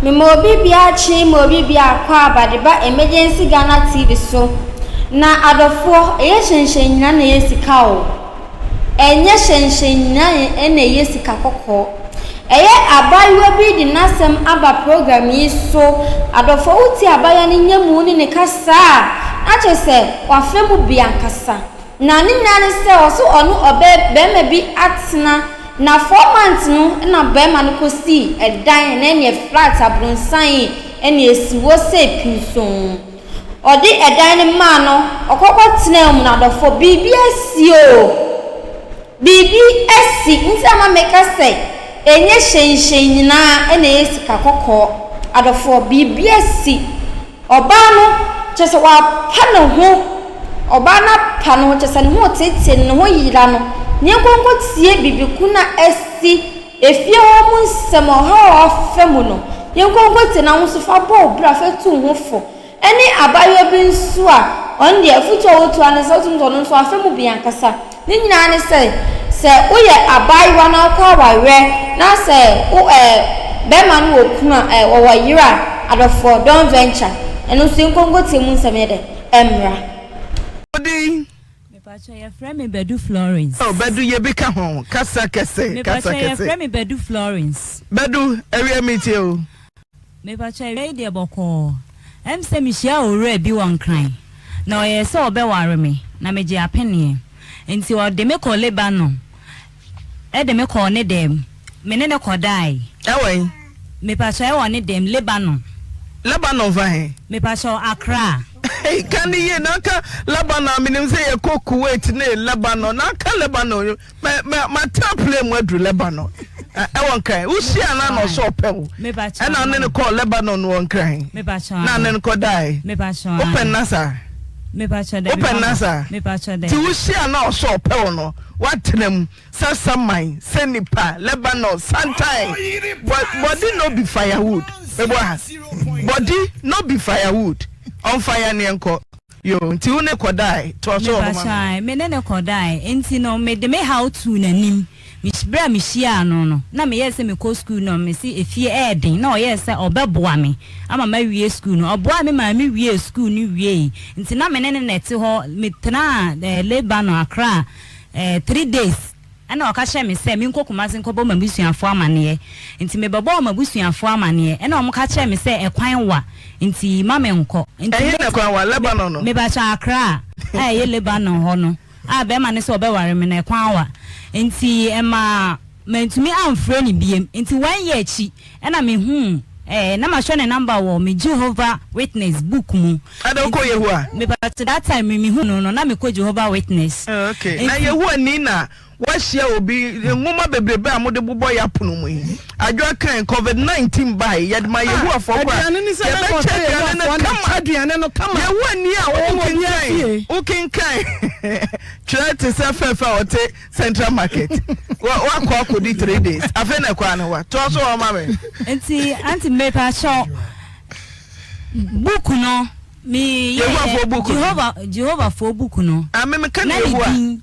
Mema obi biara kye ma obi biara kɔ aba de ba Emergency Ghana TV so. Na adɔfoɔ, ɛyɛ hyɛnhyɛn nyina na ɛyɛ sika o. Ɛnyɛ hyɛnhyɛn nyina na ɛyɛ sika kɔkɔɔ. Ɛyɛ abaayewa bi de n'asɛm aba program yi so. Adɔfoɔ wotie abaayewa no nyamu ne ne kasa a, na kyerɛ sɛ wafa mu bi ankasa. Na ne nyinaa ne sɛ ɔse ɔno ɔbɛ bɛɛma bi atena na 4 months no na bɛɛma no kɔsii ɛdan na ɛneɛ flat abronsan ɛna ɛsi hɔ sei pinsoo ɔde ɛdan no maa no ɔkɔkɔ tenaa mu na adɔfoɔ biribi asi oo biribi asi nti ama meka sɛ ɛnyɛ hyɛnhyɛn nyinaa ɛna ɛyɛ sika kɔkɔɔ adɔfoɔ biribi asi. Ɔbaa no, kyerɛ sɛ wapa ne ho, ɔbaa no apa ne ho, kyerɛ sɛ ne ho reteetee no, ne ho yera no. Ne yɛnkɔ nkɔtie biribi ko no a asi efie hɔ mu nsɛm, ɔhaw a wafa mu no. Yɛnkɔ nkɔtie na wo nso fa bɔ wo bra, fa tu wo ho fo. Ɛne abaayewa bi nso a, ɔno deɛ afotuo a ɔtu ara ne sɛ, wotumi sɛ ɔno nso wafa mu bi ankasa. Ne nyinaa ne sɛ, sɛ woyɛ abaayewa na wokɔ awareɛ na sɛ wo ɛɛ bɛrima no wɔ kunu a ɛɛ ɔwɔ yere a, adɔfoɔ, don't venture. Ɛno nso yɛnkɔ nkɔtie mu nsɛm yɛ dɛ? Ɛmmra. Wo din? Mepakyɛ yɛfrɛ me Badu Florence. Oh Badu yɛ bi ka ho kasa kɛse kasa Mepakyɛ kɛse. yɛfrɛ me Badu Florence. Badu awia me tie o. Mepakyɛ awia yi deɛ bɔkɔɔ. Ɛm sɛ mehyiaa owura bi wɔ Nkran na ɔyɛɛ sɛ ɔbɛware me na megyee apeneɛ. Nti ɔde me kɔɔ Lebanon de me kɔɔ ne dɛm. Me ne no kɔdae. Ɛwɔ he? Mepakyɛ ɛwɔ ne dɛm, Lebanon. Lebanon fa he? Mepakyɛ Accra. Hey, ka ne yie na aka Lebanon a menim sɛ yɛkɔ Kuwait ne Lebanon na aka Lebanon. Mɛ mɛ matena plane mu aduru Lebanon. Ɛwɔ Nkran. Wohyia no na ɔsɛ ɔpɛ wo. Ɛna ɔne no kɔɔ Lebanon wɔ Nkran. Na ɔne no kɔdae. Wopɛ nna saa? Wopɛ nna saa? Nti wohyia na ɔsɛ ɔpɛ wo no, woatena mu sɛ saman, sɛ nipa, Lebanon, santan. Body no be firewood. Meboa. Body no be firewood. Ɔmfa ya neɛ nkɔ. Yoo, nti wo ne kɔdae? Toa so wɔ hɔ ma me. Mepakyɛw, me ne no kɔdae. Nti no, mede me haw too n'anim. Me, bere a mihyiaa no no, na meyɛɛ sɛ mekɔ sukuu no, mise efie ɛyɛ den, na ɔyɛɛ sɛ ɔbɛboa me ama mawie sukuu no. Ɔboaa me maa miwiee sukuu no wiei. Nti na me ne no na ɛte hɔ. Metenaa eh, Lebanon, Accra, eh, 3 days. Ɛnna ɔka kyerɛɛ me sɛ menkɔ Kumasi nkɔbɔ m'abusuafoɔ amaneɛ. Nti mebɛbɔɔ m'abusuafoɔ amaneɛ, ɛnna wɔka kyerɛɛ me sɛ ɛkwan wa, nti mma menkɔ. Nti Ɛhe na me, kwan wa? me, Lebanon no? mebakyɛ Accra a ɛyɛ Lebanon hɔ no, a bɛrima no sɛ ɔbɛware me no, ɛkwan wa. Nti ɛmaa mantumi amfrɛ no biom. Nti one year akyi, ɛnna mehuu, ɛɛ, na mahwɛ ne number wɔ me Jehovah Witness book mu. Ɛna wokɔ Nti, Yehowa? mebakyɛ that time mehuu no no, na mekɔ Jehovah Witness. Oh, okay. Na Nti. Yehowa ni na Woahyia obi, nwoma bebrebe a mode bobɔ yɛn apono mu yi, adwoa kan, covid 19 bae, yɛde ma Yehowafoɔ koraa, Aduane ne sɛ na nka yɛbɛkyɛ ɔsɛ aduane no Yehowafoɔ na kama. kyɛ aduane no kama. Yehowa ni a Wode ma obiara wokenkan, fie. wokenkan twerɛ te sɛ fɛfɛ a ɔte Central Market. Wa wakɔ akɔdi 3 days. Afei na ɛkɔ ano wa. Toa so hɔ ma me. Nti aunty mepakyɛw book no me yɛ Yehowafoɔ book no. Jehovah Jehovahfoɔ book no Ah, me meka na ne ne Yehowa. din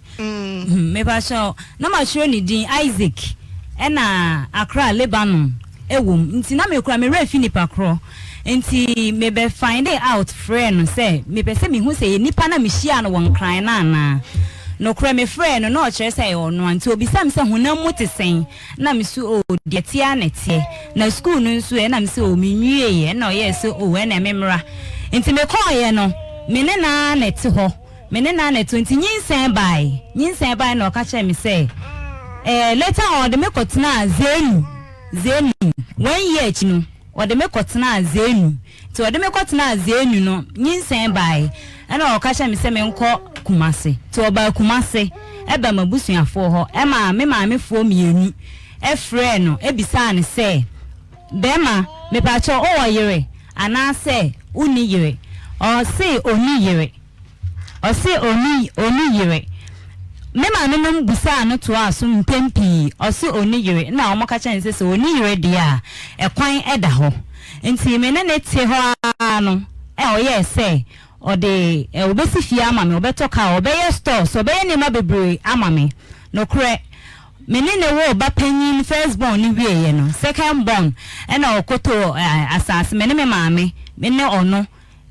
mepakyɛw na matwerɛ ne din Isaac ɛna Accra Lebanon ɛwɔ mu nti na mekura me werɛ fi nipa korɔ nti mebɛ find it out frɛ no sɛ mepɛ sɛ mehu sɛ yɛ nipa na mehyia no wɔ Nkran no anaa. Nokorɛ mefrɛɛ no na ɔkyerɛ sɛ ɛyɛ ɔno a, nti obisa me sɛ honam mu te sɛn? Na me se oh deɛ ɛteɛ ara na ɛteɛ. Na sukuu no nso ɛ? Na me se oh menwieeɛ. Ɛna ɔyɛɛ sɛ oh ɛna memmra. Nti mekɔeɛ no, me ne no ara na ɛte hɔ. Me ne no ara na ɛte hɔ. Nti nyinsɛn baeɛ. Nyinsɛn baeɛ na ɔka kyerɛɛ me sɛ eh, later on ɔde me kɔtenaa Zenu, Zenu. One year akyi no, ɔde me kɔtenaa Zenu. Nti ɔde me kɔtenaa Zenu no, nyinsɛn baeɛ. Ɛna ɔka kyerɛɛ me sɛ menkɔ Kumase. Nti ɔbaa Kumase ba m'abusuafoɔ hɔ maa me maamefoɔ mmienu frɛɛ no bisaa no sɛ, Bɛrima, mepakyɛw wowɔ yere anaasɛ wonni yere? Ɔse ɔnni yere. Ɔse ɔnni ɔnni yere. Me maamenom bisaa no toaa so mpɛn pii, ɔse ɔnni yere. Ɛna wɔka kyerɛɛ no sɛ sɛ ɔnni yere deɛ a, ɛkwan da hɔ. Nti me ne no te hɔ ara no, ɛna ɔyɛɛ sɛ ɔde ɛ, ɔbɛsi fie ama me, ɔbɛtɔ kaa, ɔbɛyɛ stores, ɔbɛyɛ nneɛma bebree ama me. Nokorɛ. Me ne no woo ba panyin, first born, no wieeɛ no, second born ɛna ɔkɔtɔɔ asaase, me ne me maame, me ne ɔno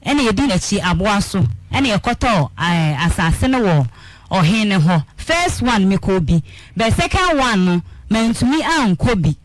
ɛna yɛdii n'akyi aboa so ɛna yɛkɔtɔɔ asaase no wɔ ɔhen no hɔ. First one mekɔɔ bi, but second one no mantumi ankɔ bi,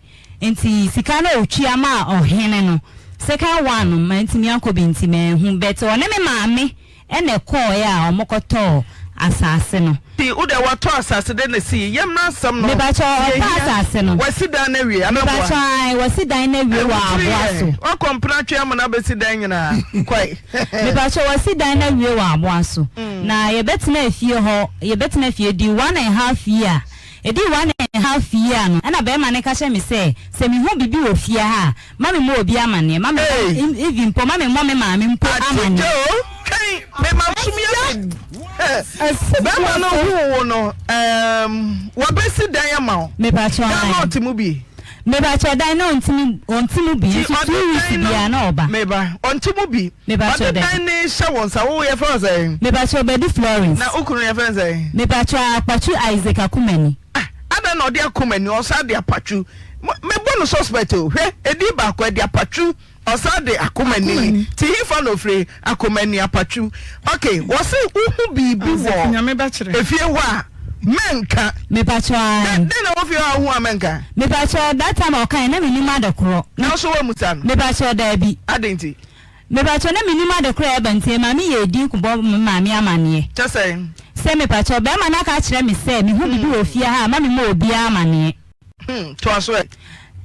nti sika no a ɔtua maa ɔhene no, second one no mantumi ankɔ bi nti manhu, but ɔne me maame Ɛna ɛkɔɔɛ a ɔmo kɔtɔɔ asaase no. Nti wo deɛ watɔ asase dɛn na ɛsi yɛ mmra asɛm no Mepakyɛw deɛ ɔtɔ ɛhia asase no. Wasi dan no awie anaa boa. Mepakyɛw ae wasi dan no awie wɔ Ɛho tiri aboa yɛ so. wakɔ mpena twe amena abɛsi dan nyinaa kɔe. Mepakyɛw wasi dan no awie wɔ aboa so. Na yɛbɛtena efie hɔ yɛbɛtena fie di one and half year Ɛdii one and half year no ɛna bɛɛma no ka kyerɛ me sɛ sɛ mehu biribi wɔ fie ha a ma me mmɔ obi amaneɛ ma me Hey. even mpo ma me mmɔ me maame mpo amaneɛ. Atitɛ o, twɛn me ma som yɛ me Bɛɛma no huu wo no ɛɛm wabɛsi dan ama wo. Mepakyɛw Dan ae. na ɔte mu bi. Mepakyɛw dan no ɔnte mu ɔnte mu bi Nti nso ɔde two weeks dan no biara na ɔba. meba ɔnte mu bi. Mepakyɛw Ɔde dabi. dan no hyɛ wo nsa wo yɛfrɛ wo sɛn? Mepakyɛw Badu Florence. Na wo kunu yɛfrɛ no sɛn? Mepakyɛw Akpatwu Isaac Akumani. Ah adɛn na ɔde Akumani ɔsan de Apatwu mebɔ no suspect o hwɛ edin baako ɛde Apatwu ɔsan de Akumani ti hefa na ofiri Akumani Apatwu ok wɔse wohu biribi wɔ efie hɔ a mɛnka. Mepakyɛw ae. Dɛn na ɛwɔ fie hɔ a wohu a mɛnka? Mepakyɛw that time a ɔkae na mennim ade korɔ. Na wo so woamusa no? Mepakyɛw daabi. Adɛn nti? Mepakyɛw na mennim ade korɔ a ɛba nti ɛma me yɛɛ din kɔbɔ me maame amaneɛ. Kyɛ sɛn? Sɛ mepakyɛw bɛɛma no aka akyerɛ me sɛ mehu biribi wɔ fie ha a ma me mmɔ obiara amaneɛ. Hmm, toa so ɛ.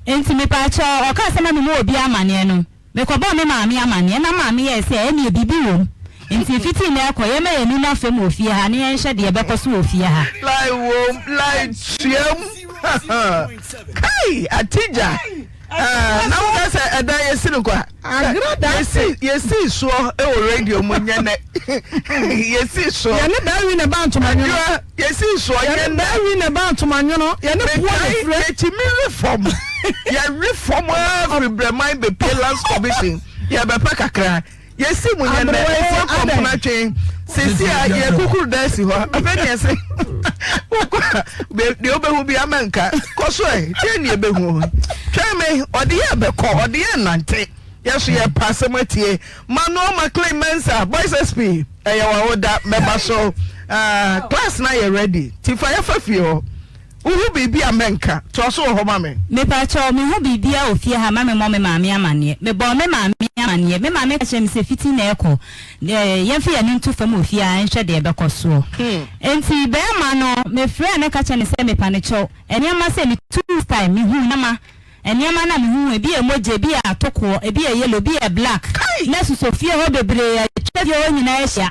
Nti mepakyɛw ɔkaa sɛ ma me mmɔ obiara amaneɛ no, mekɔbɔɔ me maame amaneɛ na maame yɛɛ sɛ ɛneɛ biribi wɔ mu nti fiti nnɛ rekɔ yɛmma yɛn ani nna fam wɔ fie ha na yɛnhwɛ deɛ ɛbɛkɔ so wɔ fie ha. Lie wom, lie tuam. Kai, Atija. Ah, na woka sɛ ɛdan yɛsi no kwa yɛsii soɔ wɔ radio mu nyɛ nɛ yɛsii soɔ yɛne baawi na ɛba ntoma nwono yɛsii soɔ nyɛ nɛ baawi na ɛba ntoma nwono yɛne boɔ na fire yɛtumi reform yɛ reform afiri brɛman bɛpie lands commission yɛbɛpɛ kakra Yɛsi mu nyɛ nnɛ, wowɔ kɔmpena twe. Sisi a yɛ kukuru dan si hɔ. Afei deɛ sɛ wokɔ a deɛ wobɛhu bi ama nka. Kɔ so ɛ, deɛ ne yɛbɛhu. Twɛn me, ɔde yɛ bɛkɔ, ɔde yɛ nante. Yɛ so yɛ pa asɛm atie. Manuel McLean Mensah, Boys SP, ɛyɛ wawoda, mɛba so. Uh, class na yɛ ready. Ti fa yɛfa fie hɔ. Wohu biribi a mɛnka? Toa so wɔ hɔ ma me. Mepakyɛw, mehu biribiara wɔ fie ha ma memmɔ me maame amanneɛ. Mebɔɔ me maame amanneɛ. Me maame ka kyerɛɛ me sɛ fiti nnɛ rekɔ, yɛmfa yɛn ani nto fam wɔ fie ha nhwɛ deɛ ɛbɛkɔ soɔ. Enti barima no, mefrɛɛ no ka kyerɛɛ no sɛ mepa no kyɛw. Nneɛma sɛ, metuu style, mehuu nneɛma. Nneɛma no a mehuu, ebi yɛ mogya, ebi yɛ atokoɔ, ebi yɛ yellow, ebi yɛ black. Kai! Na ɛsosɔ fie hɔ bebree, atwa fie hɔ nyinaa ahyia.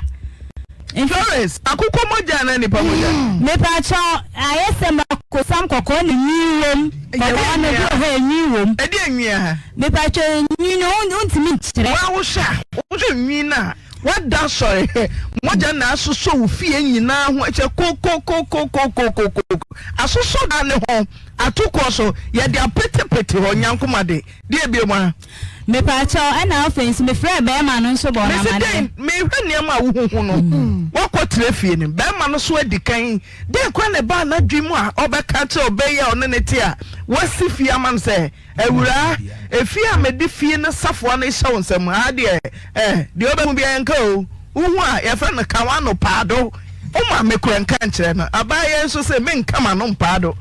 Nti. Florence, akokɔ mogya anaa nipa mogya? Mepakyɛw, ayɛ sɛ makosam kɔkɔɔ na nwi wom. Kɔkɔɔ no, ebi wɔ hɔ a nwi wom. Ɛdeɛn nwi a? Mepakyɛw, nwi no, wontumi nkyerɛ. Wo a wohwɛ a, wohwɛ nwi no a, woada asɔre, mogya na asosɔ wo fie nyinaa ho ahyia kokokokokokokoko. Asosɔ dan no ho. Atokoɔ so, yɛde apetepete hɔ, nyankoma de, deɛ bio a? Mepaakyɛw, ɛna afei nso mefrɛɛ bɛɛma no nso bɔɔ no Mese amaneɛ. dɛn? Mehwɛ nneɛma a wohuhu no, woakɔ tena fie no mu, bɛɛma no so adi kan, dɛn koraa na ɛbaa n'adwene mu a ɔbɛka akyerɛ ɔbaa yi a ɔne no te a wasi fie ama no sɛ, Awuraa, efie a mede fie no safoa no rehyɛ wo nsam, ha deɛ, eh, deɛ wobɛhu biara yɛnka o, wohu a, yɛfrɛ no ka w'ano paado. Wo maame koraa nka nkyerɛ no. Abaayewa yi nso se, Menka m'ano mpaado.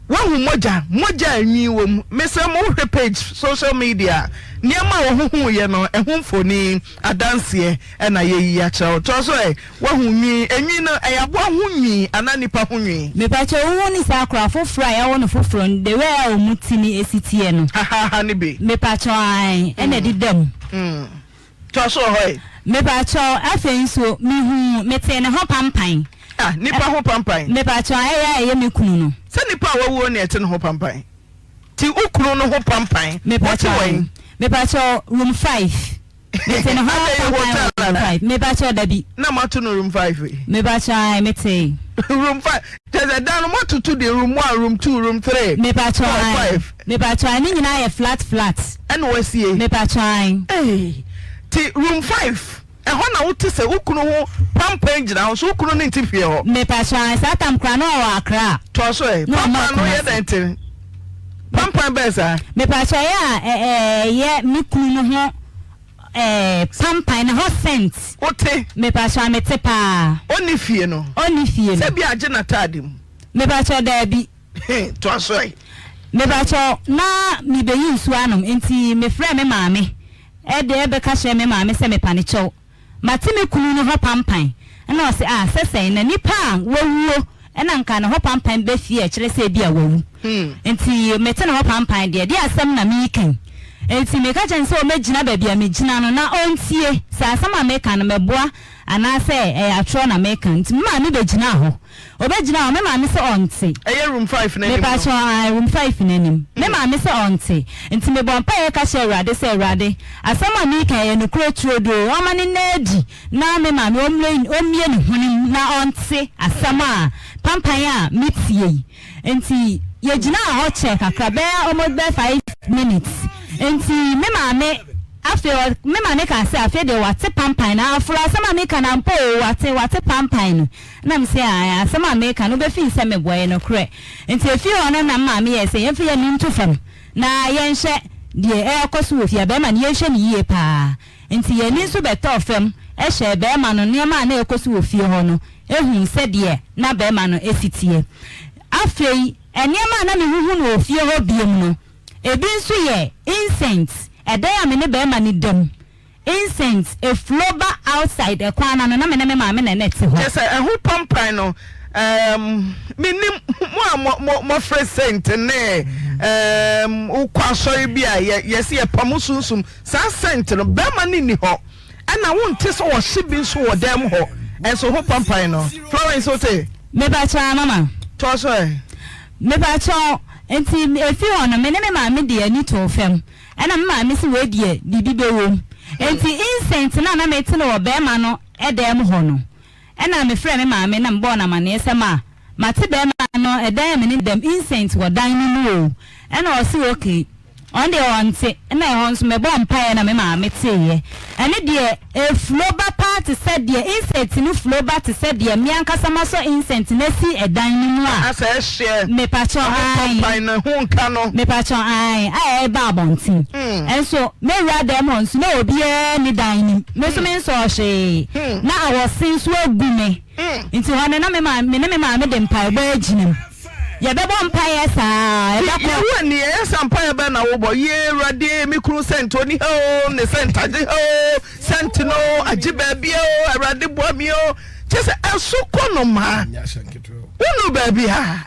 Woahu mogya? Mogya a nwi wɔ mu. Mesrɛ mo, wohwɛ page, social media a, nneɛma a wɔhuhuiɛ no, ɛho mfoni, adanseɛ na yɛyi akyerɛ wo. Toa so ɛ, woahu nwi? Nwi no, ɛyɛ aboa ho nwi anaa nnipa ho nwi? Mepakyɛw wohu ne saa koraa foforɔ a yɛawo no foforɔ no the way a wɔn ti no si teɛ no. Hahaha no bi. Mepakyɛw ae ɛna ɛdeda mu. Toa so wɔ hɔ ɛ. Mepakyɛw, afei nso, mihuu, metee ne ho pampan. Ah, nipa ho pampan? Mepakyɛw, ɛyɛ a ɛyɛ me kunu no. Sɛ nipa a wawuo na ɛte ne ho pampan. Ti wo kunu no ho pampan. Wote wɛn? Mepakyɛw, room five. Mete ne ho pampan wɔ room five. Mepakyɛw, dabi. Na moato no room five yi? Mepakyɛw, ae, metee. Room five, kyerɛ sɛ dan no moatoto deɛ room one, room two, room three, Mepakyɛw, four, ae. five. Mepakyɛw, ae, ne nyinaa yɛ flat flat. Ɛna wasie? Mepakyɛw, ae. Ei, ti room five. Ɛhɔ na wote sɛ wo kunu ho pampan gyina hɔ, so wo kunu no nte fie hɔ? Mepakyɛw, ae, saa tam koraa na ɔwɔ Accra. Toa so ɛ, Na ɔma pampan no yɛ Kumasi. dɛn te? Pampan bɛn saa? Mepakyɛw, ɛyɛ a ɛ ɛ ɛyɛ me kunu no ho ɛ pampan, ne ho scent. Wote? Mepakyɛw, ae, mete paa. Ɔnni fie no? Ɔnni fie no. Sɛ bi agye n'ataade mu? Mepakyɛw, daabi. Toa so ɛ. Mepakyɛw, na mibeyi nsu anom, enti mefrɛɛ me maame de bɛka kyerɛɛ me maame sɛ mepa no kyɛw. Mate me kunu no hɔ pampan. Ɛna ɔse, Ah, sɛ sɛn na nipa a wawuo na nka ne hɔ pampan bɛ fie a ɛkyerɛ sɛ ebia wawu. Enti mete ne hɔ pampan deɛ, deɛ asɛm na mereka yi? Enti meka kyerɛɛ no sɛ ɔmmɛgyina baabi a megyina no na ɔntie sɛ asɛm a meka no mɛboa anaasɛ ɛyɛ atorɔ na meka. Nti me maame bɛgyinaa hɔ. Ɔbɛgyina hɔ, me maame sɛ ɔnte. Ɛyɛ room five no anim no? Mepakyɛw, ae, room five no anim. Me maame sɛ ɔnte. Nti mebɔɔ mpaeɛ ka kyerɛɛ Awurade sɛ, Awurade, asɛm a mereka yi ɛyɛ nokorɛ turodoo, ɔmma no nna adi na me maame ɔmmue ɔmmue ne hwenem na ɔnte asɛm a, pampan a metie yi. Nti yɛgyinaa hɔ kyɛɛ kakra, bɛyɛ almost bɛyɛ five minutes. Nti me maame, afei ɔ, me maame kaa sɛ afei deɛ wate pampan no, aforo asɛm a meka no ampa oo, wate, wate pampan no. Ɛna mese, Ae, asɛm a mereka no, wobɛfii sɛ meboa, ɛyɛ nokorɛ. Enti ɛfiri hɔ no na me maame yɛɛ sɛ yɛmfa yɛn ani nto fam na yɛnhwɛ deɛ ɛrekɔ so wɔ fie ha, barima no, yɛnhwɛ no yie pa ara. Enti yɛn ani nso bɛtɔɔ fam hwɛɛ barima no, nneɛma a na ɛrekɔ so wɔ fie hɔ no, huu sɛdeɛ na barima no si teɛ. Afei nneɛma a na mehuhu no wɔ fie hɔ bio no, ebi nso yɛ incense, ɛdan a me ne barima no da mu, Incense eflow ba outside ɛkwan no ano na me ne me maame na na ɛte hɔ. Kyerɛ sɛ ɛho pampan no ehm mennim mo a mo mo mofre saint ne ehm wokɔ asɔre bi a yɛ yɛse yɛpamo sunsum saa saint no bɛrima no nni hɔ ɛna wonte sɛ wɔhye bi nso wɔ dan mu hɔ ɛnso ho pampan no Florence wote? Mepakyɛw mama. Toa so ɛ. Mepakyɛw nti efi hɔ no me ne me maame de yɛn ani too fam. Ɛna me maame se wei deɛ biribi bɛwom. Enti incense no a na mete no wɔ barima no dan mu hɔ no, ɛna mefrɛɛ me maame na mebɔɔ no amaneɛ sɛ ma mate barima no dan a me ne no da mu incense wɔ dan no mu o. Ɛna ɔse okay, ɔno deɛ ɔnte. Ɛna ɛhɔ nso mebɔɔ mpaeɛ na me maame teeɛ. Ɛno deɛ ɛflow ba paa te sɛ deɛ incense no flow ba te sɛ deɛ me ankasa masɔ incense no asi ɛdan no mu a. Asɛ ɛhyeɛ. Mepakyɛw ae. Ɔmo pampan no ho nka no. Mepakyɛw ae a ɛreba abɔnten. Nso me wura dan mu hɔ nso na obiara nni dan no mu. Me nso me nsɔɔ hwee. Na awɔse nso agu me. Nti hɔ no na me maame me ne me maame de mpaebɔ agyina mu. Yɛbɛbɔ mpaeɛ saa ara, ɛbɛkɔ. Yehowa ni, ɛyɛ sɛ mpaeɛ bɛn na wobɔ? Yee Awurade, me kunu sɛnti ɔni ha o, ne sɛnti agye ha o, sɛnti no agye baabi o, Awurade boa mi o. Kyɛ sɛ ɛso kɔ no maa. Wonu baabi a.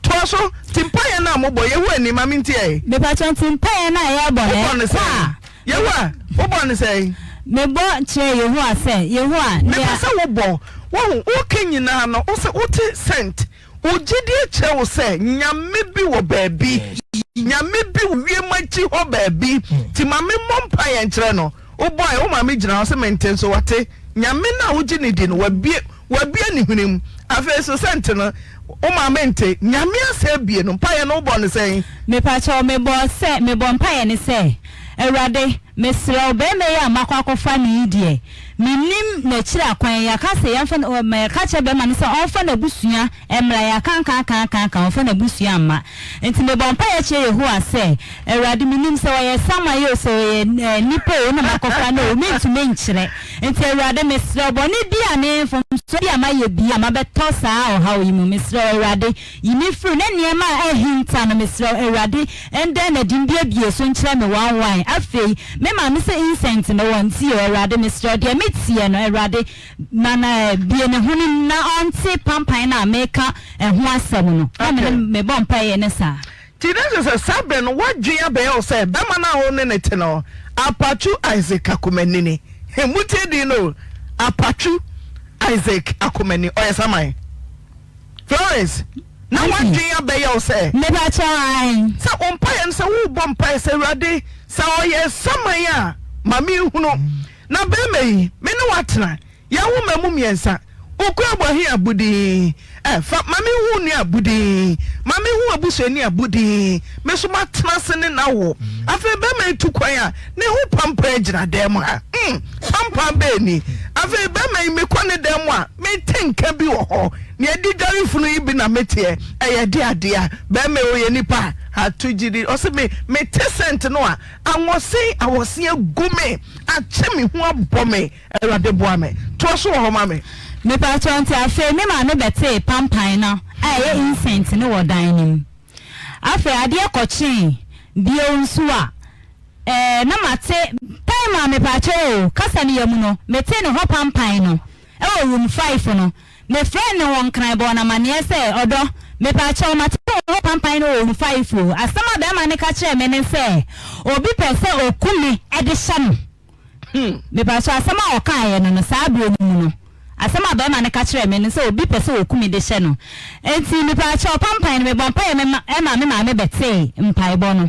Toa so, nti mpaeɛ no a mobɔ, Yehowa ni, ma mentie ɛ. Mepakyɛ nti mpaeɛ no a yɛbɔ no, Wobɔ no ɛkɔ sɛn? a. Yehowa, wobɔ no sɛn? Mebɔ kyerɛɛ Yehowa sɛ, Yehowa, nea. Mepɛ sɛ wobɔ. Woahu, woka nyinaa no, wose wote sɛnt. Wo gyidie kyerɛ wo sɛ Nyame bi wɔ baabi. Nyame bi wɔ wiem akyi hɔ baabi. Nti ma memmɔ mpaeɛ nkyerɛ no. Wobɔe, wo maame gyina hɔ sɛ mente nso wate. Nyame no a wogye no di no, wabue, wabue ne hwene mu. Afei nso sɛnt no, wo maame nte. Nyame asɛ abue no. Mpaeɛ no wobɔ no sɛn? Mepakyɛw, mebɔɔ sɛ, mebɔ mpaeɛ ne sɛ, Awurade, mesrɛ wo, barima yi a makɔ akɔfa no yi deɛ, mennim n'akyiri akwan, yɛaka sɛ yɛmfa no, yɛka kyerɛ barima no sɛ ɔmfa n'abusua mmra, yɛaka aka aka aka aka, ɔmfa n'abusua mma. Enti mebɔ mpaeɛ kyerɛ Yehowa sɛ, Awurade, mennim sɛ ɔyɛ saman o, sɛ ɔyɛ nipa o, na makɔfa no o, mentumi nkyerɛ. Enti Awurade, mesrɛ wo, bɔne bi a me, mfomsoɔ bi a mayɛ bi a mabɛtɔ saa ɔhaw yi mu, mesrɛ wo, Awurade, Yi me firi ne nneɛma a ahinta no, mesrɛ wo, Awurade, ndɛn na di mbuebue so nkyerɛ me one one. Afei, me maame sɛ incense no wɔ nti o, Awurade, mesrɛ wo, deɛ meteɛ no, Awurade, ma no eh, bue ne hwene mu na ɔnte pampan no a meka ɛho asɛm no. Na me ne mebɔ mpaeɛ ne saa. Nti na kyerɛ sɛ saa berɛ no w'adwene abɛyɛ wo sɛ bɛrima no a wo ne no te no, Apatwu Isaac Akomanini. Motie din no o, Apatwu Isaac Akomani, ɔyɛ saman. Florence, na w'adwene abɛyɛ wo sɛ. Mepakyɛw, ae. Sɛ wo mpaeɛ no sɛ worebɔ mpaeɛ sɛ Awurade sɛ ɔyɛ saman a ma menhunu. Na barima yi, me ne wo atena, yɛawo mma mu mmiɛnsa. Wokɔ abɔhe abodin eh, fa ma me hu nua abodin, ma me hu abusuani abodin, me nso matena ase ne no awo. Afei bɛrima yi tu kwan a, ne ho pampan gyina dan mu ha. Mm, pampan bɛɛ ni. Afei bɛrima yi mekɔ ne dan mu a, mete nka bi wɔ hɔ. Nea ɛdi dware funu yi bi na meteɛ. Ɛyɛ de adeɛ a, bɛrima yi ɔyɛ nipa a, ato gyidi. Ɔse me, mete sɛnt no a, awɔsen, awɔsen agu me, akye me ho abɔ me. Awurade boa me. Toa so wɔ hɔ ma me. Mepakyɛw nti afei me maame bɛtee pampan no a ɛyɛ incense no wɔ dan no mu. Afei adeɛ kɔkyee bio nso a eh na mate time a mepakyɛw o kasa no yɛ mu no metee ne hɔ pampan no ɛwɔ room five no mefrɛɛ no wɔ Nkran bɔɔ no amaneɛ sɛ ɔdɔ mepakyɛw mate wo hɔ pampan no wɔ room five o asɛm a bɛɛma no ka kyerɛɛ me ne sɛ obi pɛ sɛ oku me de hyɛ no. Hmm. Mepakyɛw, asɛm a ɔkaeɛ no no, saa berɛ no mu no, asɛm a barima no ka kyerɛɛ me no sɛ obi pɛ sɛ ɔku me de hyɛ no. Enti mepakyɛw, pampan no, mebɔɔ mpaeɛ me ma me maame bɛtee mpaebɔ no,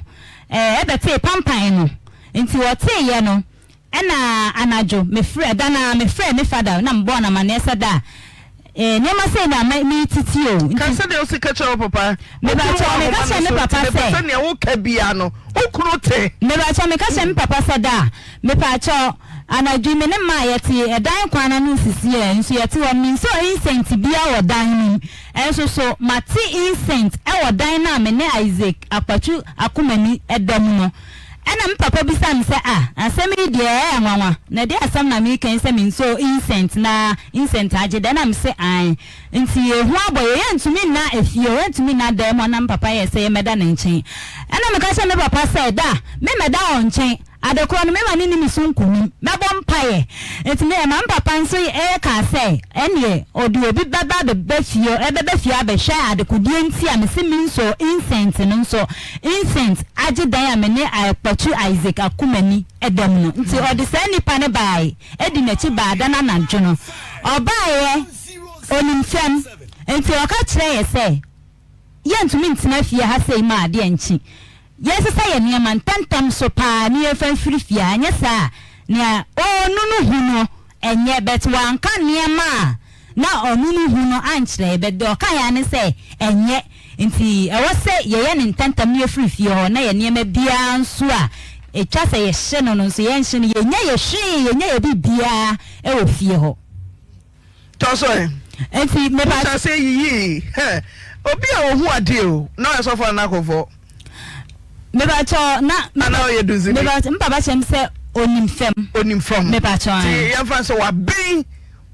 ɛɛ, ɛbɛtee pampan no. Enti ɔteeɛ no, ɛna anadwo, mefrɛ, da no ara, mefrɛɛ me fada na mebɔɔ no amanneɛ sɛ da a, Eh, nneɛma sei na me metete o. Ka sɛdeɛ wosi ka kyerɛ wo papa. Mebakyɛ meka kyerɛ me papa sɛ. Mepɛ sɛ nea woka biara no wo kunu te. Mebakyɛ meka kyerɛ me papa sɛ da a mepakyɛ anadwo yi me ne mmaa yɛte ɛdan kwan ano nsisi ɛ nso yɛte hɔ mensɔ incense biara wɔ dan no mu nso so mate incense ɛwɔ dan no a me ne Isaac Akpatwu Akomani ɛda mu no. Ɛna me papa bisaa me sɛ, Ah, asɛm yi deɛ ɛyɛ nwanwa, na ɛdeɛn asɛm na mereka yi sɛ mensɔɔ incense na incense agye dɛ? Ɛna mese, Aane. Nti ehu abɔ yɛn, yɛntumi nna efie hɔ, yɛntumi nna dan mu hɔ, na me papa yɛɛ sɛ yɛmmɛda ne nkyɛn. Ɛna meka kyerɛɛ me papa sɛ, Da, memmɛda wɔn nkyɛn, adekorɔ no mema no nni me so nkonim, mɛbɔ mpaeɛ. Nti me ɛma me papa nso kaa sɛ, ɛnneɛ ɔde obi bɛba abɛba fie, ɛbɛba fie abɛhwɛ adekodeɛ nti a mese mensɔɔ incense no nso. Incense agye dan a me ne Aekpatu Isaac Akumani da mu no nti ɔde saa nipa no baae di n'akyi baa da no anadwo no. Ɔbaaeɛ, ɔnim fam, nti ɔka kyerɛɛ yɛ sɛ yɛntumi ntena fie ha sei ma adeɛ nkye. Yɛnsesa yɛn nneɛma ntɛmntɛm so paa ne yɛmfa mfiri fie ha, anyɛ saa a nea ɔɔnu no hu no ɛnyɛ but wanka nneɛma a na ɔno no hu no ankyerɛ yɛ but deɛ ɔkaeɛ ara ne sɛ ɛnyɛ nti ɛwɔ sɛ yɛyɛ no ntɛntɛm na yɛfiri fie hɔ na yɛ nneɛma biara nso a ɛtwa sɛ yɛhye no no nso yɛnhye no yɛnya yɛ hwee yɛnya yɛ biribiara wɔ fie hɔ. Tɔ so ɛ. Nti mepa. Wohyɛ aseɛ yiyii hɛ obi a ɔhu adeɛ o na ɔyɛ sɔfo anaa kɔfɔ. Mepakyɛw na. Ana ɔyɛ dunzini. Mepakyɛw me papa kyerɛ me sɛ onim fam. Onim fam. Mepakyɛw. Ti yɛnfa sɛ waben.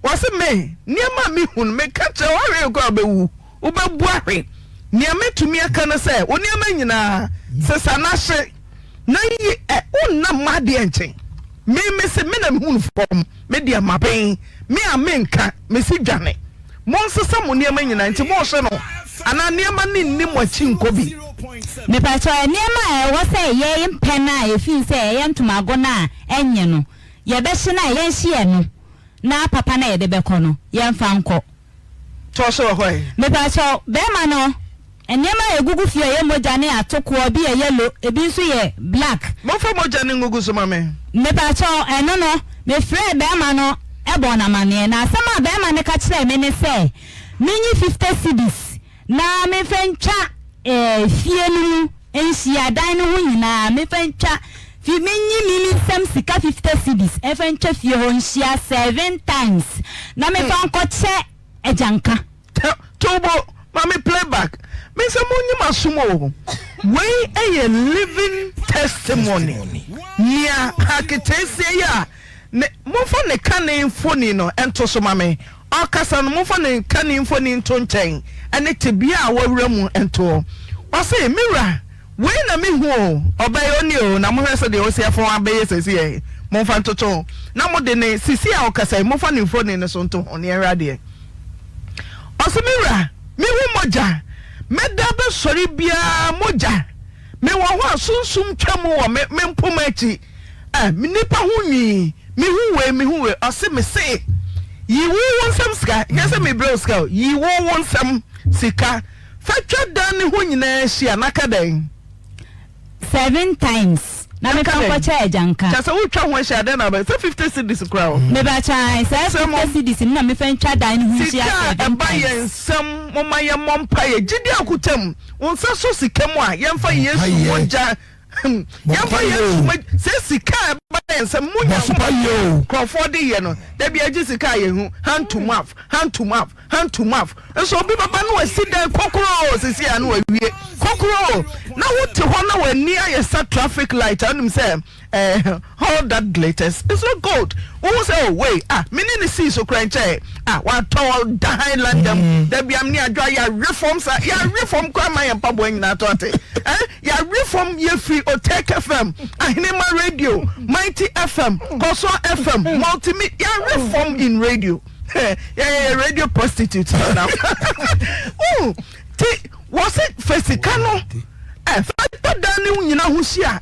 Wɔse me, nneɛma a mehu no, meka kyerɛ wo, woahwere koraa a wobɛwu, wobɛbu ahwe. Nea mɛtumi aka ne sɛ, wo nneɛma nyinaa, sesa na hye, na yi ɛ, wonna mma adeɛ nkye. Me, mese, me na mehu no fam, me deɛ maben, me a menka, mese dwane. Monsesa mo nneɛma nyinaa, nti mohye no, anaa nneɛma no nni mo akyi nkɔ bi? Mepakyɛw, nneɛma a ɛwɔ sɛ yɛmpɛ no a yɛfii sɛ ɛyɛ ntomago no a ɛnyɛ no, yɛbɛhye no a, yɛnhye ɛno. Na papa no a yɛde bɛkɔ no, yɛmfa nkɔ. Toa so wɔ hɔ ɛ. Mepakyɛw, bɛɛma no, nneɛma a egugu fie a ɛyɛ mogya ne atokoɔ, ebi yɛ yellow, ebi nso yɛ black. Momfa mogya no ngugu so ma me. Mepakyɛw, ɛno no, mefrɛɛ bɛɛma no bɔɔ no amaneɛ, na asɛm a bɛɛma no ka kyerɛɛ me ne sɛ, menyi fifte cedis na memfa ntwa fie no mu nhyia, dan no ho nyinaa, memfa ntwa fi, menyi me me nsam sika 50 cedis mfa ntwa fie hɔ nhyia seven times na memfa nkɔkyɛ agyanka. To bo ma me play back. Me sɛ monyi m'asom o. Wei yɛ living testimony. Nea aketeesia yi a ne momfa ne kane mfoni no nto so ma me. Ɔkasa no, momfa ne kane mfoni nto nkyɛn ne tebea a wawura mu nto hɔ. Ɔse, Me wura, wei na mehu o, ɔbaa yi ɔnie o, na mohwɛ sɛdeɛ ɔsi afɔn abɛyɛ seesei ɛ, momfa ntoto ho. Na mode ne, seesei a ɔkasa yi, momfa ne mfoni no so nto ho na yɛnhwɛ adeɛ. Ɔse, Me wura, mehu mogya, mɛda bɛsɔre biara mogya, mewɔ hɔ a sunsum twa mu wɔ me, me mpoma akyi. Eh, me nipa ho nwii, me hu wei, me hu wei, ɔse me se, yi wo wo nsam sika, nyɛ sɛ me brɛ wo sika o, yi wo wo nsam sika, fa twa dan ne ho nyinaa hyia, na ka dɛn? Seven times. Na mefa nkɔkyɛ agyanka. Kyɛ sɛ wotwa ho ahyia dɛn na bɛ sɛ 50 cedis koraa o. Mebakyɛ ae saa 50 cedis no na mefa ntwa dan no ho nhyia Sika a seven ɛba times. yɛn nsam momma yɛmmɔ mpaeɛ gyidi akuta mu wo nsa so sika mu a yɛmfa Yesu mogya yɛmfa Yesu mogya sɛ sika a ɛba yɛn nsam mo Nyankopɔn nkurɔfoɔ de yɛ no da bi agye sika a yɛhu hand to mouth hand to mouth hand to mouth nso obi bɛba na wasi dan kokuroo sisi a na wawie kokuroo na wote hɔ na w'ani ayɛ sɛ traffic light a wonim sɛ eh, all that glitters is not gold wohu sɛ oh wei ah me ne ne sii so kora nkyɛɛ ah watɔ da highlander mu da bia me ne adwo a yɛawe fam sa yɛawe fam kora ma yɛn mpaboa nyinaa tɔ ate eh yɛawe fam yɛfiri Otek FM Ahenema radio Mighty FM Kɔsoa FM Multimedia yɛawe fam in radio yɛyɛ radio prostitute na ti wɔsi fɛ sika no ɛ fɛ tɔ dan ne nyina ho hyia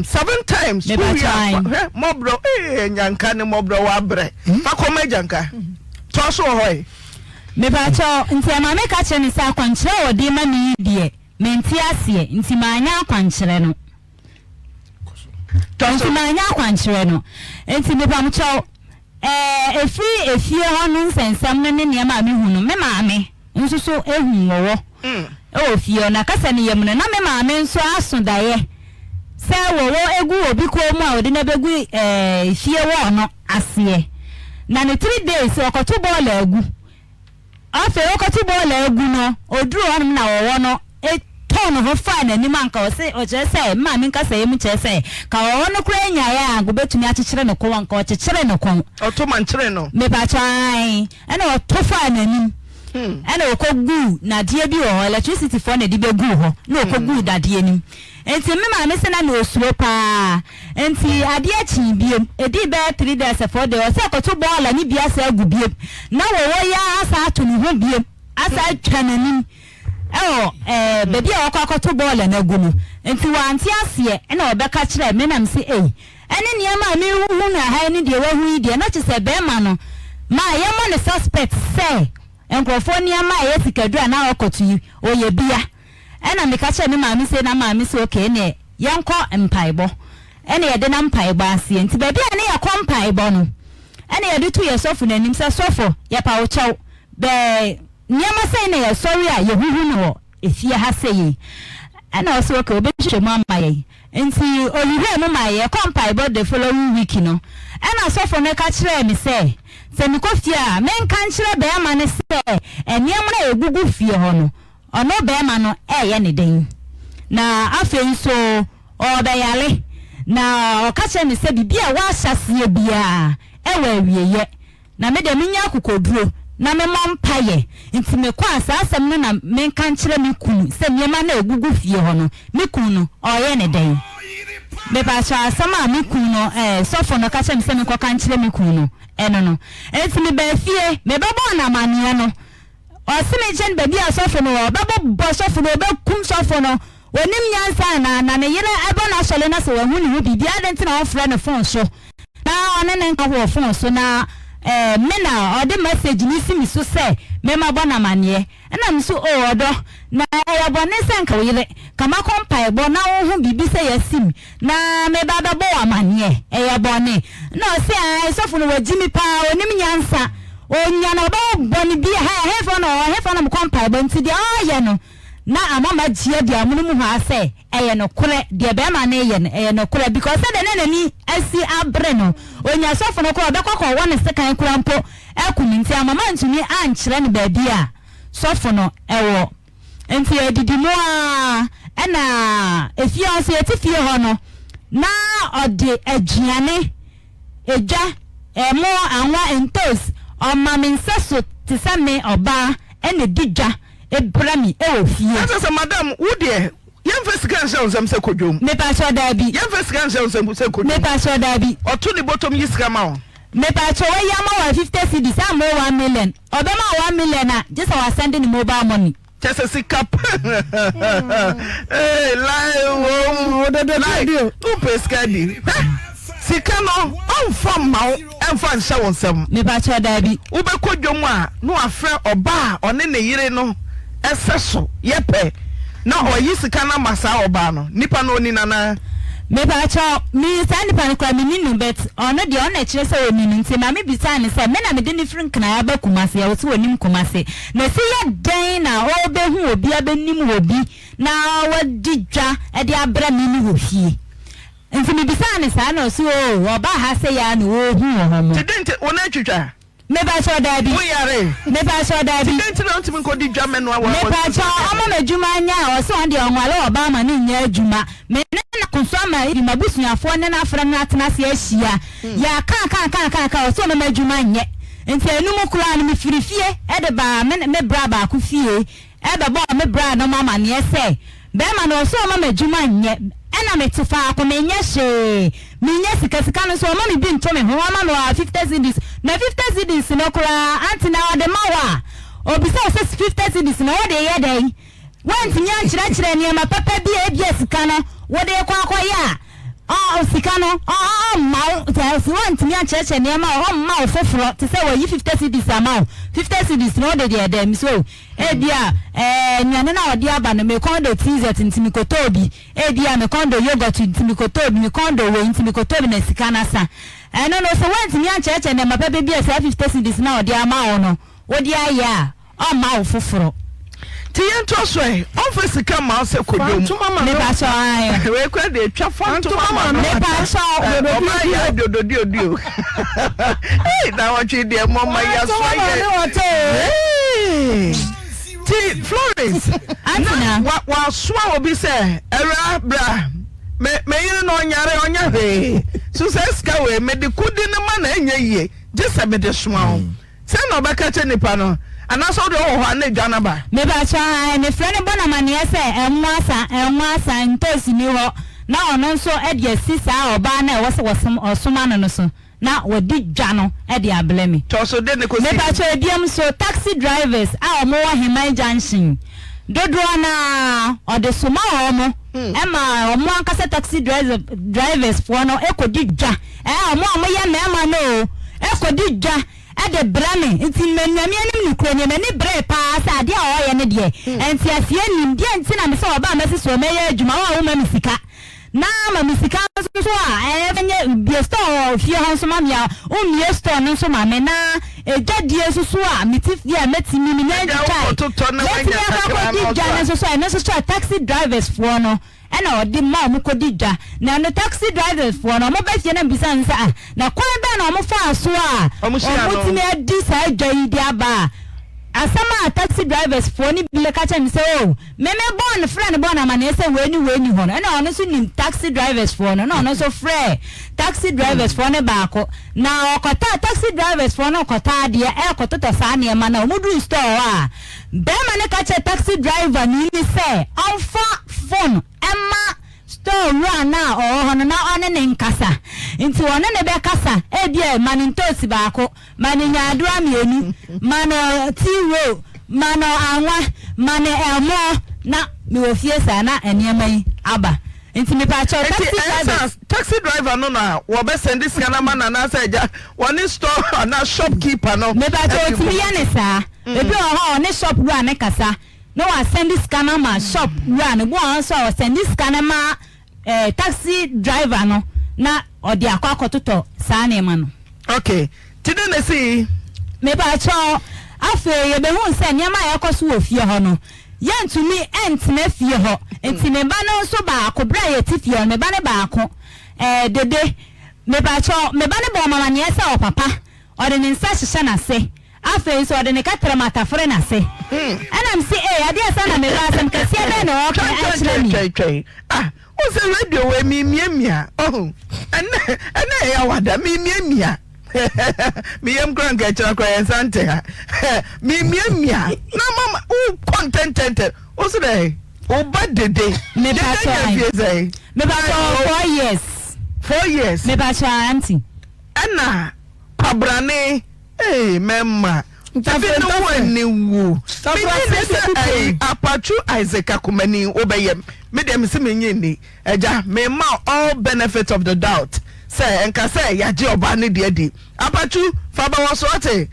seven times wowia hwɛ mɔborɔ ee nyanka ne mɔborɔ wabrɛ fa kɔma agyanka toa so wɔ hɔ yi. Mepakyɛw, nti ɛma meka kyerɛ no sɛ akwankyerɛ a ɔde ma me yi deɛ mente aseɛ, nti manyɛ akwankyerɛ no. Nti manyɛ akwankyerɛ no. Nti mepakyɛw, ɛɛ ɛfiri efie hɔ no nsɛnsɛm no ne nneɛma a mehu no, me maame nso so hu wɔwɔ wɔ fie hɔ. Na kasa no yam no, na me maame nso aso daeɛ sɛ wɔwɔ gu obi kɔn mu a wɔde no abɛgu ɛɛ fie wɔɔ no aseɛ. Na ne 3 days ɔkɔto bɔɔla agu. Afei ɔkɔto bɔɔla agu no, ɔduruu hɔnom na wɔwɔ no tɔɔ ne ho faa n'anim a nka ɔse ɔkyerɛ sɛ me maame nkasɛeɛ mu kyerɛ sɛ ka wɔwɔ no koraa nyaeɛ a anka ɔbɛtumi akyekyere ne kɔn anka ɔkyekyere ne kɔn. Ɔto mankyere no. Mepakyɛ ae ɛna ɔto faa n'anim ɛna ɔkɔ guu nadeɛ bi wɔ hɔ electricity foɔ na ɛde bɛguu hɔ na ɔkɔ guu dadeɛ no mu nti me maame se na na ɔsuro paa nti adeɛ kyee biom ɛdii bɛyɛ 3 days 4 days ɔsɛ kɔto bɔɔla ne bi asa agu biom na wɔwɔ yi ara asa ato ne ho biom asa atwa n'anim ɛwɔ ɛɛ baabi a wɔkɔ akɔto bɔɔla no agu no nti wante aseɛ ɛna ɔbɛka kyerɛ me nam se ei ɛne nneɛma a mehuhu no aha yi ne deɛ wahu yi deɛ na kyerɛ sɛ bɛrima no ma yɛmmɔ ne suspect sɛ nkurɔfoɔ nneɛma a ɛyɛ sikaduro a na ɔkɔto yi ɔyɛ bia. Ɛna meka kyerɛɛ me maame sei na maame se okay ɛneɛ yɛnkɔ mpaebɔ. Ɛna yɛde nam mpaebɔ aseɛ nti baabi a ne yɛkɔ mpaebɔ no ɛna yɛde to yɛ sɔfo no anim sɛ sɔfo yɛpa wo kyɛw bɛɛ nneɛma sei na yɛsɔre a yɛhuhu no wɔ efie ha sei yi. Ɛna ɔse okay ɔbɛhwehwɛ mu ama yɛn. Nti ɔhwehwɛɛ mu maa yɛn. Yɛkɔɔ mpaebɔ the following week no ɛna sɔfo no ka kyerɛɛ me sɛ sɛ mekɔ fie a menka nkyerɛ bɛɛma no sɛ nneɛma a ɛgugu fie hɔ no Ɔno barima no reyɛ ne dɛn? Na afei nso ɔrebɛyare. Na ɔka kyerɛɛ me sɛ biribi a wɔahyɛ aseɛ biara wɔ awieeɛ. Na me deɛ menya akokoɔduro na memmɔ mpaeɛ. Nti mekɔ a saa asɛm no na menka nkyerɛ me kunu sɛ nneɛma no a ɛgugu fie hɔ no, me kunu no ɔreyɛ ne dɛn? Mepakyɛw asɛm a me kunu no ɛɛ sɔfo no ka kyerɛɛ me sɛ menkɔka nkyerɛ me kunu no, ɛno no. Nti mebaa fie, mebɛbɔɔ no amanneɛ no, Ɔse me nkyɛn baabi a sɔfo no wɔ, ɔbɛbobɔ sɔfo no, ɔbɛkum sɔfo no, ɔnim nyansa anaa? Na ne yere ɛbɔ n'asɔre na sɛ wahu ne ho biribi a adɛn nti na ɔmfrɛ no fon so na ɔne no nka wɔ fon so na eh, me na ɔde message no si me so sɛ mema bɔ no amaneɛ. Ɛna me so oh ɔdɔ, na ɛyɛ bɔne sɛ nka wo yere ka makɔ mpaebɔ na wo ho biribi sɛ yɛasim na meba abɛbɔ wo amaneɛ, ɛyɛ bɔne? Ɛna ɔse ae, sɔfo no wagyi me paa, ɔnim nyansa, ɔnya na ɔbɛwo bɔne bi, ha ɛhefa na ɔwɔ, ɛhefa na mekɔ mpaebɔ, nti deɛ ɔreyɛ no na ama magye adi amono mu hɔ ara sɛ ɛyɛ nokorɛ, deɛ bɛrima no reyɛ no ɛyɛ nokorɛ, because sɛdeɛ na n'ani asi abere no, ɔnya sɔfo no koraa ɔbɛkɔ akɔwɔ no sekan koraa mpo aku no, nti ama mantumi ankyerɛ no baabi a sɔfo no wɔ. Nti yɛdidi mu ara ɛna efie hɔ nso yɛte fie hɔ no na ɔde aduane, edwa, ɛmo, anwa, ntos ɔma me nsa so te sɛ me ɔbaa ɛna edi dwa brɛ me ɛwɔ fie. Ɛsɛ sɛ madam wo deɛ yɛnfa sika nhyɛ wo nsam sɛ kɔ dwom. Mepakyɛw daabi. Yɛnfa sika nhyɛ wo nsam sɛ kɔ dwom. Mepakyɛw daabi. Ɔto ne bɔtɔm yi sika ma wo. Mepakyɛw wayi ama wo a 50 cedis ammoro 1 million. Ɔbɛma wo 1 million a, gye sɛ wasɛnde ne mobile money. Kyɛ sɛ sika pa ee lie wom lie wopɛ sika di hwɛ sika no ɔnfa mma wo ɛnfa nhyɛ wo nsam. Mepakyɛw daabi. Wobɛkɔ dwom a na wafrɛ ɔbaa a ɔne ne yere no ɛsɛ so yɛ pɛ na ɔyi sika no ama saa ɔbaa no nipa no ɔni no anaa? Mepakyɛw, me saa nipa no koraa menni no but ɔno deɛ ɔno na ɛkyerɛ sɛ ɔnim nti maame bisaa no sɛ me na mede no firi Nkran aba Kumasi a ɔse ɔnim Kumasi na ɛsi yɛ dɛn na ɔrebɛhu obi abɛnim obi na wadi dwa de abrɛ me ne wɔ fie nti mebisaa no saa na ɔse oo ɔbaa ha sɛ yɛ a na ɔrehu wɔ hɔ mo. Nti dɛn nti wo nan twitwa? Mepakyɛw daabi. Wo yare? Mepakyɛw daabi. Nti dɛn nti na wontumi nkɔdi dwa mmɛnoa wɔ Mepakyɛw ɔma me adwuma nyɛ a ɔse ɔno deɛ ɔnware ɔbaa ma no nyɛ adwuma. Me ne no ako so ama even m'abusuafoɔ ne no afrɛ no atena ase ahyia. Yɛaka aka aka aka aka ɔse ɔma me adwuma nyɛ. Nti ɛno mu koraa no mefiri fie de baa me me bra baako fie bɛbɔɔ me bra nom amaneɛ sɛ bɛɛma no ɔse ɔma me adwuma nyɛ ɛna mete faako menyɛ hwee mennya sika sika no nso ɔma me bi nto me ho ɔma me ɔa 50 cedis na 50 cedis no koraa ante na ɔde ma wo a ɔbisa wo sɛ 50 cedis no wode yɛ dɛn woantumi ankyerɛkyerɛ nneɛma papa bi a ebia sika no wode kɔ akɔyɛ a Ɔ sika no ɔ ɔ ɔmma wo sɛ sɛ woantumi ankyerɛkyerɛ nneɛma a ɔmma wo foforɔ te sɛ wayi 50 cedis ama wo 50 cedis no wode deɛ dɛm so ebia ɛɛ nnuane no a ɔde aba no me kɔn dɔ t-shirt nti mekɔtɔɔ bi ebia me kɔn dɔ yogurt nti mekɔtɔɔ bi me kɔn dɔ wei nti mekɔtɔɔ bi na sika no asa ɛno no sɛ woantumi ankyerɛkyerɛ nneɛma pɛpɛ bi a saa 50 cedis no a ɔde ama wo no wode ayɛ a ɔmma wo foforɔ. Nti yɛntoa so ɛ, ɔmfa sika mma wo sɛ kɔ dwom. Mepakyɛw ae. Wei kora deɛ twa fa ntoma ma no. Mepakyɛw. Ɔma yɛ adododiodio. Ei na wɔtwe deɛ mɔma yɛ aso ayɛ. Ti Florence. Antina. Wa wasoa obi sɛ awura bra. Me me yere no ɔnyare ɔnyɛ hwee. So sɛ sika wei mede kodi no ma na ɛnyɛ yie gye sɛ mede soa wo. Sɛn na ɔbɛka akyerɛ nipa no? Anaasɛ wo deɛ wowɔ hɔ a na dwa no aba? Mepakyɛw, ae, mefrɛ no bɔ no amanneɛ sɛ ɛnwo asa, ɛnwo asa, ntoosi nni hɔ, na ɔno nso de asi saa ɔbaa no a ɛwɔ sɛ wɔsom, ɔsoma no no so, na wadi dwa no de abrɛ me. Tɔ so de no kɔsi. Mepakyɛw, ebiem nso, taxi drivers a wɔwɔ Heman Junction, dodoɔ no ara, ɔde soma wɔn ma wɔn ankasa taxi drivers foɔ no kɔdi dwa. Ɛɛ, wɔn a wɔyɛ mmarima no o, kɔdi dwa de brɛ me. Nti Nyame anim nokorɛ nie, m'ani beree pa ara sɛ adeɛ a ɔreyɛ no deɛ, nteaseɛ nnim. Deɛ nti na mesɛ ɔbaa mɛsi soɔ mɛyɛ adwuma, wo a womma me sika, na ma me sika nso so a, ɛɛ, nyɛ, bue store wɔ fie hɔ nso ma me a, wommue store no nso ma me, na edwadie nso so a, mete fie a, mɛtumi, menya Agya ntwitwae, wokɔtotɔ na mɛtumi woanya akɔ kakra akɔdi na dwa ɔtɔ no a. nso so a, ɛno nso so a, taxi drivers foɔ no, Ɛna ɔde ma ɔmo kɔdi dwa. Na ɛno taxi drivers foɔ no ɔmo ba fie na mebisa no sɛ ah na kwan bɛn na ɔmo faa so a Ɔmo hyia ɔmo no. tumi adi saa dwa yi de aba a asɛm a taxi drivers foɔ no bi ka kyerɛ me sɛ oh me me bɔɔ no frɛ no bɔɔ no amaneɛ sɛ wei ne wei ni hɔ no ɛna ɔno nso nim taxi drivers foɔ no na ɔno nso frɛɛ taxi drivers foɔ no baako na ɔkɔtaa taxi drivers foɔ no kɔtɔ adeɛ ɛɛkɔtotɔ saa nneɛma no a ɔmo duru store hɔ a Barima no ka kyerɛɛ taxi driver-ni no sɛ ɔmfa fon mma store wura no a ɔwɔ hɔ no na ɔne no nkasa. Nti ɔne no bɛkasa, ebia ma no ntoosi baako, ma no nyaadoa mmienu, ma no tea roll, ma no anwa, ma no ɛmo, na mewɔ fie saa na nneɛma yi aba. Nti mepakyɛw Nti taxi ɛyɛ drivers. sɛ taxi driver no na wɔbɛsɛnde sika no ama no anaasɛ agya wɔne store anaa shop keeper no Mepakyɛw adi otumi nkɔmmɔ? yɛ ne saa. Ebi wɔ hɔ a ɔne shop wura no kasa na wasɛnde sika no ama shop wura no. Ebi wɔ hɔ nso a ɔsɛnde sika no ma eh, taxi driver no na ɔde akɔ akɔtotɔ saa nneɛma no. Okay, nti dɛn na esii? Mepakyɛw, afei yɛbɛhuu sɛ nneɛma a ɛrekɔ so wɔ fie hɔ no, yɛntumi ntena fie hɔ. Nti me ba no nso baako, berɛ a yɛte fie hɔ no, me ba no baako, eh, Dede, mepakyɛw, me ba no bɔɔ me amanneɛ sɛ ɔpapa, ɔde ne nsa hyehyɛ n'ase. Afei nso ɔde ne kɛtrɛma tafere n'ase. Ɛna mese, Ei, adeɛ sɛn na meba? Asɛm kɛseɛ bɛn na ɔreka akyerɛ me? Twɛn, twɛn, twɛn. Ah, wo sɛ radio wei memiamia. Ɔho, ɛnɛ, ɛnɛ ɛyɛ awada, memiamia. Me yam kora nka ɛkyerɛ kora yɛn nsa nte ha. Memiamia. Na mama, wo kɔ ntɛntɛntɛn. Wo sɛ dɛ, wo ba dede. Mepa Dede kyɛw nya ayi. fie sɛn? Mepa kyɛw 4 years. 4 years. Mepa kyɛw auntie. Ɛna kwabrane ee mɛma ebi ne ho aniwu menye ne sɛ ɛyi apatwu Isaac Akomani wobɛyɛ me deɛ mese menye nni agya mema all benefit of the doubt sɛ nka sɛ yɛagye ɔbaa ne deɛ di apatwu fa bɛwɔ so ɔte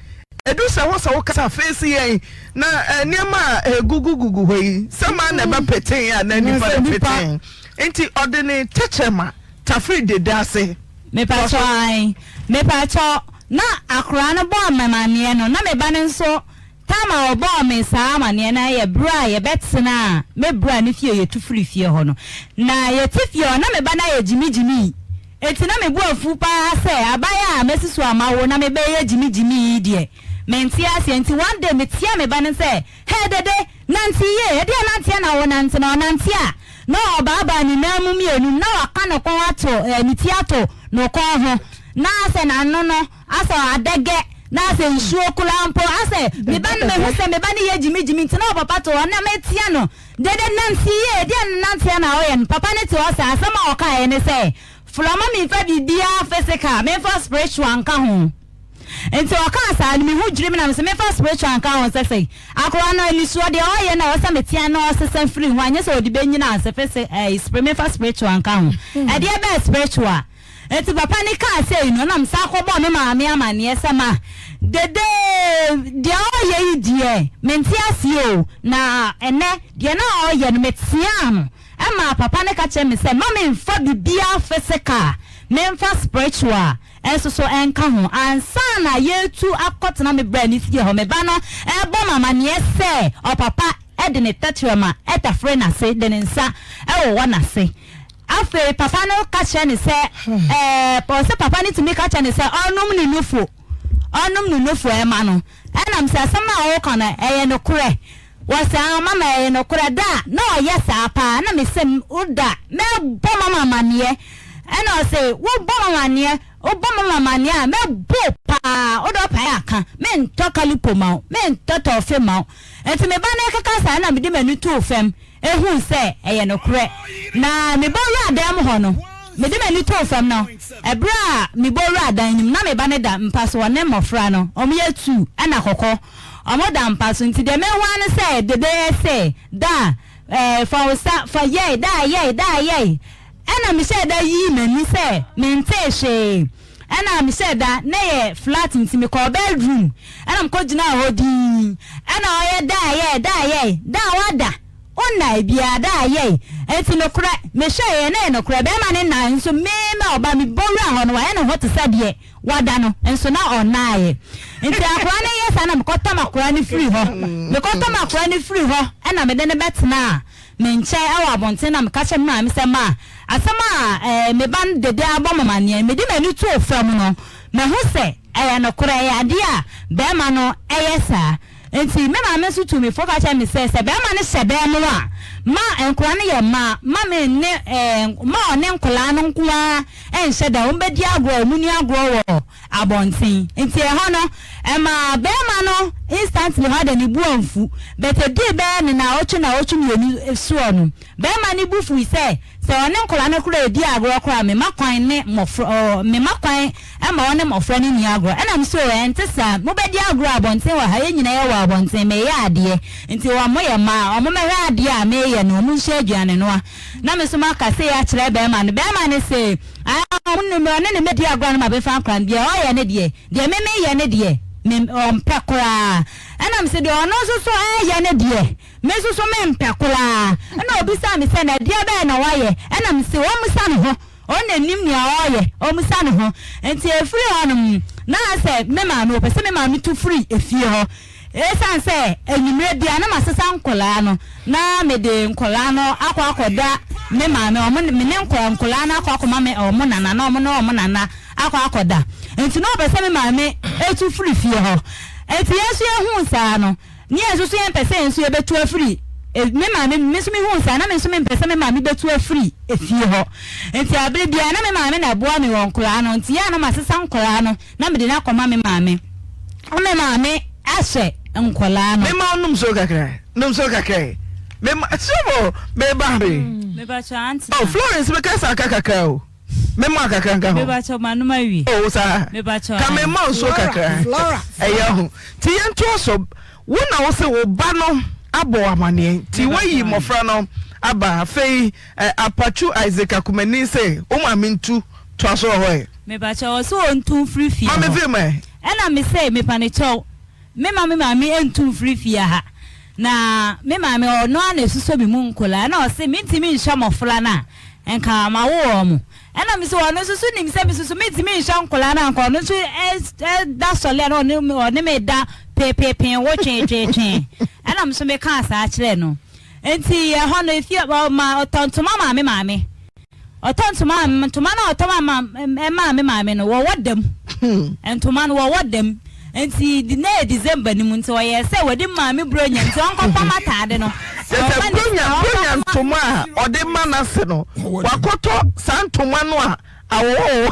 edu sɛ hɔ sɛ wokasa feesi yɛn na nneɛma a egugugugu hɔ yi sɛ maa na ɛbɛ peten a na nipa na peten nti ɔde ne tɛkyerɛma. Tafiri dede ase. Mepakyɛw ae mepakyɛw na akoraa no bɔɔ me amaneɛ no na me ba no nso time a ɔbɔɔ me saa amaneɛ no yɛ berɛ a yɛbɛtenaa me bra no fie yɛtu firi fie hɔ no na yɛte fie hɔ na me ba no ayɛ gyimi gyimii enti na me bo afu paa sɛ aban a masi so a mawo na me ba yi yɛ gyimi gyimii yi deɛ mente aseɛ nti one day metea me ba no sɛ Hey dede, nante yie, ɛdeɛn nanteɛ na wonante na ɔnante a na ɔbaabaa ne nan mu mmienum na waka ne kɔn ato eh, ne ti ato no kɔn ho na asɛ n'ano no asɛ adɛgɛ na asɛ nsuo koraa mpo asɛ me ba no mehu sɛ me ba no yɛ gyimigyimi nti na ɔpapa te hɔ na metea no dede nante yie ɛdeɛn nanteɛ na ɔyɛ no papa no te hɔ saa asɛm a ɔkaeɛ ne sɛ flɔma memfa biribiara physical memfa spiritual nka ho. Nti ɔkaa saa no me ho dwiri me na mese memfa spiritual nka ho sɛ sɛi akoa no anisoɔ deɛ ɔyɛ no ɛwɔ sɛ metea na ɔsesa firi ho anyɛ sɛ ɔde bɛnyina ase fese ɛyi spiri memfa spiritual nka ho ɛdeɛ bɛɛ spiritual nti papa ne kaa sei no na mesan kɔbɔɔ me maame amaneɛ sɛ ma dede deɛ ɔyɛ yi deɛ mente aseɛ o na ɛnɛ deɛ na ɔyɛ no meteaa no ɛmaa papa ne ka kyerɛ me sɛ ma memfa biribiara physical memfa spiritual nso so nka ho. Ansa na yɛretu akɔtena me bra no fie hɔ, me ba no rebɔ me amanneɛ sɛ ɔpapa de ne tɛkyerɛma tafere n'ase de ne nsa wowɔ n'ase. Afei papa no ka kyerɛ no sɛ ɛɛ ɔsɛ papa no tumi ka kyerɛ no sɛ ɔnnom ne nufu, ɔnnom ne nufu ɛma no. Ɛnam sɛ asɛm no a ɔreka no ɛyɛ nokorɛ. Wɔ saa mama ɛyɛ nokorɛ da a na ɔyɛ saa paa na mese wo da mɛbɔ mama amaneɛ ɛna ɔse wo bɔ mama amaneɛ wo bɔ mama amaneɛ a mɛbo paa wode ɔpae aka mentɔ kalipo ma wo mentɔ tɔfe ma wo nti me ba no ɛkeka saa na mede m'ani too fam ehuu sɛ ɛyɛ nokorɛ na mebɔ wura dan mu hɔ no mede m'ani too fam no ɛberɛ a mebɔ wura dan no mu na me ba no da mpa so ɔne mmɔfra no ɔmo yɛ tuu ɛna kɔkɔ Ɔmo da mpa so nti deɛ mehu ara ne sɛ dede ɛse da eh fa wo sa fa yɛe da yɛe da yɛe ɛna mehyɛɛ da yii m'ani sɛ mentee hwee ɛna mehyɛɛ da na ɛyɛ flat nti mekɔɔ bedroom ɛna mekɔ gyinaa hɔ dinn ɛna ɔyɛ da yɛe da yɛe da wada wonnae biaa da yɛe nti nokorɛ mehwɛeɛ na ɛyɛ nokorɛ bɛɛma no nnae nso me ma ɔba mebɔ wuraa hɔ no wayɛ ne ho te sɛ deɛ wada no nso na ɔnnaeɛ. Nti akwadaa no yɛ saa na mekɔtɔm akwadaa no firi hɔ. Mekɔtɔm akwadaa no firi hɔ ɛna mede no bɛtenaa me nkyɛn ɛwɔ abɔnten na meka kyerɛ me maame sɛ ma asɛm a ɛɛ me ba no dede abɔ me amaneɛ mede m'ani too fam no mahu sɛ ɛyɛ nokorɛ ɛyɛ adeɛ a bɛrima no ɛyɛ saa. Nti me maame nso tuu me fo ka kyerɛɛ me sɛ sɛ bɛrima no hyɛ dan mu a ma nkwadaa no yɛ mmaa ma me ne ɛɛ ma ɔne nkwadaa no nko ara nhyɛ da, wɔbɛdi agorɔ, wɔnni agorɔ wɔ abɔnten. Nti ɛhɔ no, ɛmaa barima no instantly hɔ de ne bo amfu. But ɛdii bɛyɛ ne naawɔtwe naawɔtwe mmienu soɔ no, barima no bo fui sɛ, sɛ ɔne nkwadaa no koraa redi agorɔ koraa a, memma kwan ne mmɔfra, ɔ, memma kwan ma ɔne mmɔfra no nni agorɔ. Ɛna me sɛ, o, ɛnte saa, mobɛdi agorɔ wɔ abɔnten wɔ ha, yɛn nyinaa yɛwɔ abɔnten, mereyɛ adeɛ, nti wɔn yɛ mmaa, wɔmmɛhwɛ adeɛ a mereyɛ no, wɔnhyɛ aduane noa. Na me nso maka sei akyerɛ barima no. Barima no se, Ah, ɔno ɔne ne mɛdi agorɔ no ma bɛfa nkora no, deɛ ɔyɛ ne deɛ, deɛ me meyɛ ne deɛ, me ɔmpɛ koraa. Ɛna me se, deɛ ɔno nso so ɛyɛ ne deɛ, me nso so mempɛ koraa. Ɛna ɔbisaa me sɛ, na ɛdeɛ bɛn na wayɛ? Ɛna me se, ɔmmisa ne ho, ɔno na nim nea ɔreyɛ, ɔmmisa ne ho. Nti ɛfiri hɔ nom, na asɛ me maame, ɔpɛ sɛ me maame tu firi efie hɔ. Esiane sɛ anwummerɛ biara na masesa nkwadaa no, na mede nkwadaa no akɔ akɔda me maame, wɔn, me ne nkwadaa, nkwadaa no akɔ akɔma me wɔn nana, na wɔn ne wɔn nana akɔ akɔda. Nti na ɔpɛ sɛ me maame tu firi fie hɔ. Nti yɛn nso yɛhuu saa no, ne yɛn nso so yɛmpɛ sɛ yɛn nso yɛbɛtu afiri, me maame, me nso mehuu saa, na me nso mempɛ sɛ me maame bɛtu afiri efie hɔ. Nti abere biara na me maame na ɛboa me wɔ nkwadaa no, nti yɛ a na masesa nkwadaa no. Na mede no akɔma me maame. Na me maame ahyɛ nkwadaa no. Mema wo nom nsuo kakra. Nom nsuo kakra yi. Mema sɔfo meba. Mebakyɛ aunty. Oh Florence meka sa aka kakra o. Mema kakra nka ho. Mebakyɛ manom awie. Oh saa. Mebakyɛ. Ka mema nsuo kakra. Flora. Ɛyɛ ho. Ti yɛn to so. Wo na wo se wo ba no abɔ amaneɛ. Ti wayi mmɔfra no aba afei Apachu Isaac Akumani se wo maame ntu toa so wɔ hɔ ɛ. Mepakyɛw, ɔse ɔntu mfiri fie hɔ. Mame vim ɛ. Ɛna me se mepanekyɛw, me ma me maame ntu mfiri fie ha. Na me maame ɔno ara na ɛsusɔ me mu nkola. Ɛna ɔse mentumi nhwɛ mmɔfra no a, nka mawo wɔn. Ɛna me so ɔno nso so nim sɛ me soso mentumi nhyɛ nkwadaa no anka ɔno nso da sɔle a na ɔne ɔne me da peepeepee wo tweetweetwee. Ɛna me nso mekaa saa kyerɛɛ no. Nti ɛhɔ no efie ɔma ɔtɔ ntoma maa me maame. Ɔtɔ ntoma ntoma no a ɔtɔ ma ɛmaa me maame no wɔwɔ dam. Ntoma no wɔwɔ dam. Nti na yɛ December no mu nti ɔyɛɛ sɛ wɔde maame Buronya nti ɔnkɔpam ataade no. Kyerɛ sɛ Buronya Buronya ntoma a ɔde ma n'ase no wakɔtɔ saa ntoma no a awɔwɔwɔ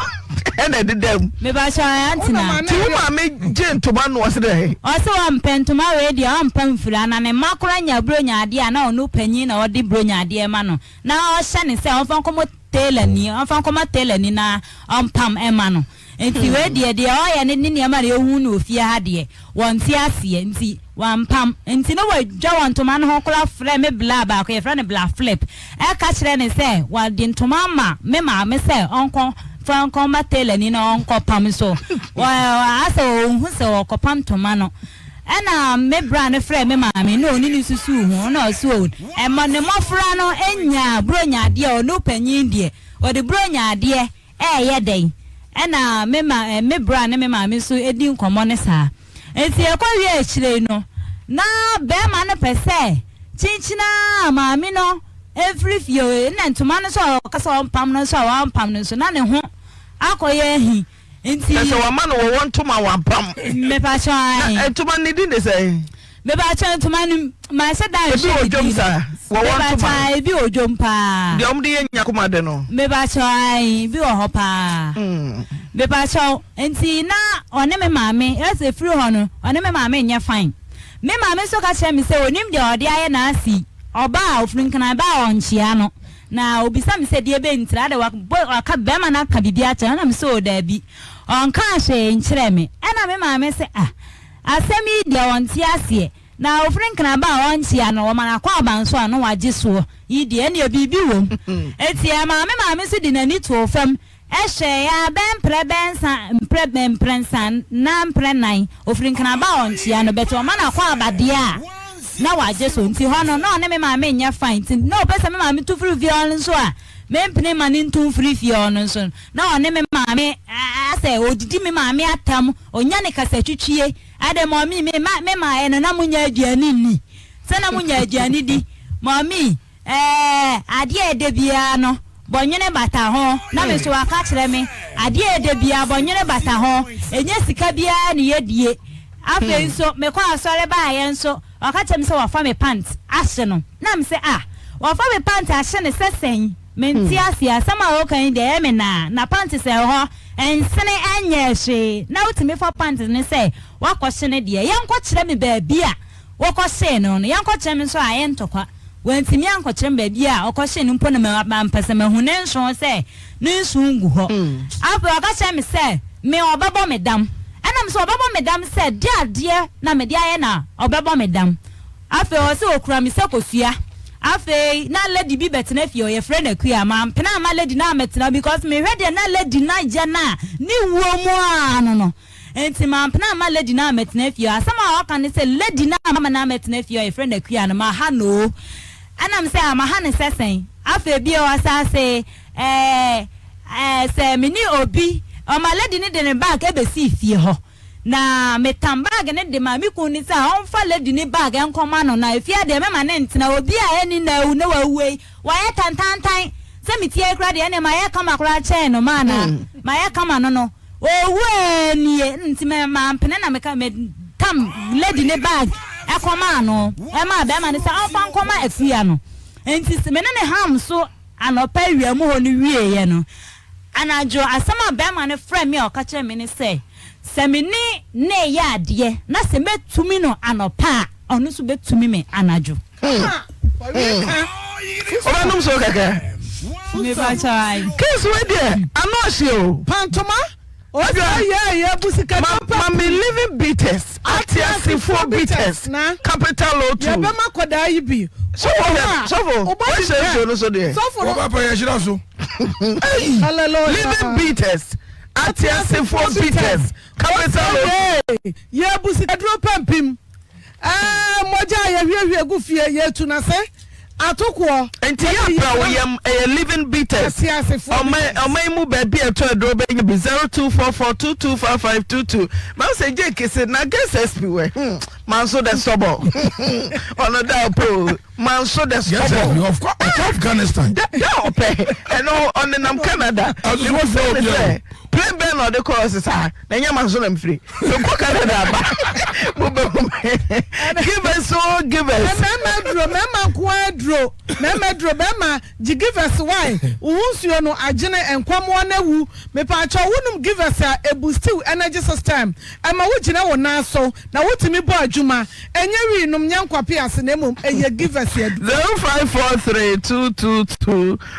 ɛna ɛdeda mu. Mebakyɛ ɔyɛ antena. Nti wo maame gye ntoma no ɔse dɛ. Ɔse ɔmpɛ ntoma wei deɛ ɔmpa mfira na ne mma koraa nya Buronya adeɛ a na ɔno panyin na ɔde Buronya adeɛ ma no na ɔhyɛ no sɛ ɔmfa nkɔmɔ tailor ni ɔmfa nkɔma tailor ni na ɔmpam ɛma no. Nti wei deɛ, deɛ ɔyɛ ne ne nneɛma na yɛhu no wɔ fie ha deɛ, wɔnte aseɛ, nti wampam. Nti na wadwa wɔ ntoma no ho koraa frɛɛ me bla baako, yɛfrɛ no Bla Flip, ɛka kyerɛɛ no sɛ wɔde ntoma ama me maame sɛ ɔnkɔ fa nkɔma tailorni na ɔnkɔpam nso wɔ asɛ ɔnhu sɛ ɔkɔpam ntoma no. Ɛna me bra no frɛɛ me maame na ɔne no susuu ho na ɔse o, ɛma ne mmɔfra no nyaa Buronya adeɛ, ɔno panin deɛ, ɔde Buronya adeɛ Ɛɛyɛ dɛn na me ma me bra ne me maame nso di nkɔmmɔ no saa? Enti ɛkɔwiee akyire yi no, na barima no pɛ sɛ kyinkyin ara maame no mfiri fie, ɛnna ntoma no nso a ɔka sɛ ɔmpam no nso a wampam no nso, na ne ho akɔyɛ ahi. Nti. Kyerɛ sɛ wama no wɔwɔ ntoma wampam. Mepakyɛw ae. Na ntoma no ne din de sɛn? Mepakyɛw ntoma no mahyɛ da Ebi nhwɛ wɔ ne dwom din. saa? Wɔwɔ ntoma Mepakyɛw no? ae ebi wɔ dwom paa. Deɛ wɔde yɛ nyakoma de no? Mepakyɛw ae ebi wɔ hɔ paa. Mepakyɛw nti na ɔne me maame ɛsɛ firi hɔ no ɔne me maame nyɛ fine. Me maame nso ka kyerɛ me sɛ onim deɛ ɔde ayɛ n'ase ɔba a ofiri nkran ba a ɔnkyea no. Na obisa me sɛ deɛ bɛn ntira adɛ wabɔ waka bɛrima no aka biribi akyerɛ no ɛna me sɛ oo daabi ɔnkaa hwee nkyerɛɛ me ɛna me maame sɛ ah asɛm yi deɛ ɔnte aseɛ na ofiri nkraba a ɔnkyea no wɔma no akwaaba nso a na wagye soɔ yi deɛ ɛneɛ biribi wom enti ɛmaa me maame nso de n'ani too fam Ɛhwɛe ara bɛyɛ mprɛ bɛnsa, mprɛ mprɛnsa na mprɛ nan, ofiri Nkraba a ɔnkyea no, but ɔma no akwaaba deɛ a, na wagye so. Nti hɔ no, na ɔne me maame nyɛ fine, nti na ɔpɛ sɛ me maame tu firi fie hɔ nso a, mempene mma no ntu mfiri fie hɔ no nso. Na ɔne me maame, asɛ ɔdidi me maame atam, ɔnya ne kasatwitwie, adɛn mummy, me ma, me maeɛ no na monnya aduane nni, sɛ na monya aduane di, mummy. Ɛɛ, adeɛ a ɛdɛ biara no, bɔnwene bata ho. Na me nso waka akyerɛ me, adeɛ a ɛdɛ biara, bɔnwene bata ho. Ɛnyɛ sika biara na yɛdie. Afei nso, mekɔɔ asɔre baeɛ nso, ɔka kyerɛɛ me sɛ wafa me pant ahye no. Na mese, ah, wafa me pant ahye no sɛ sɛn? Mente aseɛ. Asɛm a ɔreka yi deɛ, ɛyɛ me naa. Na pant sɛ hɔ, ɛnsene, ɛnyɛɛ hwee. Na wotumi fa pant no sɛ woakɔhye no deɛ, yɛnkɔkyerɛ me baabi a wokɔhyee no no, yɛnkɔkyerɛ me nso a, ɛyɛ ntɔkwa. Wantumi ankɔkyerɛ me baabi a ɔkɔhyee no mpo na mampɛ sɛ mahu ne nson sɛ ne nson gu hɔ. Afei ɔka kyerɛɛ me sɛ me ɔbɛbɔ me dam. Ɛna me sɛ ɔbɛbɔ me dam sɛ de adeɛ na mede ayɛ na ɔbɛbɔ me dam. Afei ɔse ɔkura me sɛ kosua. Afei na lady bi bɛtena fie hɔ yɛfrɛ no Akua. Mampene amma lady no ammɛtena because mehwɛ deɛ na lady no ayɛ no a ne wuo mu ara no no. Enti mampene amma lady no ammɛtena fie hɔ. Asɛm a ɔka ne sɛ, Lady no a mamma no ammɛtena fie hɔ a yɛfrɛ no Akua no, maha no o. Ɛna me sɛ, Ah, maha no sɛ sɛn? Afei bio, ɔsan se, Ɛɛ, ɛɛ, sɛ me ne obi, ɔma lady no de ne bag bɛsii fie hɔ. Na metam bag no de maa me kunu no sɛ ɔmfa lady no bag nkɔma no, na efie ha deɛ mɛma no ntena. Obi a ɛnni na awu na wawu yi, wayɛ tantantan. Sɛ metie yi koraa deɛ, ɛnneɛ mayɛ kama koraa kyɛn no, maana mayɛ kama no no. Owu aa nie nti me mampene na meka me tam lady ne bag ɛkɔmaa no ɛmaa bɛɛma no sɛ ɔnfa nkɔma Akua no nti me ne ne ham so anɔpa awia mu hɔ no wieɛ no anadwo asɛm a bɛɛma no frɛ me a ɔka kyerɛ me ne sɛ sɛ me ne ne yɛ adeɛ na sɛ mɛtumi no anɔpa a ɔno nso bɛtumi me anadwo. Ɔbɛnom so kakra. Case wei deɛ ano ɔhye o. Pantoma ɔsɛ yɛ yɛ busika Ma me living bitters ate asefoɔ bitters capital O two. Yɛbɛma kɔdaa yi bi. Sɔfo hwɛ sɔfo wɔhyɛ nsuo no so deɛ. Sɔfo no. Wɔba pa yɛhyira so. Hallelujah. Living bitters ate asefoɔ bitters capital O two. Yɛ busikaduro pampim. Ɛɛ, mogya a yɛhwiehwie gu fie, yɛtu no ase. Atokoɔ. Nti yɛ apra wo yam ɛyɛ living bitters. Ateasefoɔ Ɔman bitters. ɔman mu baabi a ɛtɔ aduro bɛnya bi 0244225522 Mahu sɛ Jake se na guess SP wɛ hmm manso the stubborn ɔno da ɔpɛ o manso the Yes, yes, stubborn of course, of Afghanistan. da da ɔpɛ ɛno ɔnenam Canada Ɛso ne so sɛ ne obiara sɛ plane bɛn na ɔde kɔɔ ɔse saa na ɛnyɛ manso na mfiri mekɔ Canada aba mobɛhu me give us o give us Mmarima aduro, mmarima nko ara aduro, mmarima aduro, barima gye givers why? Wo ho nsuo no agyene nkwamoa no awu. Mepaakyɛw wonom givers a ɛbusti wo energy system, ɛma wo gyina wo nan so na wotumi bɔ adwuma. Ɛnyɛ wii nom nyɛ nkwape ase na mmom ɛyɛ givers aduro.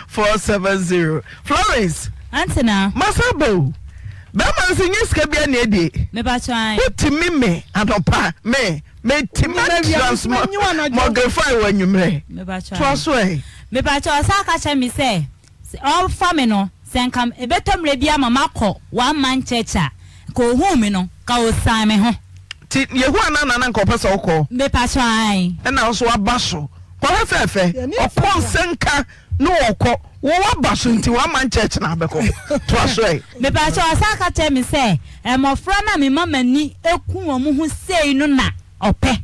0543222470 Florence. Aunty na. Masa ba o. Bɛrima nso nyɛ sika bia na edie. Mepakyɛw ae. Wotumi me anɔpa me metumi transmogrify wɔ anwummerɛ. Mepakyɛw ae. Toa so ɛ. Mepakyɛw ɔsan ka kyerɛ me sɛ sɛ ɔfa me no sɛ nka ɛbɛtɔ mmerɛ bi ama makɔ one man church a nka ohuu me no nka osian me ho. Nti Yehowa no ana na nka ɔpɛ sɛ wokɔ? Mepakyɛw ae. Ɛna wo nso waba so. Kɔhwɛ fɛɛfɛ. Ɔkɔ nsɛnka ne ɔkɔ. Wo waba so nti one man church na abɛkɔ. Toa so ɛ. Mepakyɛw ɔsan ka kyerɛ me sɛ mmɔfra no a mema m'ani ku wɔn ho sei no na ɔpɛ.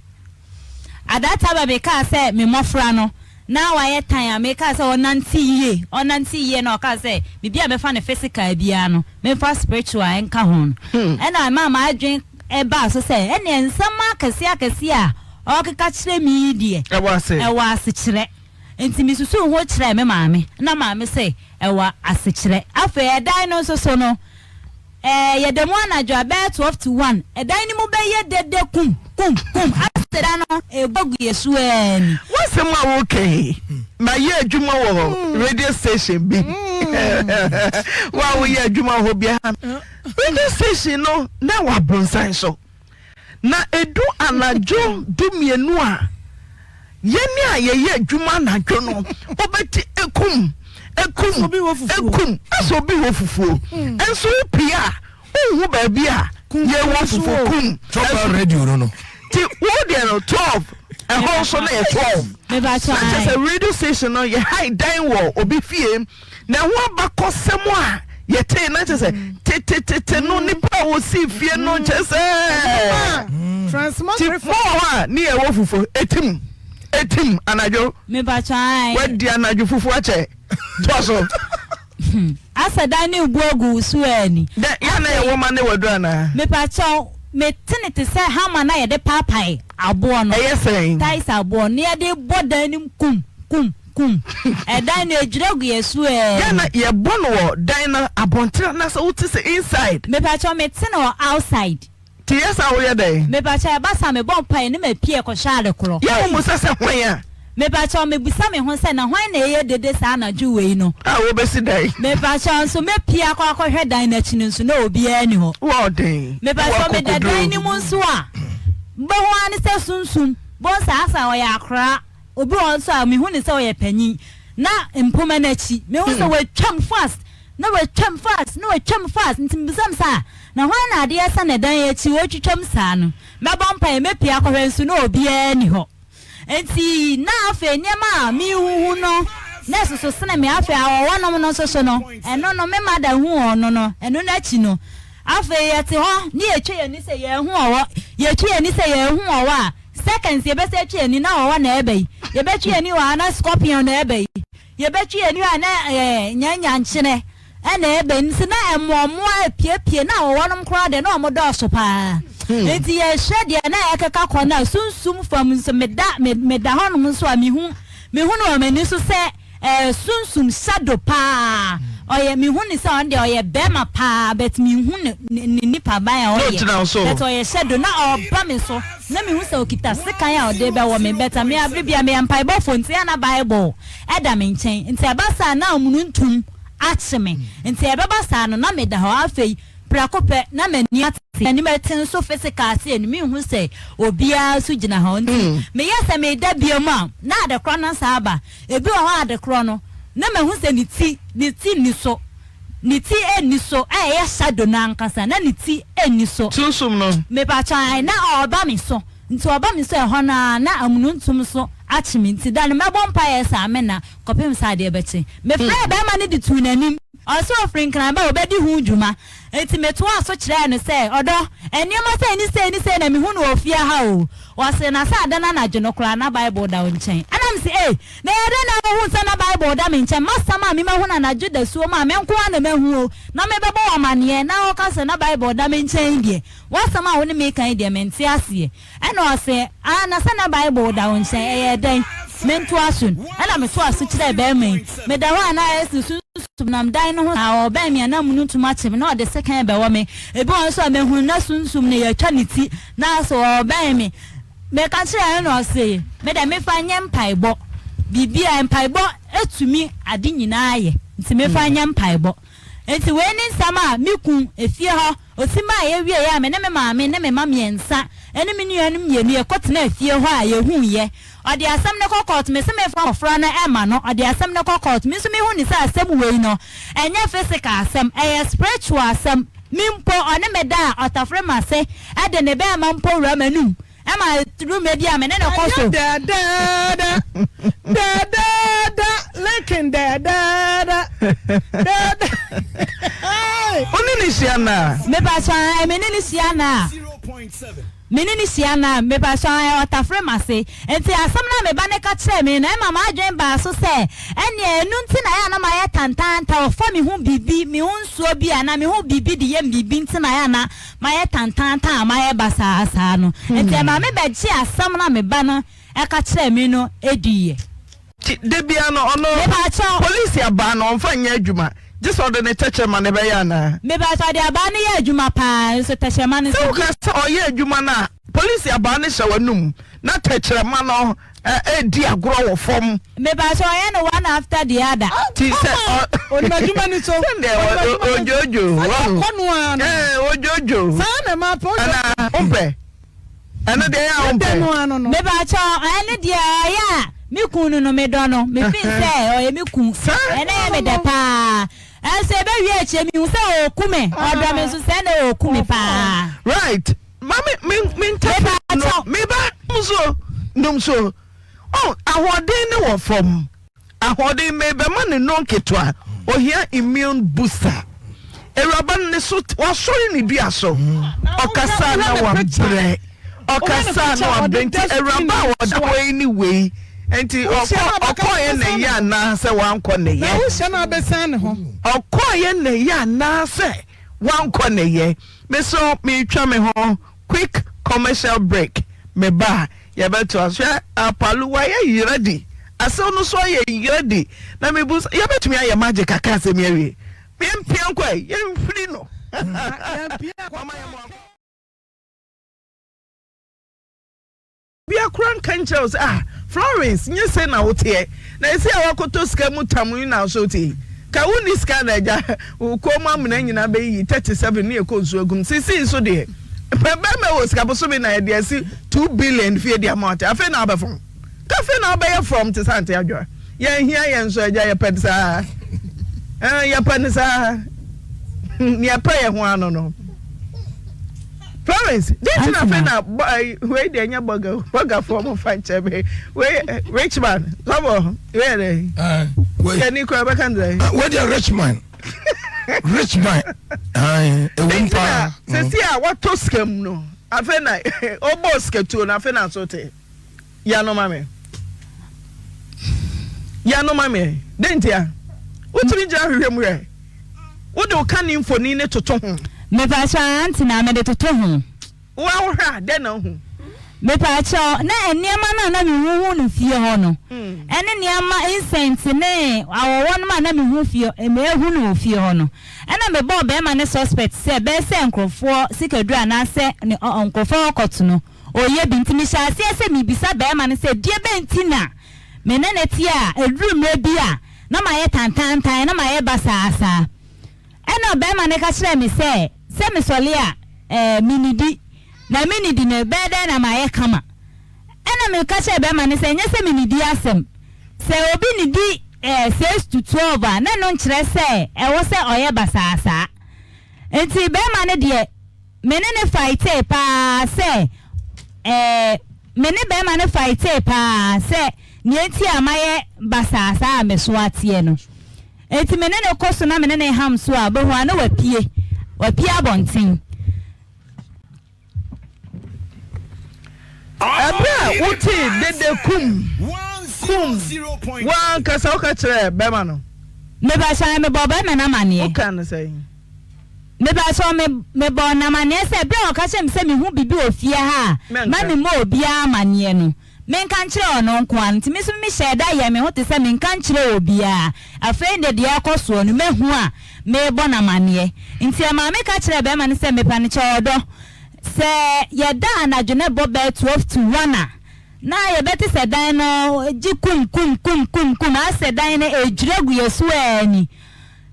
At that time a mekaa sɛ me mmɔfra no na wayɛ tan a mekaa sɛ ɔnante yie ɔnante yie na ɔkaa sɛ biribi a mɛfa no physical biara no memfa spiritual nka ho no ɛna ɛmaa m'adwene ɛbaa so sɛ ɛneɛ nsɛm akɛseɛ akɛseɛ a ɔrekeka kyerɛ me yi deɛ ɛwɔ asekyerɛ. Nti mesusuu ho kyerɛɛ me maame, na maame se ɛwɔ asekyerɛ. Afei ɛdan no nso so no, ɛɛ yɛda mu anadwo a bɛyɛ 12 to 1, ɛdan no mu bɛyɛ dede kum kum kum, asɛ da no ebu agu yɛ so ara ni. W'asɛm a woka yi, mayɛ adwuma wɔ radio station bi. Wo a woyɛ adwuma wɔ hɔ biara, radio station no na ɛwɔ abronsan so. Na ɛdu anadwo dumienu a, yɛn a yɛyɛ adwuma anadwo no, wobɛte ekum, ekum, ekum, asɛ obi wɔ fufuo. Nso wopie a, wonhu baabi a yɛwɔ fufuo kum. Chopper radio no no. Ti wo deɛ no 12, ɛhɔ nso no yɛ 12. Na kyerɛ sɛ radio station no yɛ han dan wɔ obi fie. Na ɛho abakɔsɛm a yɛtee na kyerɛ sɛ tetetete no nipa a wɔsii fie no kyerɛ sɛ ti mo wɔ hɔ a ne yɛwɔ fufuo etim etim anadwo wadi anadwo fufuo akyɛ toa so. Asɛ dan ne bu agu so ani. Dɛ yɛ na yɛwɔ ma ne waduru anaa. Mepakyɛw mete ne te sɛ hama na yɛde paapae aboɔ no. Ɛyɛ sɛn? Tiles aboɔ no yɛde bɔ dan no mu kum kum. Kum. Ɛdan no edwira gu yɛ so ɛɛ. Yɛ na yɛ bɔ no wɔ dan no abɔnten anaasɛ wo te sɛ inside. Mepakyɛw me te no wɔ outside. Nti yɛ saa wo yɛ dɛn? Mepakyɛw ɛba saa me bɔ mpaeɛ ne ma pie kɔ hwɛ ade korɔ. Yɛ wo musa sɛ hwan a? Mepakyɛw me busa me ho sɛ na hwan na ɛyɛ dede saa anadwo wei no? A wo bɛ si dan. Mepakyɛw nso mɛ pie akɔ akɔ hwɛ dan no akyi no nso na obiara ni hɔ. Wo ɔden. Mepakyɛw me da dan no mu nso a bɛhu ara ne sɛ sunsum bonsa asa ɔyɛ akoraa. Obi wɔ hɔ nso a, mehu no sɛ ɔyɛ panyin, na mpoma no akyi, mehu sɛ watwam fast, na watwam fast, na watwam fast. Nti mebisa me sɛ, ah, na hwan na adeɛ asa na dan akyi ɔretwitwam saa no? Mɛbɔ mpaeɛ, mɛpue akɔhwɛ nso na obiara nni hɔ. Nti na afei nneɛma a mehuhu no, na ɛsoso sene me. Afei awɔwɔnom no nso so no, ɛno no, me mada hu ɔno no, ɛno no akyi no, afei yɛte hɔ ne yɛtwa yɛn ani sɛ yɛrehu ɔwɔ, yɛtwa yɛn ani sɛ yɛrehu ɔwɔ a, Seconds yɛbɛsan atwi yɛn ani na ɔwɔ na ɛreba yi, yɛbɛtwi yɛn ani wɔ ha na scorpion na ɛreba yi, yɛbɛtwi yɛn ani wɔ ha na ɛɛ nyanyankyerɛ ɛna ɛreba yi. Nti na mmoammoa apiepie na ɔwɔ nom koraa deɛ na wɔn dɔɔso paa. Hmm. Nti yɛhwɛ deɛ na ɛkeka kɔ na sunsum fam nso meda meda hɔnom nso a mehu mehu no wɔ m'ani so sɛ Ɛɛ sunsum shadow paa ɔyɛ me hu no sɛ ɔno deɛ ɔyɛ bɛɛma paa but me nhu ne ne nipa ban a ɔyɛ but ɔyɛ shadow na ɔba me so na me hu sɛ ɔkita sekan a ɔde bɛwɔ me but me abere bia meyɛ mpaebɔfoɔ nti a na bible ɛda me nkyɛn nti ɛba saa na amununtum akye me nti ɛbɛba saa no na meda hɔ afei prɛko pɛ na m'ani ate m'anim ɛte nso physical sɛ no menhu sɛ obiara nso gyina hɔ nti meyɛ sɛ meda biom a na adekorɔ no saa aba Ebi wɔ hɔ a ade korɔ no na mahu sɛ ne ti ne ti nni so ne ti nni so a ɛyɛ shadow no ankasa na ne ti nni so. Sunsum no. Mepakyɛw ae na ɔreba me so nti ɔba me so ɛhɔ no ara na amununtum nso akye me nti da no mɛbɔ mpaeɛ saa menna kɔpem sɛ adeɛ bɛkye. Mefrɛɛ barima no de tuu n'anim. Ɔse ɔfiri Nkran ba a ɔbɛdi ho dwuma. Enti metoaa so kyerɛɛ no sɛ, Ɔdɔ, nneɛma sei ne sei ne sei na mehu no wɔ fie ha o. Ɔse, Na sɛ ada no anadwo no koraa na Bible da wo nkyɛn. Ɛna mese, Ei, na ɛyɛ dɛn na wohuu sɛ na Bible da me nkyɛn? M'asɛm a me mahu no anadwo dasuo mu a me nko ara na mahu o, na mebɛbɔ wo amaneɛ na woka sɛ na Bible da me nkyɛn yi deɛ, w'asɛm a wo ne me reka yi deɛ mente aseɛ. Ɛnna ɔse, Ah, na sɛ na Bible da wo nkyɛn, ɛyɛɛ dɛn? Mentoa so no? Ɛnna metoaa so kyerɛɛ barima yi. Meda hɔ a na ayɛ sɛ sunsum nam dan no ho saa, ɔrebɛn me a na mununtum akye me, na ɔde sekan rebɛwɔ me. Ebi wɔ hɔ nso a mehunu na sunsum no yɛatwa ne ti, na asɛ ɔrebɛn me. Meka kyerɛɛ no na ɔse, Me deɛ mefa nyɛ mpaebɔ. Biribiara, mpaebɔ tumi ade nyinaa yɛ, nti mefa nyɛ mpaebɔ. Enti wei ne nsɛm a me kun, efie hɔ, osi maa yɛwieeɛ a me ne me maame ne me mma mmiɛnsa ne me nuanom mmienu yɛkɔtenaa fie hɔ a yɛhuiɛ. Ɔde asɛm no kɔ kɔɔto, mese memfa mmɔfra no mma no, ɔde asɛm no kɔ kɔɔto. Me nso mehu no sɛ asɛm wei no, ɛnyɛ physical asɛm, ɛyɛ spiritual asɛm. Me mpo, ɔne me da a, ɔtafere m'ase de ne bɛɛma mpo wura m'anum. Ɛma ɛduru mmerɛ bi a me ne no kɔ so. Ɛnyɛ dɛɛdɛɛdɛ, dɛɛdɛɛdɛ, linkin dɛɛdɛɛdɛ, dɛɛdɛ. Wo ne no hyia nna a? Mepakyɛ ae, me ne no hyia nna a. Me ne no hyia nna a, mepakyɛ ae, ɔtafere m'ase. Nti asɛm no a me ba no ka kyerɛɛ me no, ɛma m'adwene baa so sɛ, ɛnneɛ ɛno nti na ɛyɛ a na mayɛ tantaanta, ɔfa me ho biribi, me ho nsuo bi anaa me ho biribi de yɛ me biribi nti na ɛyɛ a na mayɛ tantaantan a mayɛ basaa saa no. Enti ɛmaa me bɛgyee asɛm no a me ba no ka kyerɛɛ me no diiɛ. Nti da biara no ɔno Mepakyɛw. polisi abaa no ɔmfa nyɛ adwuma gye sɛ ɔde ne tɛkyerɛma na ɛbɛyɛ anaa? Mepakyɛw ɔde abaa no yɛ adwuma paa nso tɛkyerɛma no Sɛ nso. woka sɛ ɔyɛ adwuma no a polisi abaa no hyɛ w'anum na tɛkyerɛma no redi agorɔ wɔ fam. Mepakyɛw ɔyɛ no one after the other. Ti sɛ ɔ. Onim adwuma ni so. Sɛdeɛ ojojo wahu. Ɔkɔ no ara no. Ɛɛ ojojo. Saa na ɛma pɛ ojojo. Ɛna wompɛ. Ɛno deɛ ɛyɛ a wompɛ. Ɛdɛ no ano no. Mepakyɛw ɛno deɛ ɔyɛ a me kun no no medɔ no me feel sɛ ɔyɛ me kun. Ɛno yɛ me dɛ paa. Ɛnso ɛbɛwie akyire mehu sɛ ɔɔku me ɔdɔ me nso sɛ na ɔɔku me paa. Right. Ma me me me ntɛfɛ no me ba nso nom so oh ahoɔden ne wɔ fam ahoɔden me bɛma ne no nketewa ohia immune booster awuraba no ne so wasɔre ne dua so ɔkasa na wabrɛ ɔkasa na wabrɛ nti awuraba a ɔda hɔ yi ne wei nti ɔkɔ ɔkɔɔyɛ na ɛyɛ anaasɛ wankɔ na ɛyɛ ɔkɔɔyɛ na ɛyɛ anaasɛ wankɔ na ɛyɛ. Me so meretwa me ho quick commercial break me ba a yɛbɛtoa so. Hwɛ Apalu wayɛ ready asew no so ayɛ ready na mebu sɛ yɛbɛtumi ayɛ magic aka asɛm yi awie. Yɛmpia nkɔ ɛ yɛmfiri no. Mama yɛ mo akɔ. Bia koraa nka nkyerɛ wo sɛ ah Florence nyɛ sei na woteɛ na ɛsei a woakɔtɔ sika mu tam yi na so wote yi ka wonni sika na agya wo kɔn mu amena nyinaa bɛyiyi 37 ne yɛkɔ nsuo agum sesei nso deɛ pɛ bɛrima wɔ sika bosome na yɛde asi 2 billion fie de ama ɔte afei na wabɛfɔn ka afei na wabɛyɛ frɔm te sɛ ante adwoa yɛnhia yɛn nso agya yɛpɛ no saa ɛɛ yɛpɛ no saa nea ɛpɛ yɛ ho ano no Florence deɛ nti na afei na wei deɛ nyɛ bɔga bɔgafoɔ mo fa nkyɛn me wei rich man sɔbɔ wei yɛ dɛ yɛ ni kura bɛka ne dɛ. Wei deɛ rich man rich man ɛwɔ mu paa. Sisi a watɔ sika mu no afei na ɔbɔ sika tuo no afei na aso te. Yɛ ano ma me. Yɛ ano ma me. Dɛn ntia? Wotumi gyina hwehwɛ mu hwɛ. Wode wo kane mfoni no toto ho. Mepakyɛw, aunty na mede toto ho. Wo a wohwɛ a, dɛn na wohu? Mepakyɛw, na nneɛma no a na mihuhu no fie hɔ no, ɛne nneɛma incense ne awɔwɔ nom a na mihu fie, mehu no wɔ fie hɔ no. Ɛna mebɔɔ bɛrima no suspect sɛ bɛyɛ sɛ nkurɔfoɔ sikaduro anaasɛ ne ɔ nkurɔfoɔ ɔkɔto no. Ɔyɛ bi. Nti mehyɛɛ aseɛ sɛ merebisa barima no sɛ deɛ bɛn nti na me ne no te a ɛduru mmerɛ bi a na mayɛ tantaantan na mayɛ basaa saa. Ɛna barima no ka kyerɛɛ me sɛ, sɛ mesɔle a ɛɛ mennidi, na mennidi no ɛbɛyɛ dɛn na mayɛ kama. Ɛna meka kyerɛɛ barima no sɛ ɛnyɛ sɛ mennidi asɛm, sɛ obi nnidi ɛɛ 6 to 12 a na ɛno nkyerɛ sɛ ɛwɔ sɛ ɔyɛ basaa saa. Nti barima no deɛ Me ne no fightee paa sɛ eh Me ne bɛɛma no fightee paa sɛ. Nea enti a mayɛ basaa saa a me so ateɛ no. Enti me ne no kɔ so na me ne no ham so a, wobɛhu a na wapue. Wapue abɔnten. Ɛberɛ a wotee dede kum, kum, wo ankasa woka kyerɛɛ bɛrima no? Mebakyɛw, mebɔɔ bɛrima no amaneɛ. Wokaa no sɛn? Mebakyɛw, me, mebɔɔ no amaneɛ sɛ berɛ a ɔka kyerɛɛ me sɛ mehu biribi wɔ fie ha a, mma memmɔ obiara amaneɛ no, menka nkyerɛ ɔno nko ara. Nti me nso mehyɛɛ da yɛɛ me ho te sɛ menka nkyerɛɛ obiara. Afei de deɛ ɛrekɔ soɔ no, mahu a merebɔ no amaneɛ. Nti ɛmaa meka kyerɛɛ bɛrima no sɛ, mepa no kyɛw ɔdɔ, Sɛ yɛda anadwo na ɛbɔ bɛyɛ 12 to 1 a, na yɛbɛte sɛ dan no gye kum kum kum kum kum, ayɛ sɛ dan no redwiri agu yɛn so ara ni.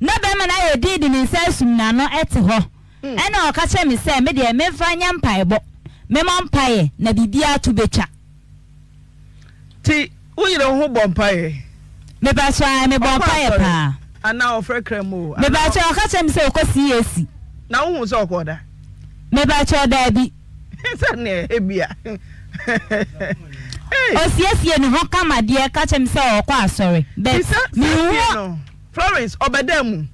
Na barima no ayɛ dinn de ne nsa asum n'ano te hɔ. Ɛnna ɔka kyerɛɛ me sɛ me deɛ memfa nyɛ mpaebɔ, memmɔ mpaeɛ na biribiara to bɛtwa. Nti wo yere wo ho bɔ mpaeɛ? Mepakyɛw ae mebɔ Ɔkɔ mpaeɛ asɔre paa. anaa ɔfrɛ kram o anaa. Mepakyɛw ɔka kyerɛ me sɛ ɔkɔ CAC. Na wo hu sɛ ɔkɔɔ da? Mepakyɛw daabi. Sɛ neɛ ebia. Ei. Osiesie ne ho kama deɛ ka kyerɛ me sɛ ɔkɔ asɔre but Ti sɛ sɛ menhu. fie no Florence ɔbɛda mu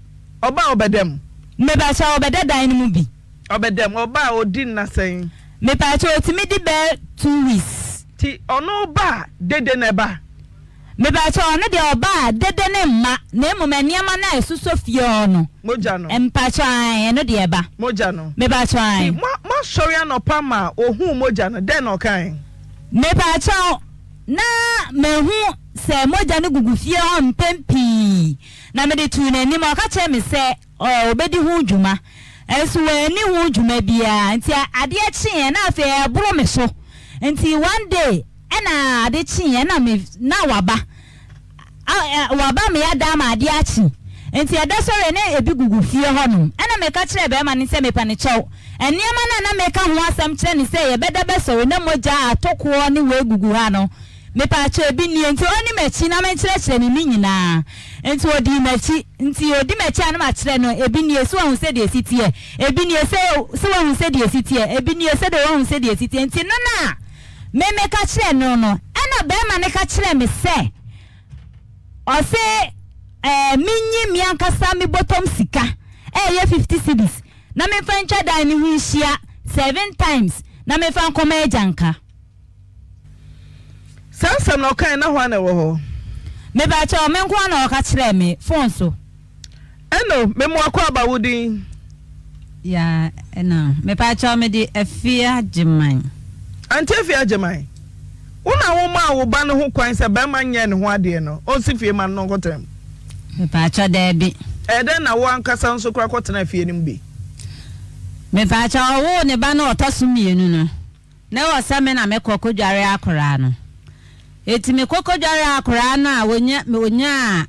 ɔba a ɔbɛda mu. Mepakyɛw ɔbɛda dan no mu bi. Ɔbɛda mu ɔba a ɔdi nna sɛn? Mepakyɛw otumi di bɛyɛ 2 weeks. Nti ɔno ba a dede na ɛba? Mepakyɛw ɔno deɛ ɔba a dede no mma na mmom nneɛma no a ɛsosɔ fie hɔ no. Mogya no. Mpakyɛw ae ɛno deɛ ɛba. Mogya no. Mepakyɛw ae. Nti mo moasɔre anɔpa ma ohuu mogya no dɛn na ɔkae? Mepakyɛw na mahu sɛ mogya no gugu fie hɔ mpɛn pii na mede too n'anim ɔka kyerɛɛ me sɛ ɔbɛdi ho dwuma. Nso wanni ho dwuma biara. Nti adeɛ kyeeɛ na afei ɛreboro me so. Nti one day ɛna ade kyeeɛ na me na waba. Waba me ada ama adeɛ akye. Nti ɛda sɔreɛ na ebi gugu fie hɔnom. Ɛna meka kyerɛɛ barima no sɛ mepa no kyɛw. Nneɛma no a na meka ho asɛm kyerɛ no sɛ yɛbɛda bɛsɔre na mogya atokoɔ ne wei gugu ha no, Mepaakyɛw, ebi nie, nti ɔnni m'akyi na menkyerɛkyerɛ no ne nyinaa. Nti ɔdii m'akyi, nti ɔdi m'akyi a na makyerɛ no, ebi nie, so wahu sɛdeɛ ɛsi teɛ? Ebi nie, sɛ, sɛ wahu sɛdeɛ ɛsi teɛ? Ebi nie, sɛdeɛ wahu sɛdeɛ ɛsi teɛ? Nti no na me meka kyerɛ no no, ɛna barima no ka kyerɛɛ me sɛ, ɔse ɛɛ menyi me ankasa me bɔtɔm sika, ɛyɛ 50 cedis, na memfa ntwa dan no ho nhyia seven times, na memfa nkɔma agyanka. Saa asɛm no ɔkae na hwan na ɛwɔ hɔ? Mepakyɛw, me nko ara na ɔka kyerɛɛ me, fon so. Ɛno, me mo akwaaba wo din? Ya, ɛna, mepakyɛw me de Afie Agyeman. Auntie Afie Agyeman, wo na wo maa wo ba no ho kwan sɛ barima nyɛ ne ho adeɛ no, ɔnsi fie ma no na ɔnkɔtena mu? Mepakyɛw, daabi. Ɛyɛ dɛn na wo ankasa nso koraa kɔtenaa fie no mu bi? Mepakyɛw, ɔwoo ne ba no a ɔtɔ so mmienu no. Na ɛwɔ sɛ me na mekɔ kɔdware akoraa no. Enti mekɔ kɔdwaree akoraa no a wɔnya, ɔnyaa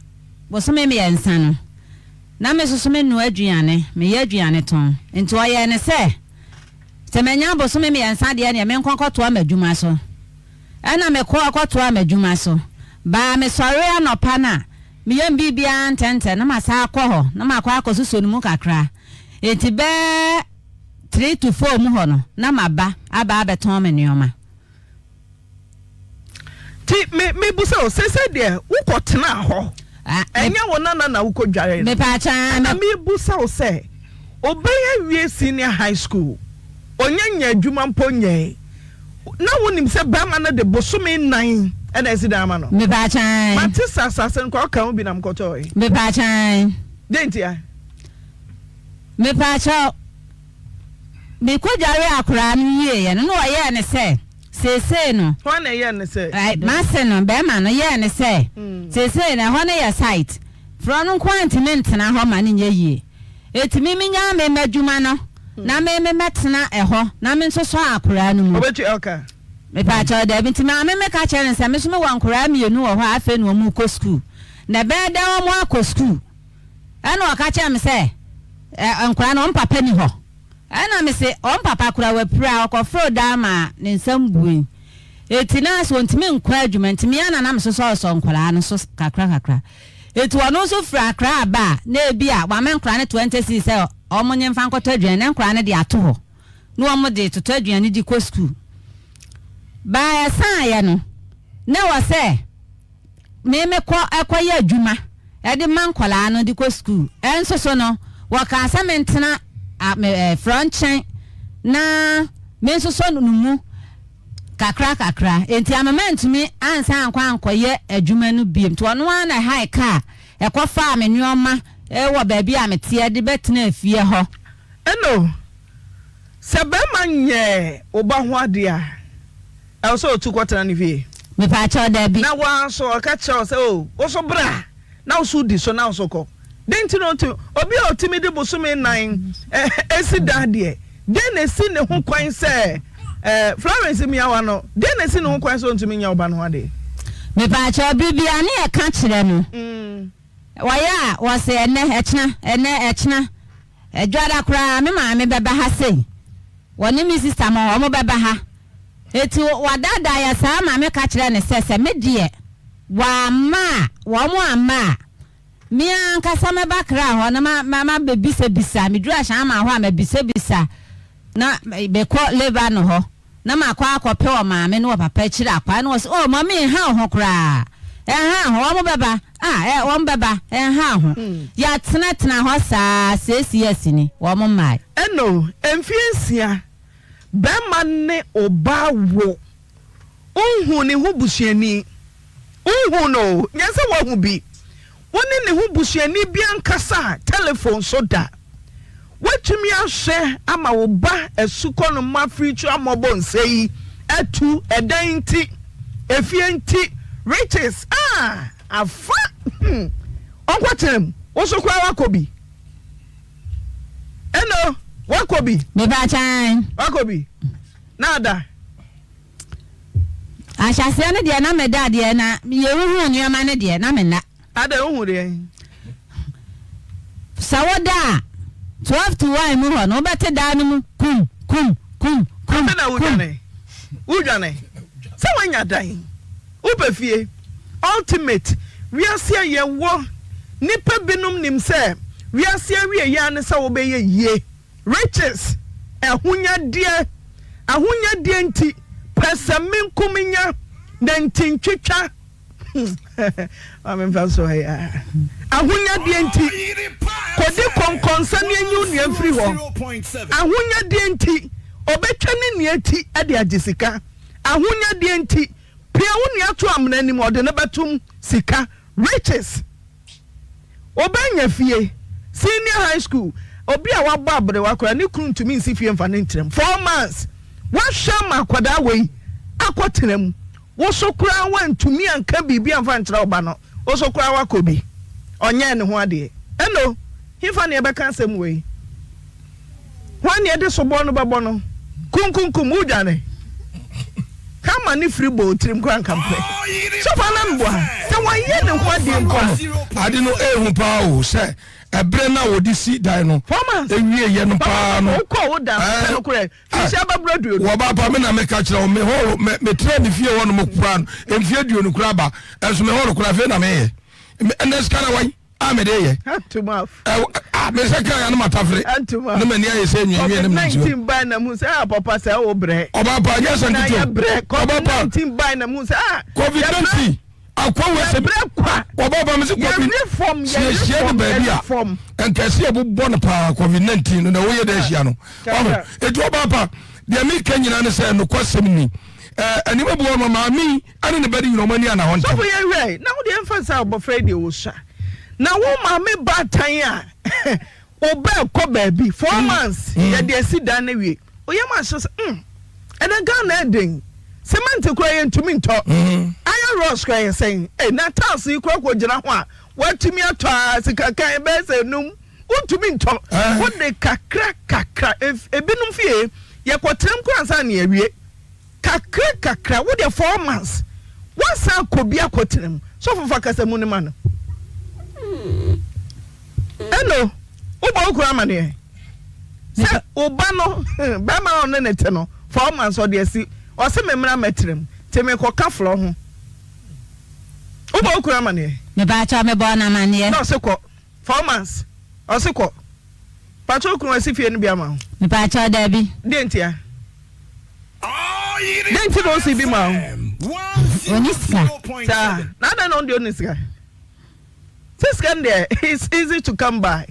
bosome mmiɛnsa no, na me nso so menoa aduane, meyɛ aduane tɔn. Enti ɔyɛɛ no sɛ, sɛ manya bosome mmiɛnsa deɛ neɛ menkɔ nkɔtoa m'adwuma so. Ɛna mekɔɔ kɔtoaa m'adwuma so. Baa mesɔree anɔpa no a, meyɛ me biribiara ntɛntɛm na masan akɔ hɔ na makɔ akɔsosɔ ne mu kakra. Enti bɛɛ. 3 to 4 mu hɔ no na maba aba abɛtɔn me nnoɔma. Nti me mebusa o sese deɛ wokɔ tenaa hɔ ɛnyɛ wo nana na wokɔ dware no ɛna mebusa wo sɛ obɛyɛ wie senior high school ɔnyɛ nya adwuma mpo nyɛe na wonim sɛ bɛrima no de bosome nnan ɛna asi dan ama no mate sɛ asase no kora ɔka ho bi na mekɔtɔe dɛn ntia. Mepaakyɛw, mekɔdwaree akoraa no wieeɛ no, na wɔyɛɛ no sɛ, seesei no. Hwan na ɛyɛɛ no sɛ? M'ase no, barima no, yɛɛ no sɛ, seesei no, ɛhɔ no yɛ site, frɛ ɔno nko ara ntumi ntena hɔ ma no nyɛ yie. Enti me menyaa me m'adwuma no, na me memmɛtena ɛhɔ, na mensosɔ akoraa no mu. Ɔbɛtua wo ka? Mepaakyɛw, daabi. Nti maame meka kyerɛɛ no sɛ, me nso mewɔ nkoraa mmienu wɔ hɔ a afei na wɔrekɔ sukuu, na ɛbɛyɛ dɛn wɔakɔ sukuu? Ɛna ɔka kyerɛɛ me sɛ, Ɛ, nkwadaa no, wɔn papa nni hɔ. Ɛna mese, Wɔn papa koraa wapira, ɔkɔforoo dan maa ne nsam bui. Enti na sɛ ɔntumi nkɔ adwuma nti, me ara na na mesosɔsosɔ nkwadaa no so kakra kakra. Enti ɔno nso firi Accra ba a, na ebia wama nkwadaa no 20 cedis sɛ wɔnnye mfa nkɔtɔ aduane, na nkwadaa no de ato hɔ, na wɔde totɔ aduane di kɔ sukuu. Baa ɛsaeɛ no, na ɛwɔ sɛ. me mekɔ kɔyɛ adwuma de ma nkwadaa no de kɔ sukuu. Nso so no, wɔkaa sɛ mentena a, me, eh, frɔ nkyɛn na mensosɔ no mu kakra kakra. Enti ama mantumi ansan ankɔ ankɔyɛ adwuma no bio. Nti ɔno ara na ɛhae kaa ɛkɔfaa me nneɛma wɔ baabi a meteɛ de bɛtenaa fie hɔ. Ɛno, sɛ barima nyɛɛ wo ba ho adeɛ a, ɛwɔ sɛ ɔtu kɔtena ne fie? Mepaakyɛw, dabi. Na wo ara nso ɔka kyerɛ wo sɛ, O, wo nso bra, na wo nso wodi so, na wo nso kɔ. Dɛn nti na ɔntumi? Obi a ɔtumi de bosome nnan si dan deɛ, dɛn na ɛsi ne ho kwan sɛ, Florence mmeawa no, dɛn na ɛsi ne ho kwan sɛ ɔntumi nyɛ wo ba no ho adeɛ? Mepaakyɛw, biribiara ne yɛka kyerɛ no. Wɔyɛ a, wɔse ɛnnɛ, ɛkyena, ɛnnɛ, ɛkyena. Ɛdwoada koraa, me maame bɛba ha sei. Wɔne me sista mo, wɔn bɛba ha. Enti wɔdaadaa yɛn saa ma meka kyerɛɛ no sɛ, sɛ me deɛ wɔamma a, wɔn amma a, me ankasa mɛba Accra hɔ na ma, ma, mabɛbisabisa. Meduru Ashaiman hɔ a, mabisabisa na mekɔ Lebanon hɔ. Na makɔ akɔpɛ ɔmaame ne ɔpapa akyiri akwan na wɔse oh mummy nha wo ho koraa ɛnha ho wɔn bɛba ah ɛ wɔn bɛba ɛnha ho yɛatena tena hɔ saa six years ni wɔn mmae. Ɛno mfie nsia bɛma ne ɔbaa wo Wonhuu ne ho busuani. Wonhuu no o, nyɛ sɛ woahu bi. Wo ne ne ho busuani bi ankasa telefon so da. Woatumi ahwɛ ama wo ba asukɔ no ma afiritu ammɔbɔ nsɛ yi atu, ɛdan nti, efie nti, riches, ah, afa, hmm, ɔnkɔtena mu. Wo nso koraa woakɔ bi. Eno, woakɔ bi? Mepaakyɛn. Woakɔ bi? Na ada. Ahyɛaseɛ no deɛ na meda deɛ na yɛhuhuu nneɛma no deɛ na menna. Adɛn wohu deɛn? Sɛ woda a, 12 to 1 mu hɔ no wobɛte daa no mu kum kum kum kum Afei na kum. wodwane wodwane sɛ woanya dan wopɛ fie ultimate wiase a yɛwɔ nnipa binom nim sɛ wiase awieɛ ara ne sɛ wobɛyɛ yie. Riches, ahonyadeɛ, ahonyadeɛ nti, pɛsɛmenkominya, nantintwitwa, ma memfa nso ha yi ara, ahonyadeɛ nti, kɔdi kɔnkɔnsa ne anyi wo nua mfiri hɔ, ahonyadeɛ nti, ɔbɛtwa ne nua ti de agye sika, ahonyadeɛ nti, pia wo nua to amena anim, ɔde no bɛtom sika, riches. Obenya fie. Senior high school, obi a wabɔ aberewa koraa ne kunu ntumi nsi fie mfa no ntra mu. 4 months, woahwɛ ama akwadaa wei akɔtena mu. Wo so koraa woantumi anka biribi amfa ankyerɛ wo ba no. Wo so koraa woakɔ bi. Ɔnyɛɛ ne ho adeɛ. Ɛno, hefa na yɛbɛka asɛm wei? Hwan na yɛde soboɔ no bɛbɔ no? Kunkunkum, wodwane. Kama ne firi bɔ tirim koraa nka mpɛ. Sɔfo anan boa sɛ wayɛ ne ho adeɛ mpo a. Ade no ehu paa o sɛ ɛbrɛ no a wɔde si dan no ewie yɛ no paa no. Wokɔ wo dan pɛ no korɛ fihyia bɛbrɛ 20. Wɔba pa me na meka kyerɛ wo me hɔɔlo me metra me fie hɔ nom koraa no mfie 20 koraa ba ɛnso me hɔɔlo koraa afei na meyɛ ɛnɛ sika na wan. a mede yɛ. A me nsa kan ya no matafere ne m'ani ayɛ sɛ nwianwia ne mnantiw. COVID-19 baa na mu sɛ ah papa sɛ wo brɛ. Ɔba pa nyɛ sɛ nketewa. Ɔba pa COVID-19 baa na mu sɛ ah. COVID-19 akɔ wɔ sɛ ɔba pa mesi COVID siesie no baabi a nkɛse a ɛbobɔ no paa COVID-19 no na woyɛ dɛ ahyia no. Ɔho eti ɔba pa deɛ meka nyinaa ne sɛ nokwasɛm ni ɛɛ nneɛma bi wɔ no maame ɛne ne ba no nyina wɔn ani anna hɔ ntɛm. Sɔfo yɛn hwɛ na wo deɛ mfa sɛ abɔfra yi deɛ ɔsua na wo maame baatan a wo ba ɛkɔ baabi four months yɛde asi dan no awie oyam ahye sɛ mm ɛnɛ Ghana ɛden cement koraa yɛntumi ntɔ iron rods koraa yɛ sɛn eh, na tiles yi koraa kɔ gyina ho a watumi atɔ a sika kan bɛyɛ sɛ enum wontumi ntɔ wode kakra kakra ebinom fie yɛkɔtena mu koraa ansa na yɛawie. Kakra kakra wo deɛ 4 months woasan akɔ bi akɔtena mu sɔfo fa kasa mu no ma no ɛno wobɔ wo kunu amaneɛ sɛ wo ba no bɛrima a ɔne ne te no 4 months ɔde asi ɔse me mmra mɛtena mu te mekɔka flɔ ho wobɔ wo kunu amaneɛ. Mepaakyɛw mebɔɔ no amaneɛ. Na ɔse kɔ 4 months ɔse kɔ pakyɛw okunu asi fie no bi ama wo. Mepaakyɛw daabi. Deɛ ntia. Dɛn nti na osi bi ma wo? Ɔnni sika. Saa, na adɛn na ɔno deɛ ɔnni sika? Sɛ sika no deɛ it's easy to come by.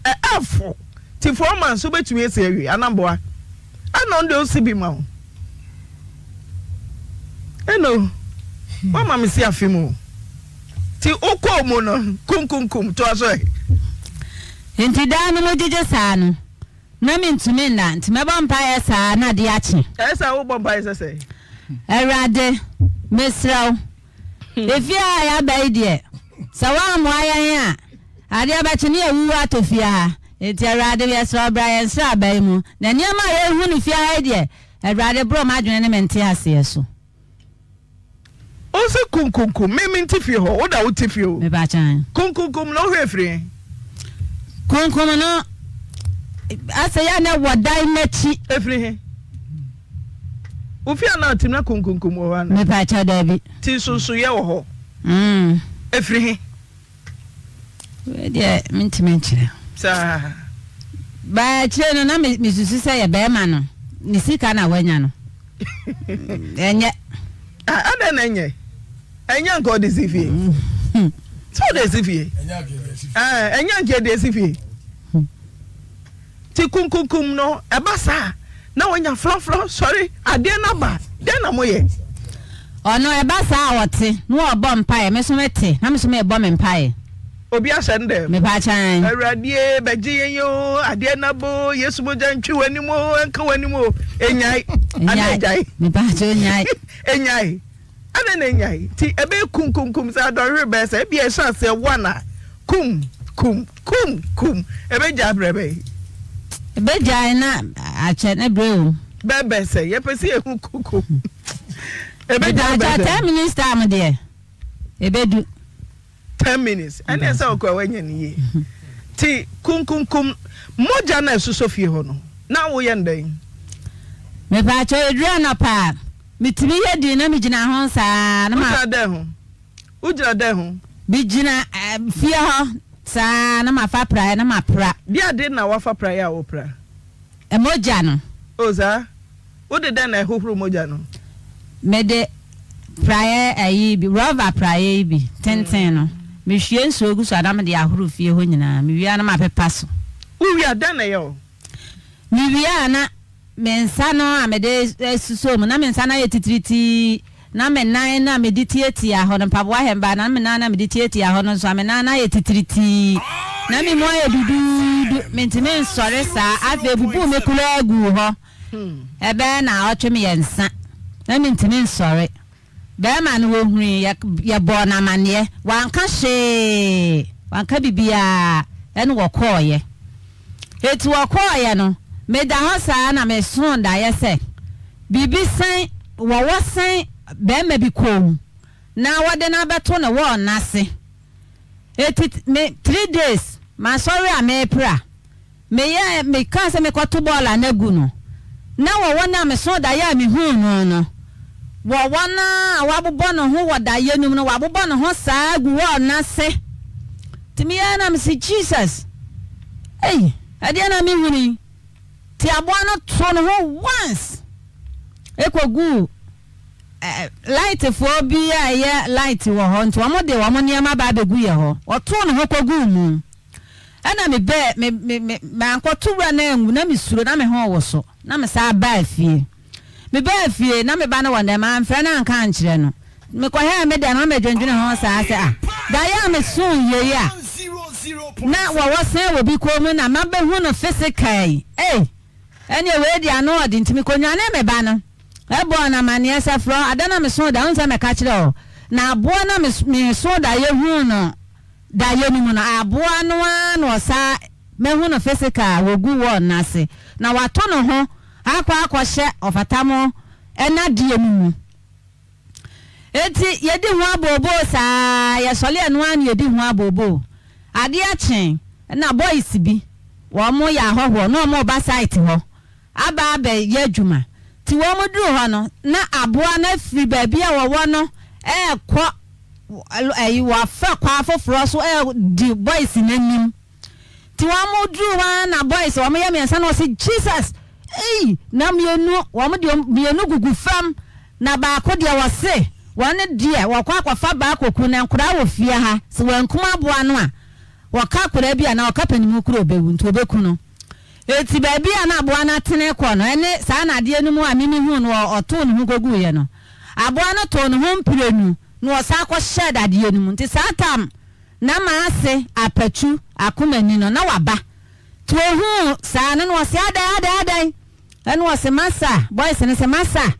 Ɛɛfo. Ti 4 months wobɛtumi asi awie anamboa. Ɛna ɔno deɛ ɔsi bi ma wo. Ɛno, woama me si afe mu. Ti wokɔɔ mu no, kunkunkum toa so ɛ. Nti daa no mo gyegye saa no, na mentumi nna, nti mɛbɔ mpaeɛ saa na adeɛ akye. Ɛyɛ sɛ wobɔ mpaeɛ sɛ sɛn? Awurade, mesrɛ wo, efie a yɛaba yi deɛ, sɛ woammoa yɛn a, adeɛ bɛkye ne yɛawuwu atɔ fie ha. Enti Awurade, yɛsrɛ wo bra yɛn sraban yi mu, na nneɛma a yɛrehu no fie ha yi deɛ, Awurade, boro m'adwene ne me nteaseɛ so. Ose kunkunkum me me nte fie hɔ wo da wo te fie o. Me ba kyan. Kunkunkum na wohwɛ firi he. Kunkum no asɛ yɛ na wɔ dan n'akyi. Efiri he. Wo fie anaa tim na kunkunkum wɔ hɔ ana. Me pa kyɛw daabi. Ti nsonsoyɛ wɔ hɔ. Mm. Efiri he. Wei deɛ mentumi nkyerɛ. Saa. Baa akyire no na mesusu sɛ yɛ bɛrima no ne sika na wanya no. Ɛnyɛ. Adɛn na ɛnyɛ? Ɛnyɛ nka ɔde si fie. Sɛ ɔde si fie. Ɛnyɛ nka ɛde si fie. Ti kunkunkum no ɛba saa na wanya flɔflɔ sɔre adeɛ no aba dɛn na moyɛ. Ɔno ɛba saa a ɔte na ɔbɔ mpaeɛ me nso mete na me nso mebɔ me mpaeɛ. Obi ahyɛ no dɛm. Mepaakyɛn. Awurade bɛgye yɛn o adeɛ no aba o Yesu mogya ntwi w'anim o ɛnka w'anim o enyae. Ana egyae. Mepaakyɛw enyae. Enyae. Adɛn na enyae? Nti ɛbɛyɛ kum kum kum sɛ adɔhwere bɛyɛ sɛ ebia ɛhyɛ aseɛ one a kum kum kum kum ɛbɛgyae berɛ bɛn? Ɛbɛgyae na akyɛ ne berɛ wom. Bɛbɛ sɛ yɛpɛ sɛ yɛhu kuku. Ɛbɛgyae bɛ sɛ. 10 minutes time deɛ ɛbɛdu. 10 minutes ɛne ɛsɛ ɔkɔ a wanya ne yie. Ti kunkunkum mogya na ɛsosɔ fie hɔ no na woyɛ no dɛn? Mepaakyɛw eduru anɔpa a metumi yɛ din na megyina ho saa na ma. Wogyina dɛn ho? Wogyina dɛn ho? Megyina fie hɔ saa na mafa praeɛ na mapra. Deɛ ade na wafa praeɛ a wopra? Mogya no. O saa? Wode dɛn na ɛhohoro mogya no? Mede praeɛ ayi bi, rɔba praeɛ yi bi, tenten no. Mehwie nsuo gu so a na mede ahoro fie hɔ nyinaa. Mewie a na mapepa so. Wowie a, dɛn na ɛyɛ wo? Mewie a na me nsa no a mede susoo mu, na me nsa no ayɛ titiritii, na me nan no a mede tiatia hɔ no, mpaboa hɛmba, na me nan no a mede tiatia hɔ no nso a me nan no ayɛ titiritii, na me mu ayɛ duduudu, mentumi nsɔre saa. Afei ebubuu me koraa guu hɔ. Ɛbɛyɛ naawɔtwe mmiɛnsa na mentumi nsɔre. Barima no wɔhunuui, yɛ, yɛbɔɔ no amaneɛ. Wanka hwee, wanka biribiara, ɛna wɔkɔeɛ. Enti wɔkɔeɛ no, meda hɔ saa na mesoo daeɛ sɛ biribi sɛn, wɔwɔ sɛn barima bi kɔn mu na wɔde no abɛto ne wɔɔ no ase. Enti me, 3 days, masɔre a merepra. Meyɛɛ, mekaa sɛ mekɔto bɔɔl a na agu no, na wɔ wɔn a mesoo daeɛ a mehuu no no, wɔ wɔn a wɔabobɔ ne ho wɔ daeɛ no mu no, wɔabobɔ ne ho saa agu wɔɔl no ase. Nti meyɛɛ na mese, Jesus, ei, ɛdeɛ na mehunu yi? Nti aboa no too ne ho once ɛkɔguu Lightfoɔ bi a ɛyɛ light wɔ hɔ, nti wɔn de wɔn nneɛma ba abɛgu yɛ hɔ. Wɔtoo ne ho kɔguu mu. Ɛna me bɛɛ, me, me, me, mankɔto wura no angu, na mesuro, na me ho woso, na me saa baa fie. Me baa fie, na me ba no wɔ ndɛm, mamfrɛ no anka ankyerɛ no. Mekɔhɛɛ me dɛm, na medwendwene ho saa sɛ, ah, daeɛ a mesoo yei a, na wɔwɔ sɛn wɔ bi kɔn mu na mabɛhu no physical yi, ei, ɛneɛ wei deɛ ano ɔde, nti mekɔnyanee me ba no. Ɛbɔɔ no amanneɛ sɛ, Frɛ ada na mesoo daeɛ, wohu sɛ mɛka kyerɛɛ wo, na aboa no a mesoo daeɛ huu no daeɛ no mu no, aboa no ara na ɔsaa mahu no physical a wɔgu wall no ase, na wato ne ho akɔ akɔhyɛ ɔfatamu nnadeɛ no mu. Enti yɛdi ho abooboo saa ara, yɛsɔre ɛno ara na yɛdi ho abooboo. Adeɛ kye na boys bi, wɔn yɛ ahɔhoɔ na wɔn reba site hɔ aba abɛyɛ adwuma. Nti wɔn duru hɔ no, na aboa no afiri baabi a wɔwɔ no rekɔ ɛyi, wɔafa kwan foforɔ so redi boys no anim. Nti wɔn duru hɔ ara na boys wɔn yɛ mmiɛnsa na wɔsi Jesus ei na mmienu wɔn deɛ mmienu gugu fam na baako deɛ wɔse. Wɔn deɛ wɔkɔ akɔfa baa kɔku na nkoraa wɔ fie ha, sɛ wɔankum aboa no a, wɔka akoraa bi anaa wɔka panimu koraa ɔbɛwu, nti wɔbɛku no. Enti baabi a na aboa no atene kɔ no, ɛne saa nnadeɛ no mu a me mehuu no ɔtoo ne ho kɔguiɛ no, aboa no too ne ho mprenu na ɔsan kɔhyɛɛ dadeɛ no mu. Nti saa tam na m'ase apatu akomani no, na waba. Nti ɔhuu saa no na ɔse, Adɛn, adɛn, adɛn? Ɛna ɔse, Masa, boys no se, Masa,